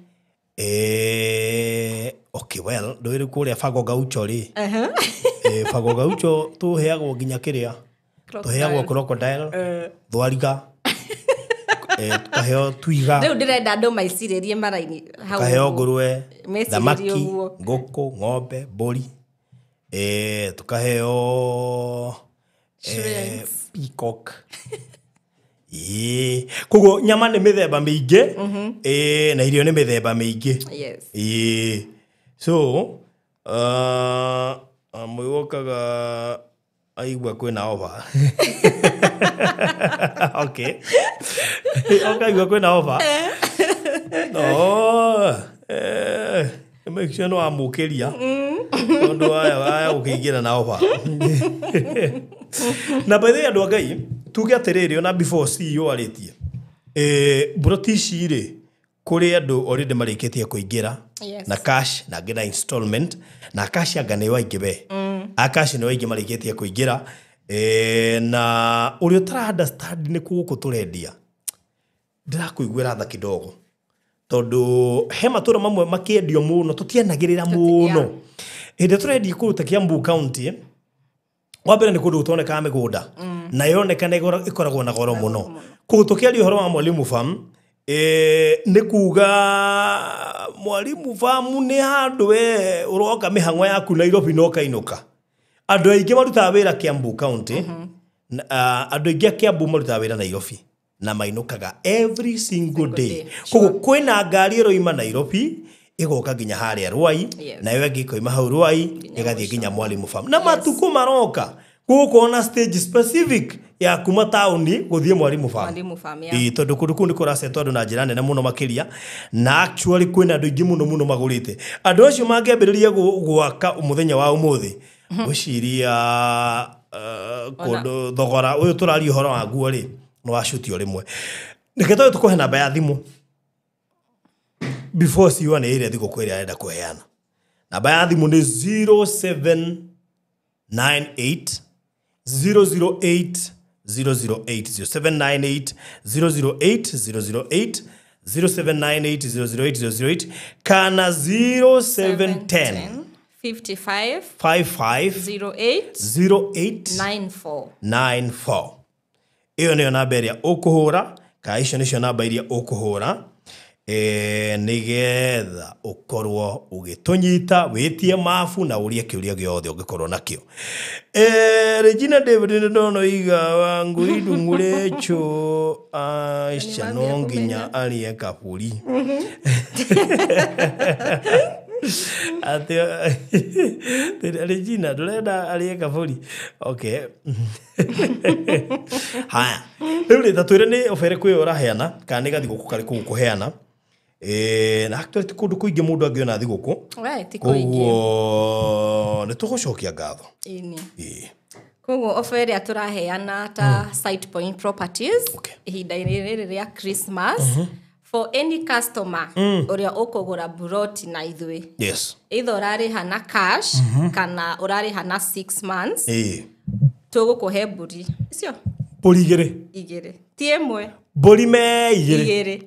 okay well ndũĩ kũrĩa Fago Gaucho rĩ Fago Gaucho tũheagwo nginya kĩrĩa tũheagwo crocodile thwariga tukaheo twiga Rĩu ndĩrenda andũ maicirĩrie maraini hau tukaheo ũguo. ngũrwe Mecirĩrie thamaki ũguo. ngũkũ ng'ombe mbũri tukaheo Shrimps. peacock ĩĩ koguo nyama nĩ mĩthemba mĩingĩ na irio nĩ mĩthemba mĩingĩ Yes. ĩĩ so mwĩwokaga Aigua kwĩna offer. Okay. Oka aigua kwĩna offer. No. Make sure no amũkĩria. Tondũ aya gũkĩingĩra na offer. Na by the way andũ a Ngai, tuge atĩrĩrĩ ona before CEO arĩtie. Mburoti ici rĩ, kũrĩ andũ already marĩkĩtie kũingĩra. Yes. Na cash na angĩ na installment na cash anga nĩo aingĩ we. A cash nĩo aingĩ marĩkĩtie kũingĩra. Na ũrĩa ũtara understand nĩ gũkũ tũrendia ndĩrakũiguĩra tha kidogo tondũ he matũra mamwe makĩendio mũno tũtianagĩrĩra mũno hĩndĩ tũrendia kũndũ ta Kiambu County wa mbere nĩ kũndũ gũtonekaga mĩgũnda na yonekana ĩkoragwo na goro mũno koguo tũkĩaria ũhoro wa Mwalimu Farm nĩ kuga Mwalimu Farm nĩ handũ we ũroka mĩhang'o yaku Nairobi na ũkainũka. Andũ aingĩ marutaga wĩra Kiambu County, andũ aingĩ a Kiambu marutaga wĩra Nairobi na mainũkaga every single day. Koguo kwĩna ngari ĩroima Nairobi ĩgoka nginya harĩa Ruai, nayo ĩngĩ ĩkoima hau Ruai ĩgathiĩ nginya Mwalimu Farm. Na matukũ maroka gũgũkorwo na stage specific ya kuma taũni gũthiĩ Mwalimu Farm. Mwalimu Farm, yeah. Tondũ kũndũ kũu nĩ kũracetwo andũ na njĩra nene mũno makĩria na actually kwĩna andũ aingĩ mũno mũno magũrĩte. Andũ acio mangĩambĩrĩria gwaka mũthenya wa ũmũthĩ gwĩciria kũndũ thogora ũyũ tũraria ũhoro waguo rĩ nĩ wacutio rĩmwe. Reke tũthiĩ tũkũhe namba ya thimũ before CEO nĩ ĩrĩa thigũkũ ĩrĩa arenda kũheana. Namba ya thimũ nĩ 0798 008 008 0798 008 008 0798 008 008 kana 0710 55 55 08 08 94 94. Ĩyo nĩyo namba ĩrĩa ũkũhũra kana icio nĩcio namba iria ũkũhũra nĩgetha ũkorwo ũgĩtũnyita wĩtie mabu na ũrie kĩũria gĩothe ũngĩkorwo nakĩo. Regina David nĩ ndona iga wangu idung'urecho aca no nginya arĩe kaburi. Atĩ Regina ndũrenda arĩe kaburi. Okay. Haya. Rĩu rĩ ta twĩre nĩ ofa ĩrĩkũ ĩyo ũraheana kana nĩ gathigũkũ karĩkũ ũkũheana. Na actually ti kũndũ kũingĩ mũndũ angĩona thigũkũ. We, ti kũingĩ. Koguo nĩ tũgũcokia ngatho. Ĩni. Koguo ofa ĩrĩa tũraheana ta Site Point Properties ihinda-inĩ rĩrĩ rĩa Christmas for any customer ũrĩa ũkũgũra buroti na ithuĩ. Yes. Either ũrarĩha na cash kana ũrarĩha na 6 months. Tũgũkũhe mbũri. Icio? Mbũri igĩrĩ. Igĩrĩ. Ti ĩmwe. Mbũri me igĩrĩ. Igĩrĩ.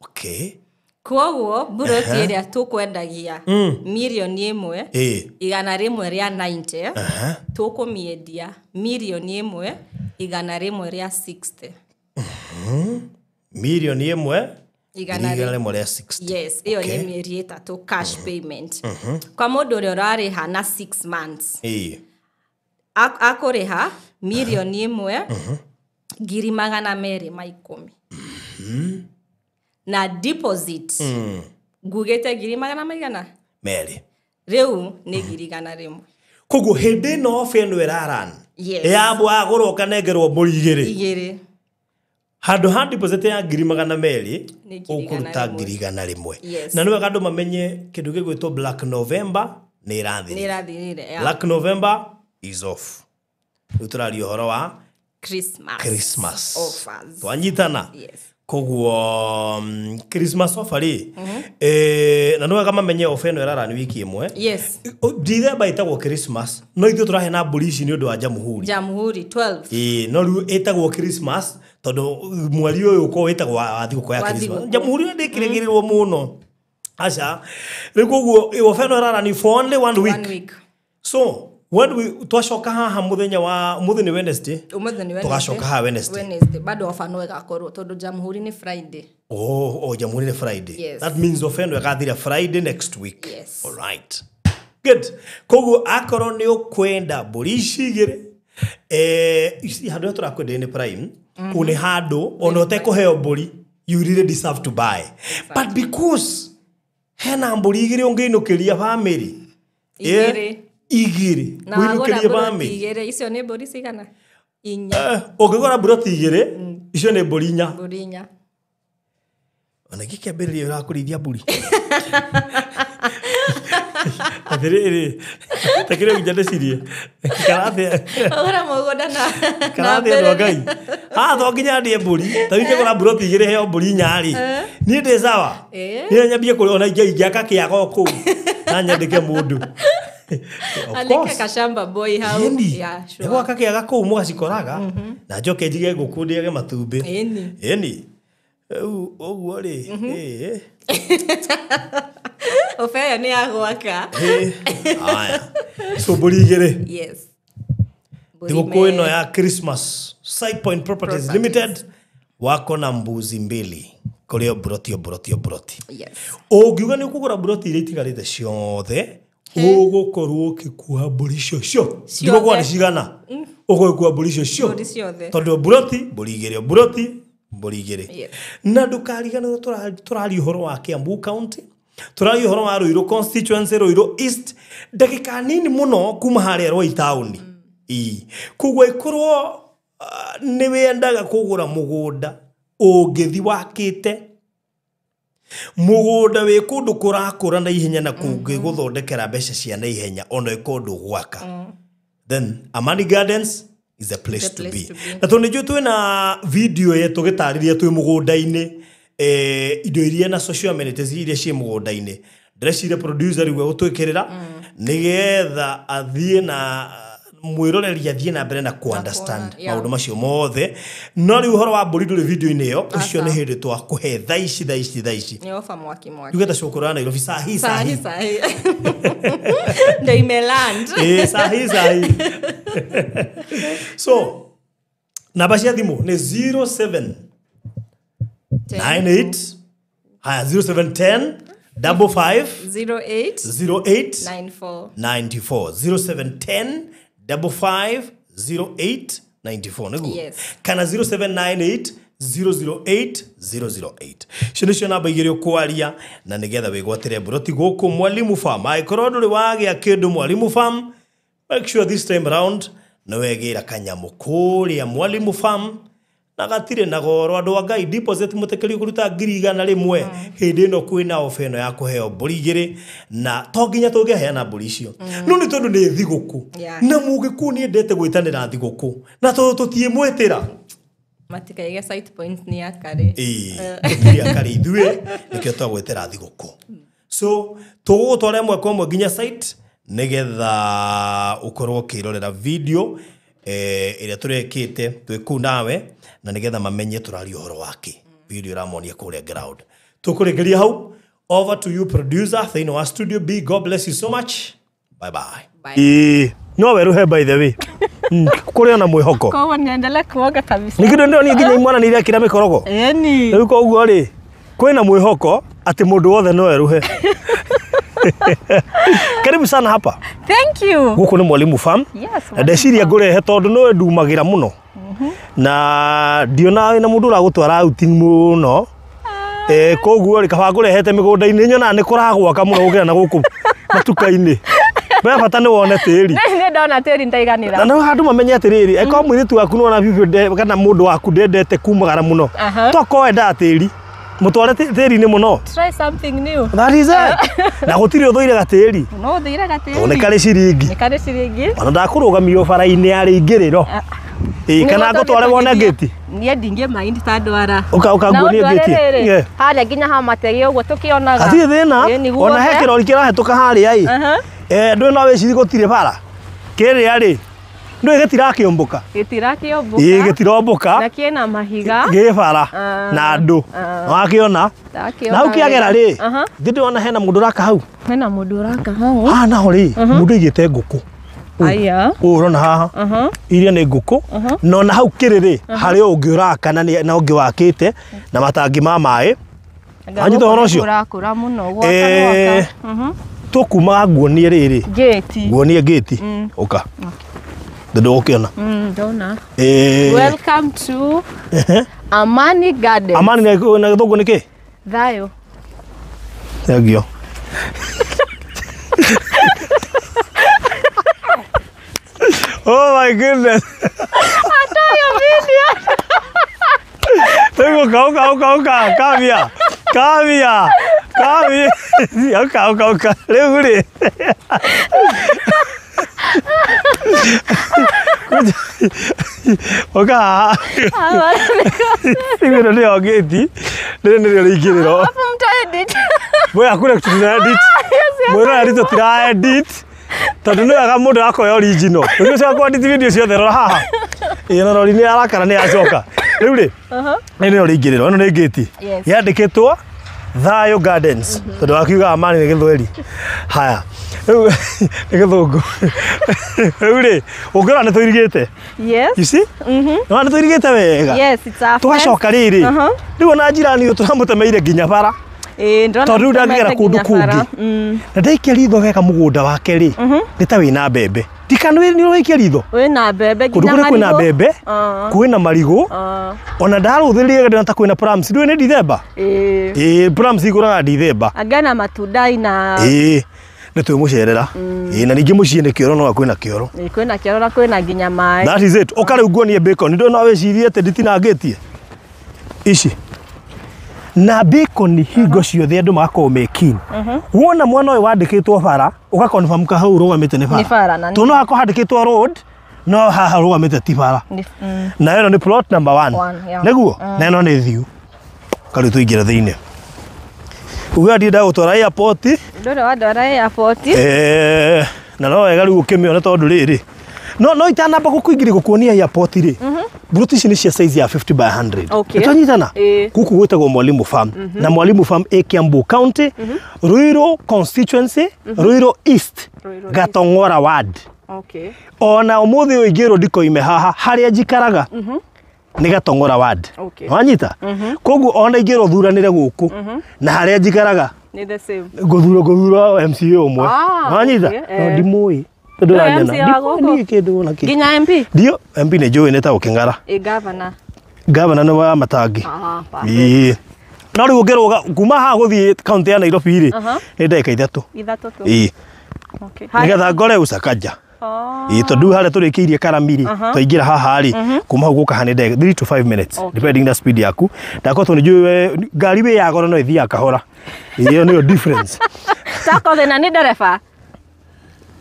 Okay. Koguo buroti ĩrĩa tũkwendagia mirioni 1 190 tũkũmĩendia mirioni 1 160. Mirioni 1 160. Yes, ĩyo nĩ mĩeri 3 cash payment. Kwa mũndũ ũrĩa ũrarĩha na 6 months. Akũrĩha mirioni 1 210,000. Na deposit ngugĩte ngiri magana maigana? Merĩ. Rĩu nĩ ngiri 100. Koguo hĩndĩ ĩno ofa ĩno ĩraran. Yes. Ya wagũra ũkanengerwo mbũri igĩrĩ. Igĩrĩ. Handũ ha deposit ya ngiri 200 ũkũruta 100. ngiri 100. Yes. Na nĩ wega andũ mamenye kĩndũ gĩgwĩtwo Black November nĩ ĩrathirire. Nĩ ĩrathirire, yeah. Black November is off. Rĩu tũraria ũhoro wa Christmas. Christmas offers. Twanyitana. Yes. Koguo Christmas offer rĩ na nĩ wega mamenye offer ĩno ĩrarani wiki ĩmwe. Yes. Dithemba ĩtagwo Christmas no ithuĩ tũraheana mbũri ici nĩ ũndũ wa Jamhuri. Jamhuri 12. No rĩu ĩtagwo Christmas tondũ mweri ũyũ ũkoragwo wĩtagwo wa thigũkũ ya Christmas. Jamhuri ndĩkĩrĩgĩrĩrwo mũno. Aca. Rĩu koguo offer ĩno ĩrarani for only 1 week. 1 week. So when we twacoka haha mũthenya wa mũthĩ nĩ Wednesday. Ũmũthĩ nĩ Wednesday. Tũgacoka haha Wednesday. Wednesday bado ofa no ĩgakorwo tondũ Jamhuri nĩ Friday. Oh, Jamhuri nĩ Friday. Yes. That means ofa ĩno ĩgathira Friday next week. Yes. All right. Good. Koguo akorwo nĩ ũkwenda mbũri ici igĩrĩ ici handũ harĩa tũrakwenderia nĩ Prime. Kũu nĩ handũ ona ũtekũheo mbũri you really deserve to buy. Exactly. But because hena mbũri igĩrĩ ũngĩinũkĩria family. Igĩrĩ. Igĩrĩ Na wagũra wĩinũkĩrie mburoti bamĩrĩ. igĩrĩ, icio nĩ mbũri cigana? Inya. Ũngĩgũra mburoti igĩrĩ icio nĩ mbũri inya. Mbũri inya. Ona gĩkĩambĩrĩria ũrakũrĩithia mbũri. Atĩrĩrĩ, ta kĩrĩa nginya ndĩcirie karathĩ Ũgũra mũgũnda na karathĩ andũ a Ngai haha to nginya ndĩe mbũri ta rĩu ingĩgũra mburoti igĩrĩ heo mbũri inya rĩ niĩ ndĩ sawa. Niĩ nyambie kũrĩa ona ingĩaka kĩaga o kũu na nyandĩke mũndũ. Of Andĩke course. kashamba boy hau. Ĩni. Yeah, sure. Nĩ gwaka kĩaga kũu mũgacikoraga na njoke njige ngũkũ ndĩage matumbĩ. Ĩni. Ĩni. Rĩu ũguo rĩ ĩĩ. Oba ĩyo nĩ ya gwaka. Haya. So mbũri igĩrĩ. Yes. Mbũri Thigũkũ ĩno ya Christmas, Site Point Properties Limited wako na mbuzi mbili kũrĩ o mburoti o mburoti o mburoti. Yes. Ũngiuga nĩ ũkũgũra mburoti iria itigarĩte ciothe ũgũkorwo ũgĩkua mbũri icio ciothe. Ndigũkũa nĩ cigana ũgũgĩkua mbũri icio Mbũri ciothe. tondũ mburoti mbũri igĩrĩ mburoti mbũri igĩrĩ. Yes. Na ndũkariganĩrwo tũraria ũhoro wa Kiambu County, tũraria ũhoro wa Ruiru constituency, Ruiru East, ndagĩka nini mũno kuma harĩa Rwai taũni. Ĩĩ. Koguo ĩkorwo nĩ wendaga kũgũra mũgũnda ũngĩthi wakĩte mũgũnda wĩ kũndũ kũrakũra na ihenya na kũngĩgũthondekera mbeca cia na ihenya ona ĩkorwo ndũgwaka, then Amani Gardens is a place The to place be. to be. Na tondũ nĩnjũĩ twĩna video yetu gĩtarĩria twĩ mũgũnda-inĩ indo iria na social amenities iria ciĩ mũgũnda-inĩ ndĩreciria producer rĩu egũtwĩkĩrĩra nĩgetha athiĩ na mwĩroreri athiĩ na mbere na ku understand maũndũ macio mothe. No rĩu ũhoro wa mbũri ndũrĩ video-inĩ ĩyo, ũcio nĩ hĩndĩ twakũhe thaa ici thaa ici thaa ici. Nĩ oba mwaki mwaki. Tuge ta cũkũrũ ya Nairobi sahi Sahi sahi. sahi. Ndio imeland. Sahi sahi. So namba cia thimũ nĩ 07 98 haya 0710 55 08 08 94. 94 0710 55 08 94 nĩguo? Yes. Kana 0798 008 008. Icio nĩcio namba igĩrĩ ũkwaria na nĩgetha wĩgwatĩre mburoti gũkũ Mwalimu Farm. Angĩkorwo ndũrĩ wagĩa kĩndũ Mwalimu Farm, make sure this time round nĩ wegĩra kanyamũ kũrĩa Mwalimu Farm na gatirĩ na goro. Andũ a Ngai, deposit mũtĩkĩrio kũruta 100,000 hĩndĩ ĩno kwĩna ofa ĩno ya kũheo mbũri igĩrĩ na to nginya tũngĩheana mbũri icio no nĩ tondũ nĩ thigũkũ na mũgĩkũyũ nĩendete gwĩtanĩra thigũkũ na tondũ tũtiĩmwĩtĩra Matikaige Site Point nĩ ya kare. Ĩĩ, tũtirĩ akarĩ ithuĩ nĩkĩo twagwĩtĩra thigũkũ. So tũgũgũtwara ĩmwe kwa ĩmwe nginya site nĩgetha ũkorwo ũkĩrorera video ĩrĩa tũrekĩte twĩ kũu nawe na nĩgetha mamenye tũraria ũhoro wake. Video ĩramonia kũrĩa ground. Tũkũrĩkĩria hau. Over to you producer thĩinĩ wa Studio B. God bless you so much. Bye bye. Bye. Ĩĩ, no werũhe by the way. Kũrĩ ona mwĩhoko. Koguo niendelee kuoga kabisa. Ningĩ ndĩronire nginya imwana nĩ irekĩra mĩkorogo. Ĩni. Rĩu koguo rĩ kwĩna mwĩhoko atĩ mũndũ wothe no eruhe. Karibu sana hapa. Thank you. Gũkũ nĩ Mwalimu Farm. Yes. Na ndeciria ngũrehe tondũ nĩwe ndumagĩra mũno na ndiona wĩna mũndũ ũragũtwara outing mũno. Koguo rĩ kaba ngũrehete mĩgũnda-inĩ nyonaga nĩ kũragwaka mũno gũkĩra na gũkũ matuka-inĩ. Be bata nĩ wone tĩri. Nĩ ndona tĩri ndaiganĩra. Na no handũ mamenye atĩrĩrĩ eko mũirĩtu waku nĩwona biũ kana mũndũ waku ndendete kumagara mũno tokorwo endaga tĩri mũtware tĩri-inĩ mũno. Try something new. That is it. Na gũtirĩ ũthũire gatĩri. No ũthũire gatĩri. Tondũ nĩ karĩ ciringi. Nĩ karĩ ciringi. Ona ndakũrũgamio bara-inĩ ya rĩingĩrĩro. Ĩĩ, kana ngũtware wone ngĩti. Niĩ ndingĩ mind ta ndwara. Ũka ũka nguonie ngĩti. Yeah. Harĩa nginya ha mategi ũguo tũkĩonaga. Hatirĩ thĩna. Ona he kĩrori kĩrahĩtũka harĩa ĩ. Ndũĩ no wĩcirie gũtirĩ bara. Kĩrĩa rĩ ndũĩ gĩtirakĩũmbũka. Gĩtirakĩũmbũka. Ĩĩ, gĩtirombũka. Na kĩna mahiga. Gĩ bara na andũ. Wakĩona? Na hau kĩagera rĩ, ndĩ ndĩrona hena mũndũ ũraka hau. Hena mũndũ ũraka hau. Haha naho rĩ, mũndũ aigĩte ngũkũ. Aya. Ũũ ũrona haha. Iria nĩ ngũkũ. Na ona hau kĩrĩ rĩ, harĩ o ũngĩ ũraka na ũngĩ wakĩte na matangi ma maĩ. Wanyita ũhoro ũcio? Ũrakũra mũno gwaka gwaka. Tũkumaga nguonie rĩrĩ. Ngĩti. Nguonie ngĩti. Ũka. Ndũgũkĩona. Ndona. Welcome to Amani Garden. Amani na gĩthũngũ nĩ kĩ? Thayũ. Thengio. Oh my goodness. Atoyo video. Rĩu ũka ũka ũka ũka kamia. Kamia. Kamia. Ũka ũka ũka. Rĩu rĩ. Ũka haha. Rĩu ĩno nĩyo ngĩti. Rĩrĩ nĩrĩo rĩingĩrĩro. Hapo mta edit. Wewe hakuna kitu tuna edit. Mwĩrora ritũ tira edit. Tondũ nĩ wega mũndũ akoya original. Rĩu ũcio kwa edit video ciothe rora haha. Ĩĩ na rori nĩ arakara nĩ acoka. Rĩu rĩ. Rĩrĩ nĩrĩo rĩingĩrĩro. Ĩno nĩ ngĩti. Yes. Yandĩkĩtwo Thayo Gardens. Tondũ wakiuga amani nĩ gĩthweri. Haya. Rĩu nĩ gĩthũngũ. Rĩu rĩ, ũngĩrora nĩ tũirigĩte. Yes. You see? Nĩ tũirigĩte wega. Yes, it's a fence. Tũgacoka rĩrĩ. Rĩu ona njirani ũyũ tũramũtemeire nginya bara. Ĩĩ, ndĩrona Tondũ rĩu ndangĩgera mũtemete kũndũ nginya bara. kũngĩ. Na ndaikia ritho wega mũgũnda wake rĩ, nĩ ta wĩna mbembe. Ndikana nĩ ũraikia ritho. Wĩna mbembe Kũndũ nginya kũrĩa kwĩna marigũ. mbembe, kwĩna marigũ, ona ndarũthĩrĩria ndĩrona ta kwĩna plums. Ndũĩ nĩ Dithemba? Ĩĩ. Ĩĩ, plums igũraga Dithemba. Anga na matunda ina. Ĩĩ, nĩ twĩmũcerera. Ĩĩ, na ningĩ mũciĩ nĩ kĩoro no kwĩna kĩoro. Ĩĩ, kwĩna kĩoro na kwĩna nginya maĩ. That is it. Ũka rĩu nguonie bacon. Ndũĩ no wĩcirie atĩ nditinangĩtie. Ici. Na bacon hingo ciothe andũ magakorwo me keen. Wona mwana ũyũ wandĩkĩtwo bara, ũga confirm ka hau ũrũgamĩte nĩ bara. Nĩ bara, na nĩ- Tondũ no hakorwo handĩkĩtwo road, no haha ũrũgamĩte ti bara. Na ĩno nĩ plot number 1. One, yeah. Nĩguo? Na ĩno nĩ thiu. Karĩu tũingĩre thĩinĩ. Uga ndienda gũtwara airport. Ndũrĩ wandwara airport. Na no wega rĩu ũkĩmĩona tondũ rĩrĩ. No itanamba gũkũingĩria gũkuonia airport rĩ. Mburoti ici nĩ cia size ya 50 by 100. Okay. Nĩtwanyitana? Ĩĩ. Gũkũ gwĩtagwo Mwalimu Farm. Na Mwalimu Farm ĩ Kiambu County, Ruiru constituency, Ruiru East, Ruiru East. Gatong'ora ward. Okay. Ona ũmũthĩ ũyũ ingĩrwo ndikoime haha harĩa njikaraga nĩ Gatong'ora ward. Okay. Wanyita? Koguo ona ingĩrwo thuranĩre gũkũ na harĩa njikaraga Nĩ the same. ngũthura MCA ũmwe. Ah, Wanyita? okay, No eh. ndimũĩ. Tondũ Ndũĩ ũranyona. MCA wa gũkũ? Ndiũĩ kĩndũ ona kĩ. Nginya MP? Ndio MP nĩ njũĩ nĩ ta Ũkĩng'ara. Ĩ governor. Gavana nĩ wa Matangi. Ah, perfect. Ĩĩ. No rĩu ũngĩrũga kuma haha gũthiĩ kaunti ya Nairobi rĩ, nĩ ndagĩka ithatũ. Ithatũ tu. Ĩĩ. Okay. Nĩgetha ngore Usakaja. Oh. Ĩĩ tondũ rĩu harĩa tũrĩkĩirie Karami rĩ, twaingĩra haha rĩ, kuma hau gũka haha nĩ ndagĩka 3 to 5 minutes depending na speed yaku. Ndakorwo tondũ nĩ njũĩ we ngari wĩ ya goro no ĩthiaga kahora. Ĩĩ ĩyo nĩyo difference. Tako thĩna nĩ ndereba.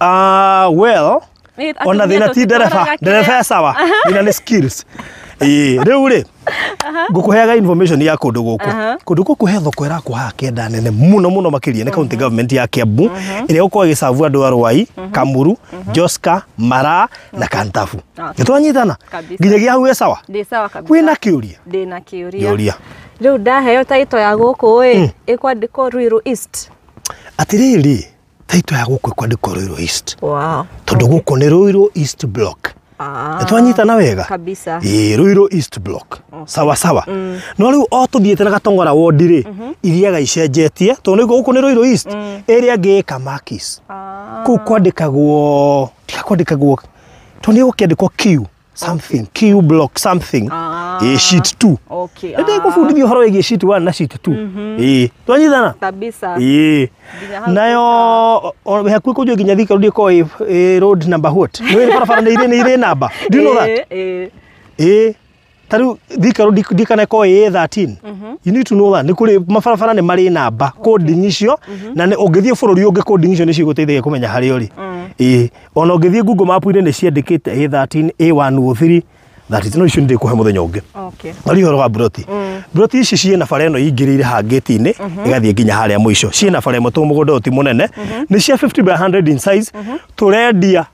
Ah, well, Ĩ, ona atumia thĩna ti ndereba, tũtitwaraga ndereba kĩrĩa. e sawa, thĩna nĩ skills. Ĩĩ, rĩu rĩ, ngũkũheaga information ya kũndũ gũkũ. Kũndũ gũkũ he thoko ĩrakwo haha kĩanda nene mũno mũno makĩria nĩ county government ya Kiambu ĩrĩa ĩgũkorwo ĩgĩcabu andũ a Ruai, Kamuru, Joska, Maraa na Kantafu. Okay. Nĩtwanyitana? Kabisa. Nginyagia hau ĩ sawa? Ndĩ sawa kabisa. Wĩna kĩũria? Ndĩ na kĩũria. Kĩũria. Rĩu ndaheo taito ya gũkũ ĩ, ĩkwandĩkwo Ruiru East. Atĩrĩrĩ, taito ya gũkũ ĩkwandĩkwo Ruiru East. Wow. Tondũ gũkũ nĩ Ruiru East Block. Ah. Nĩtwanyitana wega? Kabisa. Ĩĩ, Ruiru East Block. Sawa sawa. No rĩu o tũthiĩte na Gatong'ora ward rĩ, ithiaga icenjetie tondũ nĩguo gũkũ nĩ Ruiru East, ĩrĩa ĩngĩ ĩ Kamakis. Kũu kwandĩkagwo, tiga kwandĩkagwo, tondũ nĩ gũkĩandĩkwo Q something, Q block something, ĩĩ sheet 2. Okay. Nĩ ndĩgũbundithia ũhoro wĩgiĩ sheet 1 na sheet 2. Ĩĩ, twanyitana? Kabisa. Ĩĩ. Nginya hau Nayo hakuhĩ kũnjũ nginya Thika Road ĩkoragwo ĩ road number what? Nĩ barabara nĩ irĩ namba. Do you know that? Ĩ, ĩ. Ĩĩ. Ta rĩu Thika Road ndikana ĩkoragwo ĩ 13. You need to know that. Nĩ kũrĩ mabarabara nĩ marĩ namba coding icio na ũngĩthiĩ bũrũri ũngĩ coding icio nĩ cigũteithagia kũmenya harĩa ũrĩ. Ĩĩ. Ona ũngĩthiĩ Google Map-inĩ nĩ ciandĩkĩte A13, A103, that is no icio nĩ ndĩkũhe mũthenya ũngĩ. Okay. Rĩu ũhoro wa mburoti. Mburoti ici ciĩna bara ĩno ingĩrĩire haha ngĩti-inĩ ĩgathiĩ nginya harĩa mũico. Ciĩna bara ĩmwe tondũ mũgũnda ũyũ ti mũnene. Nĩ cia 50 by 100 in size. Tũrendia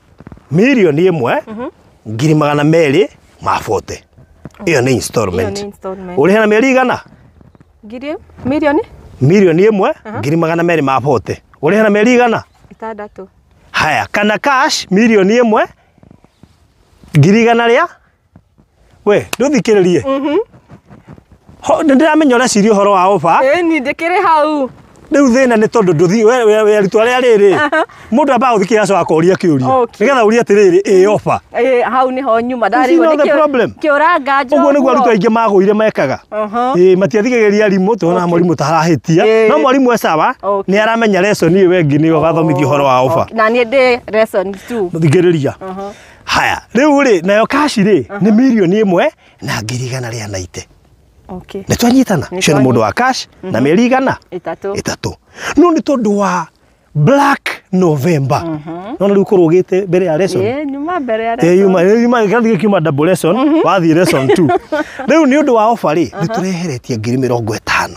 mirioni ĩmwe ngiri magana merĩ ma 40. Ĩyo nĩ installment. Ĩyo nĩ installment. Ũrĩhe na mĩeri igana? Ngiri mirioni Mirioni ĩmwe ngiri magana merĩ ma 40. Ũrĩhe na mĩeri igana? itandatũ. Haya, kana cash mirioni ĩmwe ngiri igana rĩa we ndũthikĩrĩrie. Nĩ ndĩramenya ũreciria ũhoro wa ofa. Ĩni ndĩkĩrĩ hau. Rĩu thĩna nĩ tondũ ndũthi we arutwo arĩa rĩrĩ mũndũ ambaga gũthikĩrĩria acoka akoria kĩũria Okay. nĩgetha ũrie atĩrĩrĩ ĩ ofa. Ĩ, hau nĩho nyuma You see ndarigwo now the problem? kĩũranga Ũguo nĩguo arutwo aingĩ magũire mekaga. Ĩ matiathikagĩrĩria arimũ tuona mwarimũ tarahĩtia Ĩĩ. no mwarimũ e sawa Okay. nĩ aramenya lesson ĩyo ĩngĩ nĩyo agathomithia ũhoro wa ofa. Na niĩ ndĩ lesson 2. Thikĩrĩria. Haya, rĩu rĩ nayo cash rĩ nĩ 1,190,000. Okay. Nĩ twanyitana Nĩ ũcio nĩ mũndũ wa cash na mĩeri igana Ĩtatũ. ĩtatũ. No nĩ tondũ wa Black November, nona rĩu kũrũgĩte mbere ya lesson. Ĩĩ, nyuma mbere ya Ĩ, yuma yuma kĩrathi gĩkiuma double lesson, wathiĩ lesson 2. Rĩu nĩ ũndũ wa offer rĩ, nĩ tũreheretie 50,000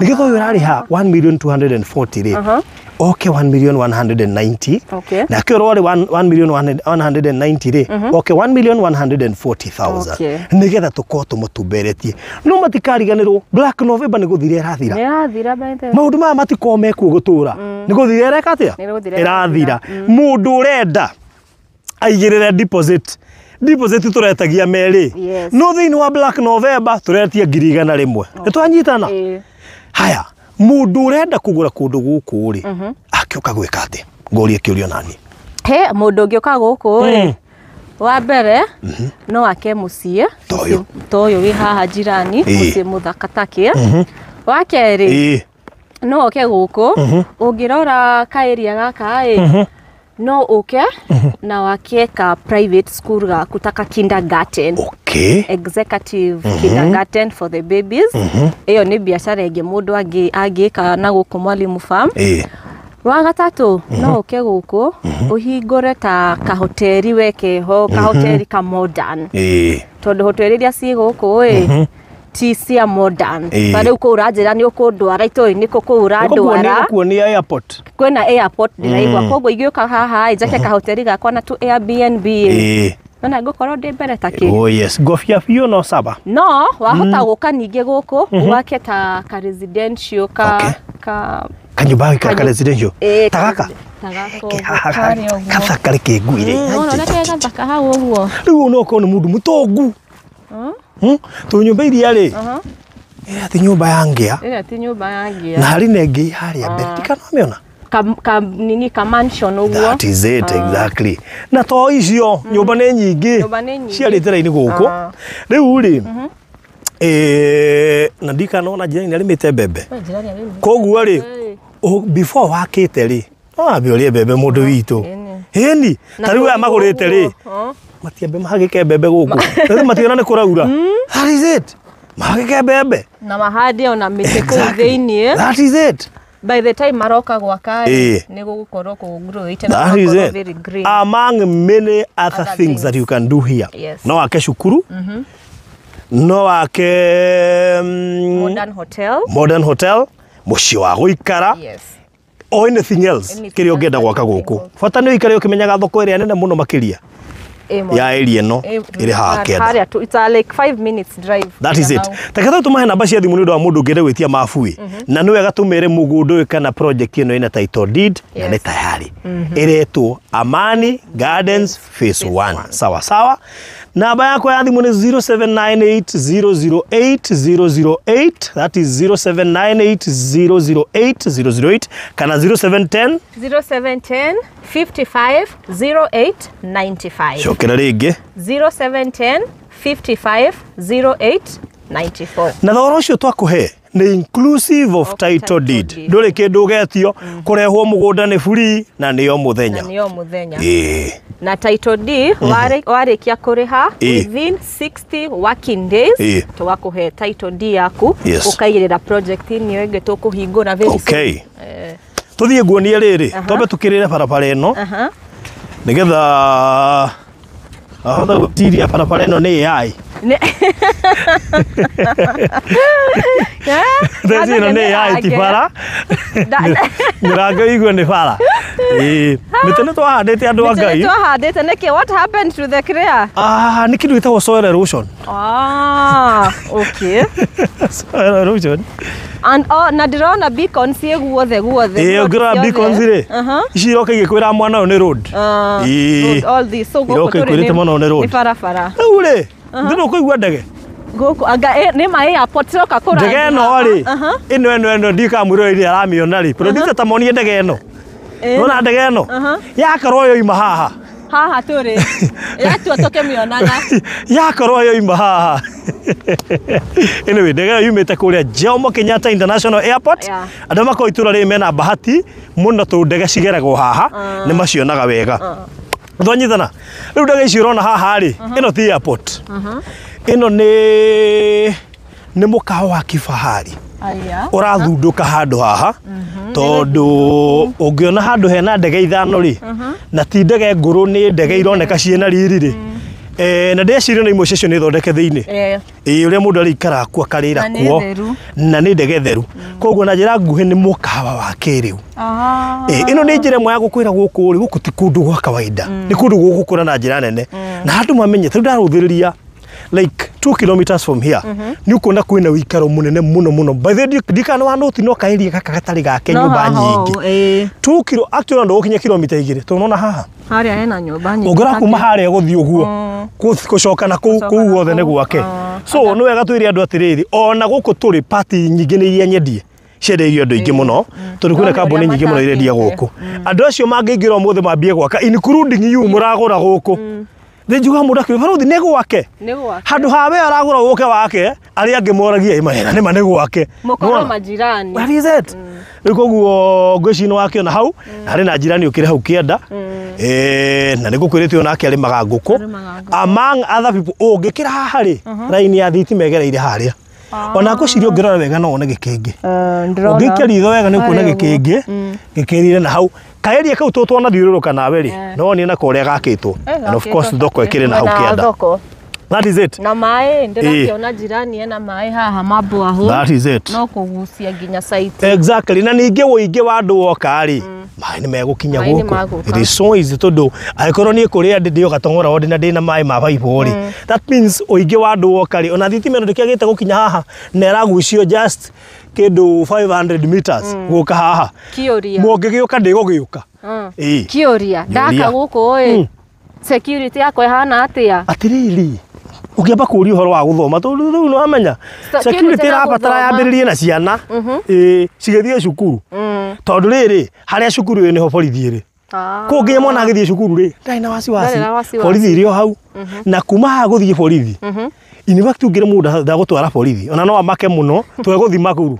nĩgetha ũyũ ũrarĩha 1,240,000 rĩ oke 1,190,000. Okay. Nake ũrĩa warĩ 1,190,000 rĩ oke 1,140,000. Okay. Nĩgetha tũkorwo tũmũtumberetie, no matikariganĩrwo Black November nĩ gũthira ĩrathira. Nĩ ĩrathira, by the way. Maũndũ maya matikorwo mekuo gũtũra, nĩ gũthira ĩreka atĩa? Nĩ gũthira. Ĩrathira. Mũndũ ũrenda aigĩrĩre deposit, deposit tũretagia merĩ. Yes. No thĩinĩ wa Black November tũretia 100,000. Nĩ twanyitana? Ĩĩ. Haya, mũndũ ũrenda kũgũra kũndũ gũkũ rĩ, akĩũka gwĩka atĩa? Ngũrie kĩũrio nani. He mũndũ ũngĩũka gũkũ rĩ, wa mbere no ake mũciĩ. Ta ũyũ. Ta ũyũ wĩ haha jirani. Mũciĩ mũthaka takĩ. Wa kerĩ, no oke gũkũ. Ũngĩrora kaĩria gaka ĩ, no ũke na wake ka private school gaku, ta ka kindergarten, executive kindergarten for the babies. Ĩyo nĩ biacara ĩngĩ mũndũ angĩka na gũkũ Mwalimu Farm. Wa gatatũ, no ũke gũkũ ũhingũre ta kahoteri, weke ho kahoteri ka modern, tondũ hoteri iria ciĩ gũkũ ĩ ti cia modern. Ta rĩu kũu ũranjĩra nĩ ũkũndwara itũĩ nĩkũ kũu ũrandwara? Nĩgũkuonia airport. Kwĩna airport, ndĩraigua. Koguo ingĩũka haha ĩ, njake kahoteri gakwa na tu Airbnb ĩ, nona ngũkorwo ndĩ mbere ta kĩ. Oh yes, ngobia biũ no saba. No wahota gũka ningĩ gũkũ wake ta ka residential ka ka Kanyũmba gũikara ka residential. Ĩ, Ta gaka. Ta gaka ũguo, karĩa ũguo. Gathaka rĩ kĩnguire. Nona ũrĩa ke gathaka hau ũguo. Rĩu no ũkorwo nĩ mũndũ mũtongu. Tondũ nyũmba iria rĩ, ĩrĩa ti nyũmba ya ngĩa. Ĩrĩa ti nyũmba ya ngĩa. Na harĩ na ĩngĩ harĩa mbere, ndikanamĩona. Ka nini, ka mansion ũguo. That is it, exactly. Na to icio nyũmba nĩ nyingĩ. Nyũmba nĩ nyingĩ. Ciarĩte raini gũkũ rĩu rĩ, na ndikanona njĩra-inĩ arĩmĩte mbembe. Koguo rĩ, before wakĩte rĩ, no wambe ũrĩe mbembe, mũndũ witũ. Ĩni ta rĩu aya magũrĩte rĩ, matiambe mahagĩke mbembe gũkũ, rĩu mationa nĩ kũraura. That is it, mahagĩke mbembe. Na mahande ona mĩtĩ kũu thĩiniĩ. That is it. By the time maroka gwaka Ĩĩ. rĩ, nĩ gũgũkorwo kũgrowĩte na That is gũgakorwo it. very green. Among many other Other things that you can do here. No wake cukuru, no wake modern hotel. Modern hotel, mũciĩ wa gũikara, or anything else Anything kĩrĩa ũngĩenda else gwaka that you gũkũ. think of. Bata nĩ ũikare ũkĩmenyaga thoko ĩrĩa nene mũno makĩria ya area ĩno ĩrĩ haha kenda. Harĩa tu, it's a like 5 minutes drive. That is it. Reke tũ tũmahe namba cia thimũ nĩ ũndũ wa mũndũ ũngĩenda gwĩtia mabu ĩ. Na nĩ wega tũmere mũgũnda ũyũ kana project ĩno ĩna title deed na nĩ tayari. Ĩretwo Amani Gardens Phase 1. Sawa sawa. Namba yakwa ya thimũ nĩ 0798008008. That is 0798008008 kana 0710 0710 55 08 95. Cokera rĩngĩ. 0710 55 08 94. Na thogora ũcio twakũhe nĩ inclusive of title deed. Deed. Ndũrĩ kĩndũ ũgetio, kũrehwo mũgũnda nĩ free na nĩyo mũthenya. Na nĩyo mũthenya. Na title deed warĩkia kũrĩha, within 60 working days tũgakũhe title deed yaku, ũkaigĩrĩra project ĩyo ĩngĩ tũkũhingũra very soon. Okay, tũthiĩ nguonie rĩrĩ, twambe tũkĩrĩre barabara ĩno nĩgetha ahota gwĩtiria barabara ĩno nĩ AI. Theci ĩno nĩ AI, ti bara. Mĩrango igue nĩ bara. Ĩĩ, mĩtĩ nĩ twahandĩte, andũ a Mĩtĩ Ngai. nĩ twahandĩte nĩkĩ? What happened to the clear? Ah, nĩ kĩndũ gĩtagwo soil erosion. Ah, okay. Soil erosion. And oh, na ndĩrona beacons ciĩ guothe guothe. Ĩĩ, Road ũngĩrora ciothe. beacons rĩ, ici iroka igĩkwĩra mwana ũyũ nĩ road. Ah, Ĩĩ. road, all this. So gũkũ Iroka tũrĩ ikwĩrĩte mwana ũyũ nĩ road. nĩ barabara. Rĩu rĩ, ndĩ ũkũigua ndege. Gũkũ anga nĩ ma airport ciroka kũraya. Ndege ĩno rĩ, ĩno ndikamwĩra ĩrĩa aramĩona rĩ, producer, ta monie ndege ĩno. Nona ndege ĩno yakorwo yoima haha. Haha tũrĩ yatua tũkĩmĩonaga. Yakorwo yoima haha. Anyway, ndege ĩyo yumĩte kũrĩa Jomo Kenyatta International Airport. Andũ makorwo itũra rĩrĩ mena bahati mũno tondũ ndege cigeragwo haha, nĩ macionaga wega. Twanyitana. Rĩu ndege ici ũrona haha rĩ, ĩno ti airport. Ĩno nĩ mũkawa wa kifahari. Aya. Ũrathundũka handũ haha tondũ ũngĩona handũ hena ndege ithano rĩ, na ti ndege ngũrũ, nĩ ndege ironeka ciĩna riri rĩ, na ndeciria na imwe ciacio nĩ thondeke thĩinĩ. Ĩĩ, ũrĩa mũndũ arĩikaraga kuo akarĩra Na nĩ kuo. theru. Na nĩ ndege theru, koguo na njĩra nguhĩ nĩ mũkawa wa kĩrĩu. Ĩno nĩ njĩra ĩmwe ya gũkwĩra gũkũ rĩ, gũkũ ti kũndũ gwa kawaida, nĩ kũndũ gũgũkũra na njĩra nene na andũ mamenye. Rĩu ndarũthĩrĩria like 2 kilometers from here, nĩ ũkuona kwĩna ũikaro mũnene mũno mũno. By the way, ndikana wa noti no kaĩria gaka gatarĩ gake No nyũmba haha nyingĩ. ũũ, ĩĩ. 2 kilo actually ndũgũkinya kilomita 2 tondũ nona haha Harĩa hena nyũmba nyingĩ. ũngĩra kuma harĩa gũthiĩ ũguo gũcoka na kũu Gũcoka kũu na guothe nĩ kũu. gwake. So nĩ wega twĩre andũ atĩrĩrĩ, ona gũkũ tũrĩ pati nyingĩ nĩ iria nyendie ciendeirio andũ aingĩ mũno, tondũ kwĩna No nĩ kambuni ũrĩa nyingĩ mũno irendia matakĩte. gũkũ. Andũ acio mangĩingĩra ũmũthĩ mambie gwaka, including you mũragũra gũkũ, nĩ njugaga mũndũ akiuga barothi nĩ gwake. Nĩ gwake. Handũ ha we aragũra gũke wake, arĩa angĩ moragia ĩma nĩ ma nĩ gwake. Mũkorwo Nĩwona? majirani. That is it. Rĩu koguo ngwĩciria nĩ wakĩona hau na harĩ na njirani ũkĩrĩ hau kĩanda. Na nĩ ngũkwĩrĩte onake arĩmaga ngũkũ. Arĩmaga ngũkũ. Among other people, ũngĩkĩra haha rĩ, raini ya thitima ĩgereire harĩa. Ona ngwĩciria ũngĩrora wega no wone gĩkĩngĩ. Ũngĩikia ritho wega nĩ ũkuona Harĩa ũguo. gĩkĩngĩ gĩkĩrire na hau kaeria kau twanathiũrũrũka nawe rĩ, no wone na kũrĩa gakĩtwo, and of course thoko ĩkĩrĩ na hau kĩanda. Thoko. That is it. Na maĩ ndĩrakĩona jirani ena maĩ haha mabwaho. That is it. No kũgucia nginya site. Exactly. Na ningĩ ũingĩ wa andũ woka rĩ, maĩ nĩ megũkinya Maĩ nĩ gũkũ. magũka. It is so easy tondũ angĩkorwo niĩ kũrĩa ndĩ ndĩo gatong'ora o ndĩ na maĩ ma baibũ rĩ, that means ũingĩ wa andũ woka rĩ, ona thitima ĩno ndĩkĩagĩte gũkinya haha na ĩragucio just kĩndũ 500 meters gũka haha. Kĩũria. Mũngĩgĩũka ndĩgũgĩũka. Ĩĩ. Kĩũria. Ndaka gũkũ ĩ. Security yakwa ĩhana atĩa? Atĩrĩrĩ, ũngĩamba kũũria ũhoro wa gũthoma tondũ rĩu nĩ wamenya security security na ĩrabatara gũthoma. yambĩrĩrie na ciana, ĩĩ, cigĩthiĩ cukuru, tondũ rĩrĩ harĩa cukuru ĩrĩ nĩho borithi ĩrĩ. Kũu nginya mwana agĩthiĩ cukuru rĩ, ndarĩ na wasiwasi. Ndarĩ na wasiwasi. Borithi ĩrĩ o hau, na kuma haha gũthiĩ borithi, in fact ũngĩre mũndũ ndagũtwara borithi ona no amake mũno twegũthiĩ Makuru.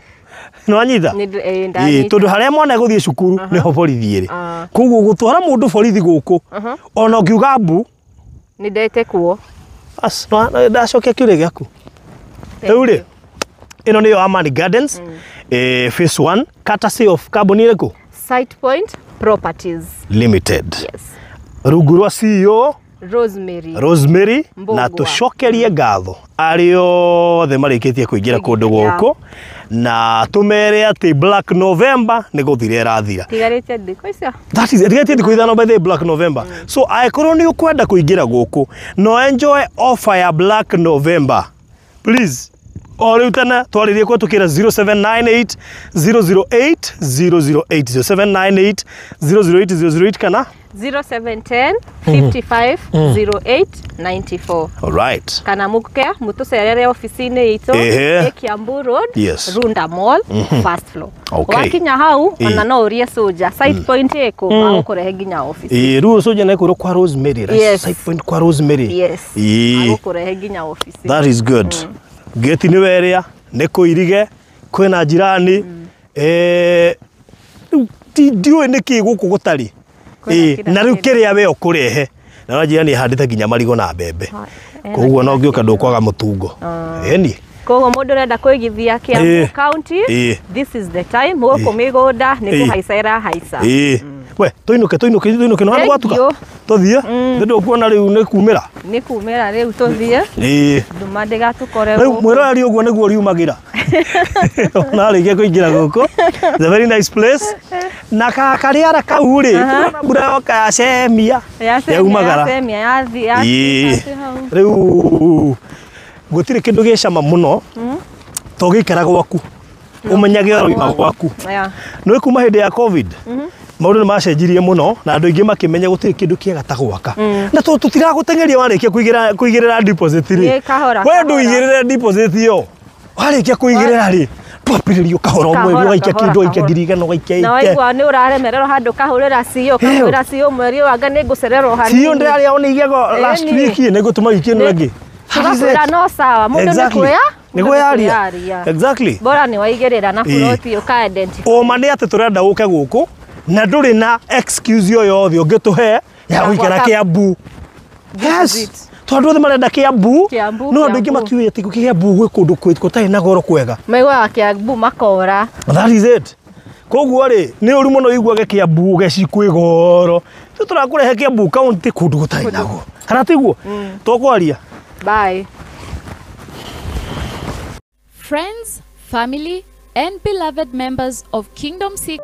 Nĩ wanyita? Ĩĩ, Ĩĩ, ndanyita. tondũ harĩa mwana egũthiĩ cukuru nĩho borithi ĩrĩ. Koguo gũtwara mũndũ borithi gũkũ ona ũngiuga mbu. Nĩ ndete kuo. Bas, ndacokia kĩũria gĩaku. Rĩu rĩ, ĩno nĩyo Amani Gardens, phase 1, courtesy of kambuni ĩrĩkũ? Site Point Properties. Limited. Yes. Rungu rwa CEO Rosemary. Rosemary. Mbũgua. Na tũcokerie ngatho arĩa othe marĩkĩtie kũingĩra kũndũ gũkũ, na tũmere atĩ Black November nĩ gũthira ĩrathira. Tigarĩte thikũ icio. That is ĩtigĩtie thikũ 5 by the Black November. So angĩkorwo nĩ ũkwenda kũingĩra gũkũ no enjoy offer ya Black November, please o rĩu tene twarĩrie kũhetũkĩra 0798 008 008, 0798 008 008 kana 0710 55 08 94. Alright. Kana muke mutucerere ofici-inĩ itũ Ehe. ĩ Kiambu Road, Yes. Runda Mall, first floor. Okay. Wakinya hau Ĩĩ. ona no ũrie soja Site Point ĩkũ, magũkũrehe nginya ofici. Ĩĩ, rĩu ũcoje na kwĩrwo kwa Rosemary, right? Yes. Site Point kwa Rosemary. Yes. Ĩĩ. Magũkũrehe nginya ofici. That is good. Gate nĩ werĩa, nĩ kũirige, kwĩna jirani. Rĩu ndiũĩ nĩkĩ gũkũ gũtarĩ. Kwĩna Ĩĩ, kila na rĩu kĩndũ. kĩrĩa we ũkũrehe. Na no jirani ahandĩte nginya marigũ na mbembe. Ena Koguo kila no ngĩũka ndũkwaga mũtungo. Ĩni. Koguo mũndũ ũrenda kũigithia Kiambu Ĩĩ. County, Ĩĩ. this is the time. Gũkũ mĩgũnda nĩ Ĩĩ. kũhaica ĩrahaica. Ĩĩ. We, tũinũke tũinũke tũinũke no Thank gwatuka. you. Tũthiĩ. Nĩ ndũkuona rĩu nĩ kumĩra. Nĩ kumĩra rĩu tũthiĩ. Ĩĩ. Nduma ndĩgatũkore Rĩu gũkũ. mwĩroreri ũguo nĩguo riumagĩra. Ona arĩkia kũingĩra gũkũ. It's a very nice place. Na karĩara kau rĩ, tuona mbura yoka yacemia. Yacemia, Yaumagara. yacemia, yathi- Ĩĩ. yathi hau. Rĩu gũtirĩ kĩndũ gĩ cama mũno to gĩikara gwaku ũmenyage ũroima gwaku. Yeah. Nĩ kuma hĩndĩ ya COVID maũndũ nĩ macenjirie mũno na andũ aingĩ makĩmenya gũtirĩ kĩndũ kĩega ta gwaka, na tondũ tũtiragũteng'eria warĩkia kũigĩrĩra deposit rĩ, Ĩ, kahora, we kahora. ndũigĩrĩre deposit ĩyo, warĩkia kũigĩrĩra rĩ, twambĩrĩrio kahora o mweri Kahora, ũgaikia kahora, kĩndũ, ũgaikia kahora. 1,000 ũgaikia Na ike. waigua nĩ ũraremererwo handũ kahũrĩra CEO, kahũrĩra CEO mweri ũyũ anga nĩ ngũcererwo hanini. CEO ndĩrarĩa ona igego last Ĩni. week nĩ ngũtũma wiki ĩno ĩngĩ. That is it. Tũgakwĩra no sawa, mũndũ nĩ Exactly. kwĩya Nĩ mũndũ kwĩyaria. kwĩyaria. Exactly. Bora nĩ waigĩrĩra na Ĩĩ. buroti ũka identify. Ũma nĩ atĩ tũrenda ũke gũkũ na ndũrĩ na excuse o yothe ũngĩtũhe. Ya gũikara Gwaka- Kiambu. This is Yes. it. Tondũ othe marenda Kiambu. Kiambu, No andũ aingĩ Kiambu. matiũĩ atĩ Kiambu gwĩ kũndũ gũtarĩ na goro kwega. Maiguaga Kiambu makora. That is it. Koguo rĩ nĩ ũru mũno ũiguage Kiambu geci kwĩ goro. Tũ tũrakũrehe Kiambu county kũndũ gũtarĩ na goro. Kana tiguo? Tũkwaria. Bye. Friends, family, and beloved members of Kingdom Seek.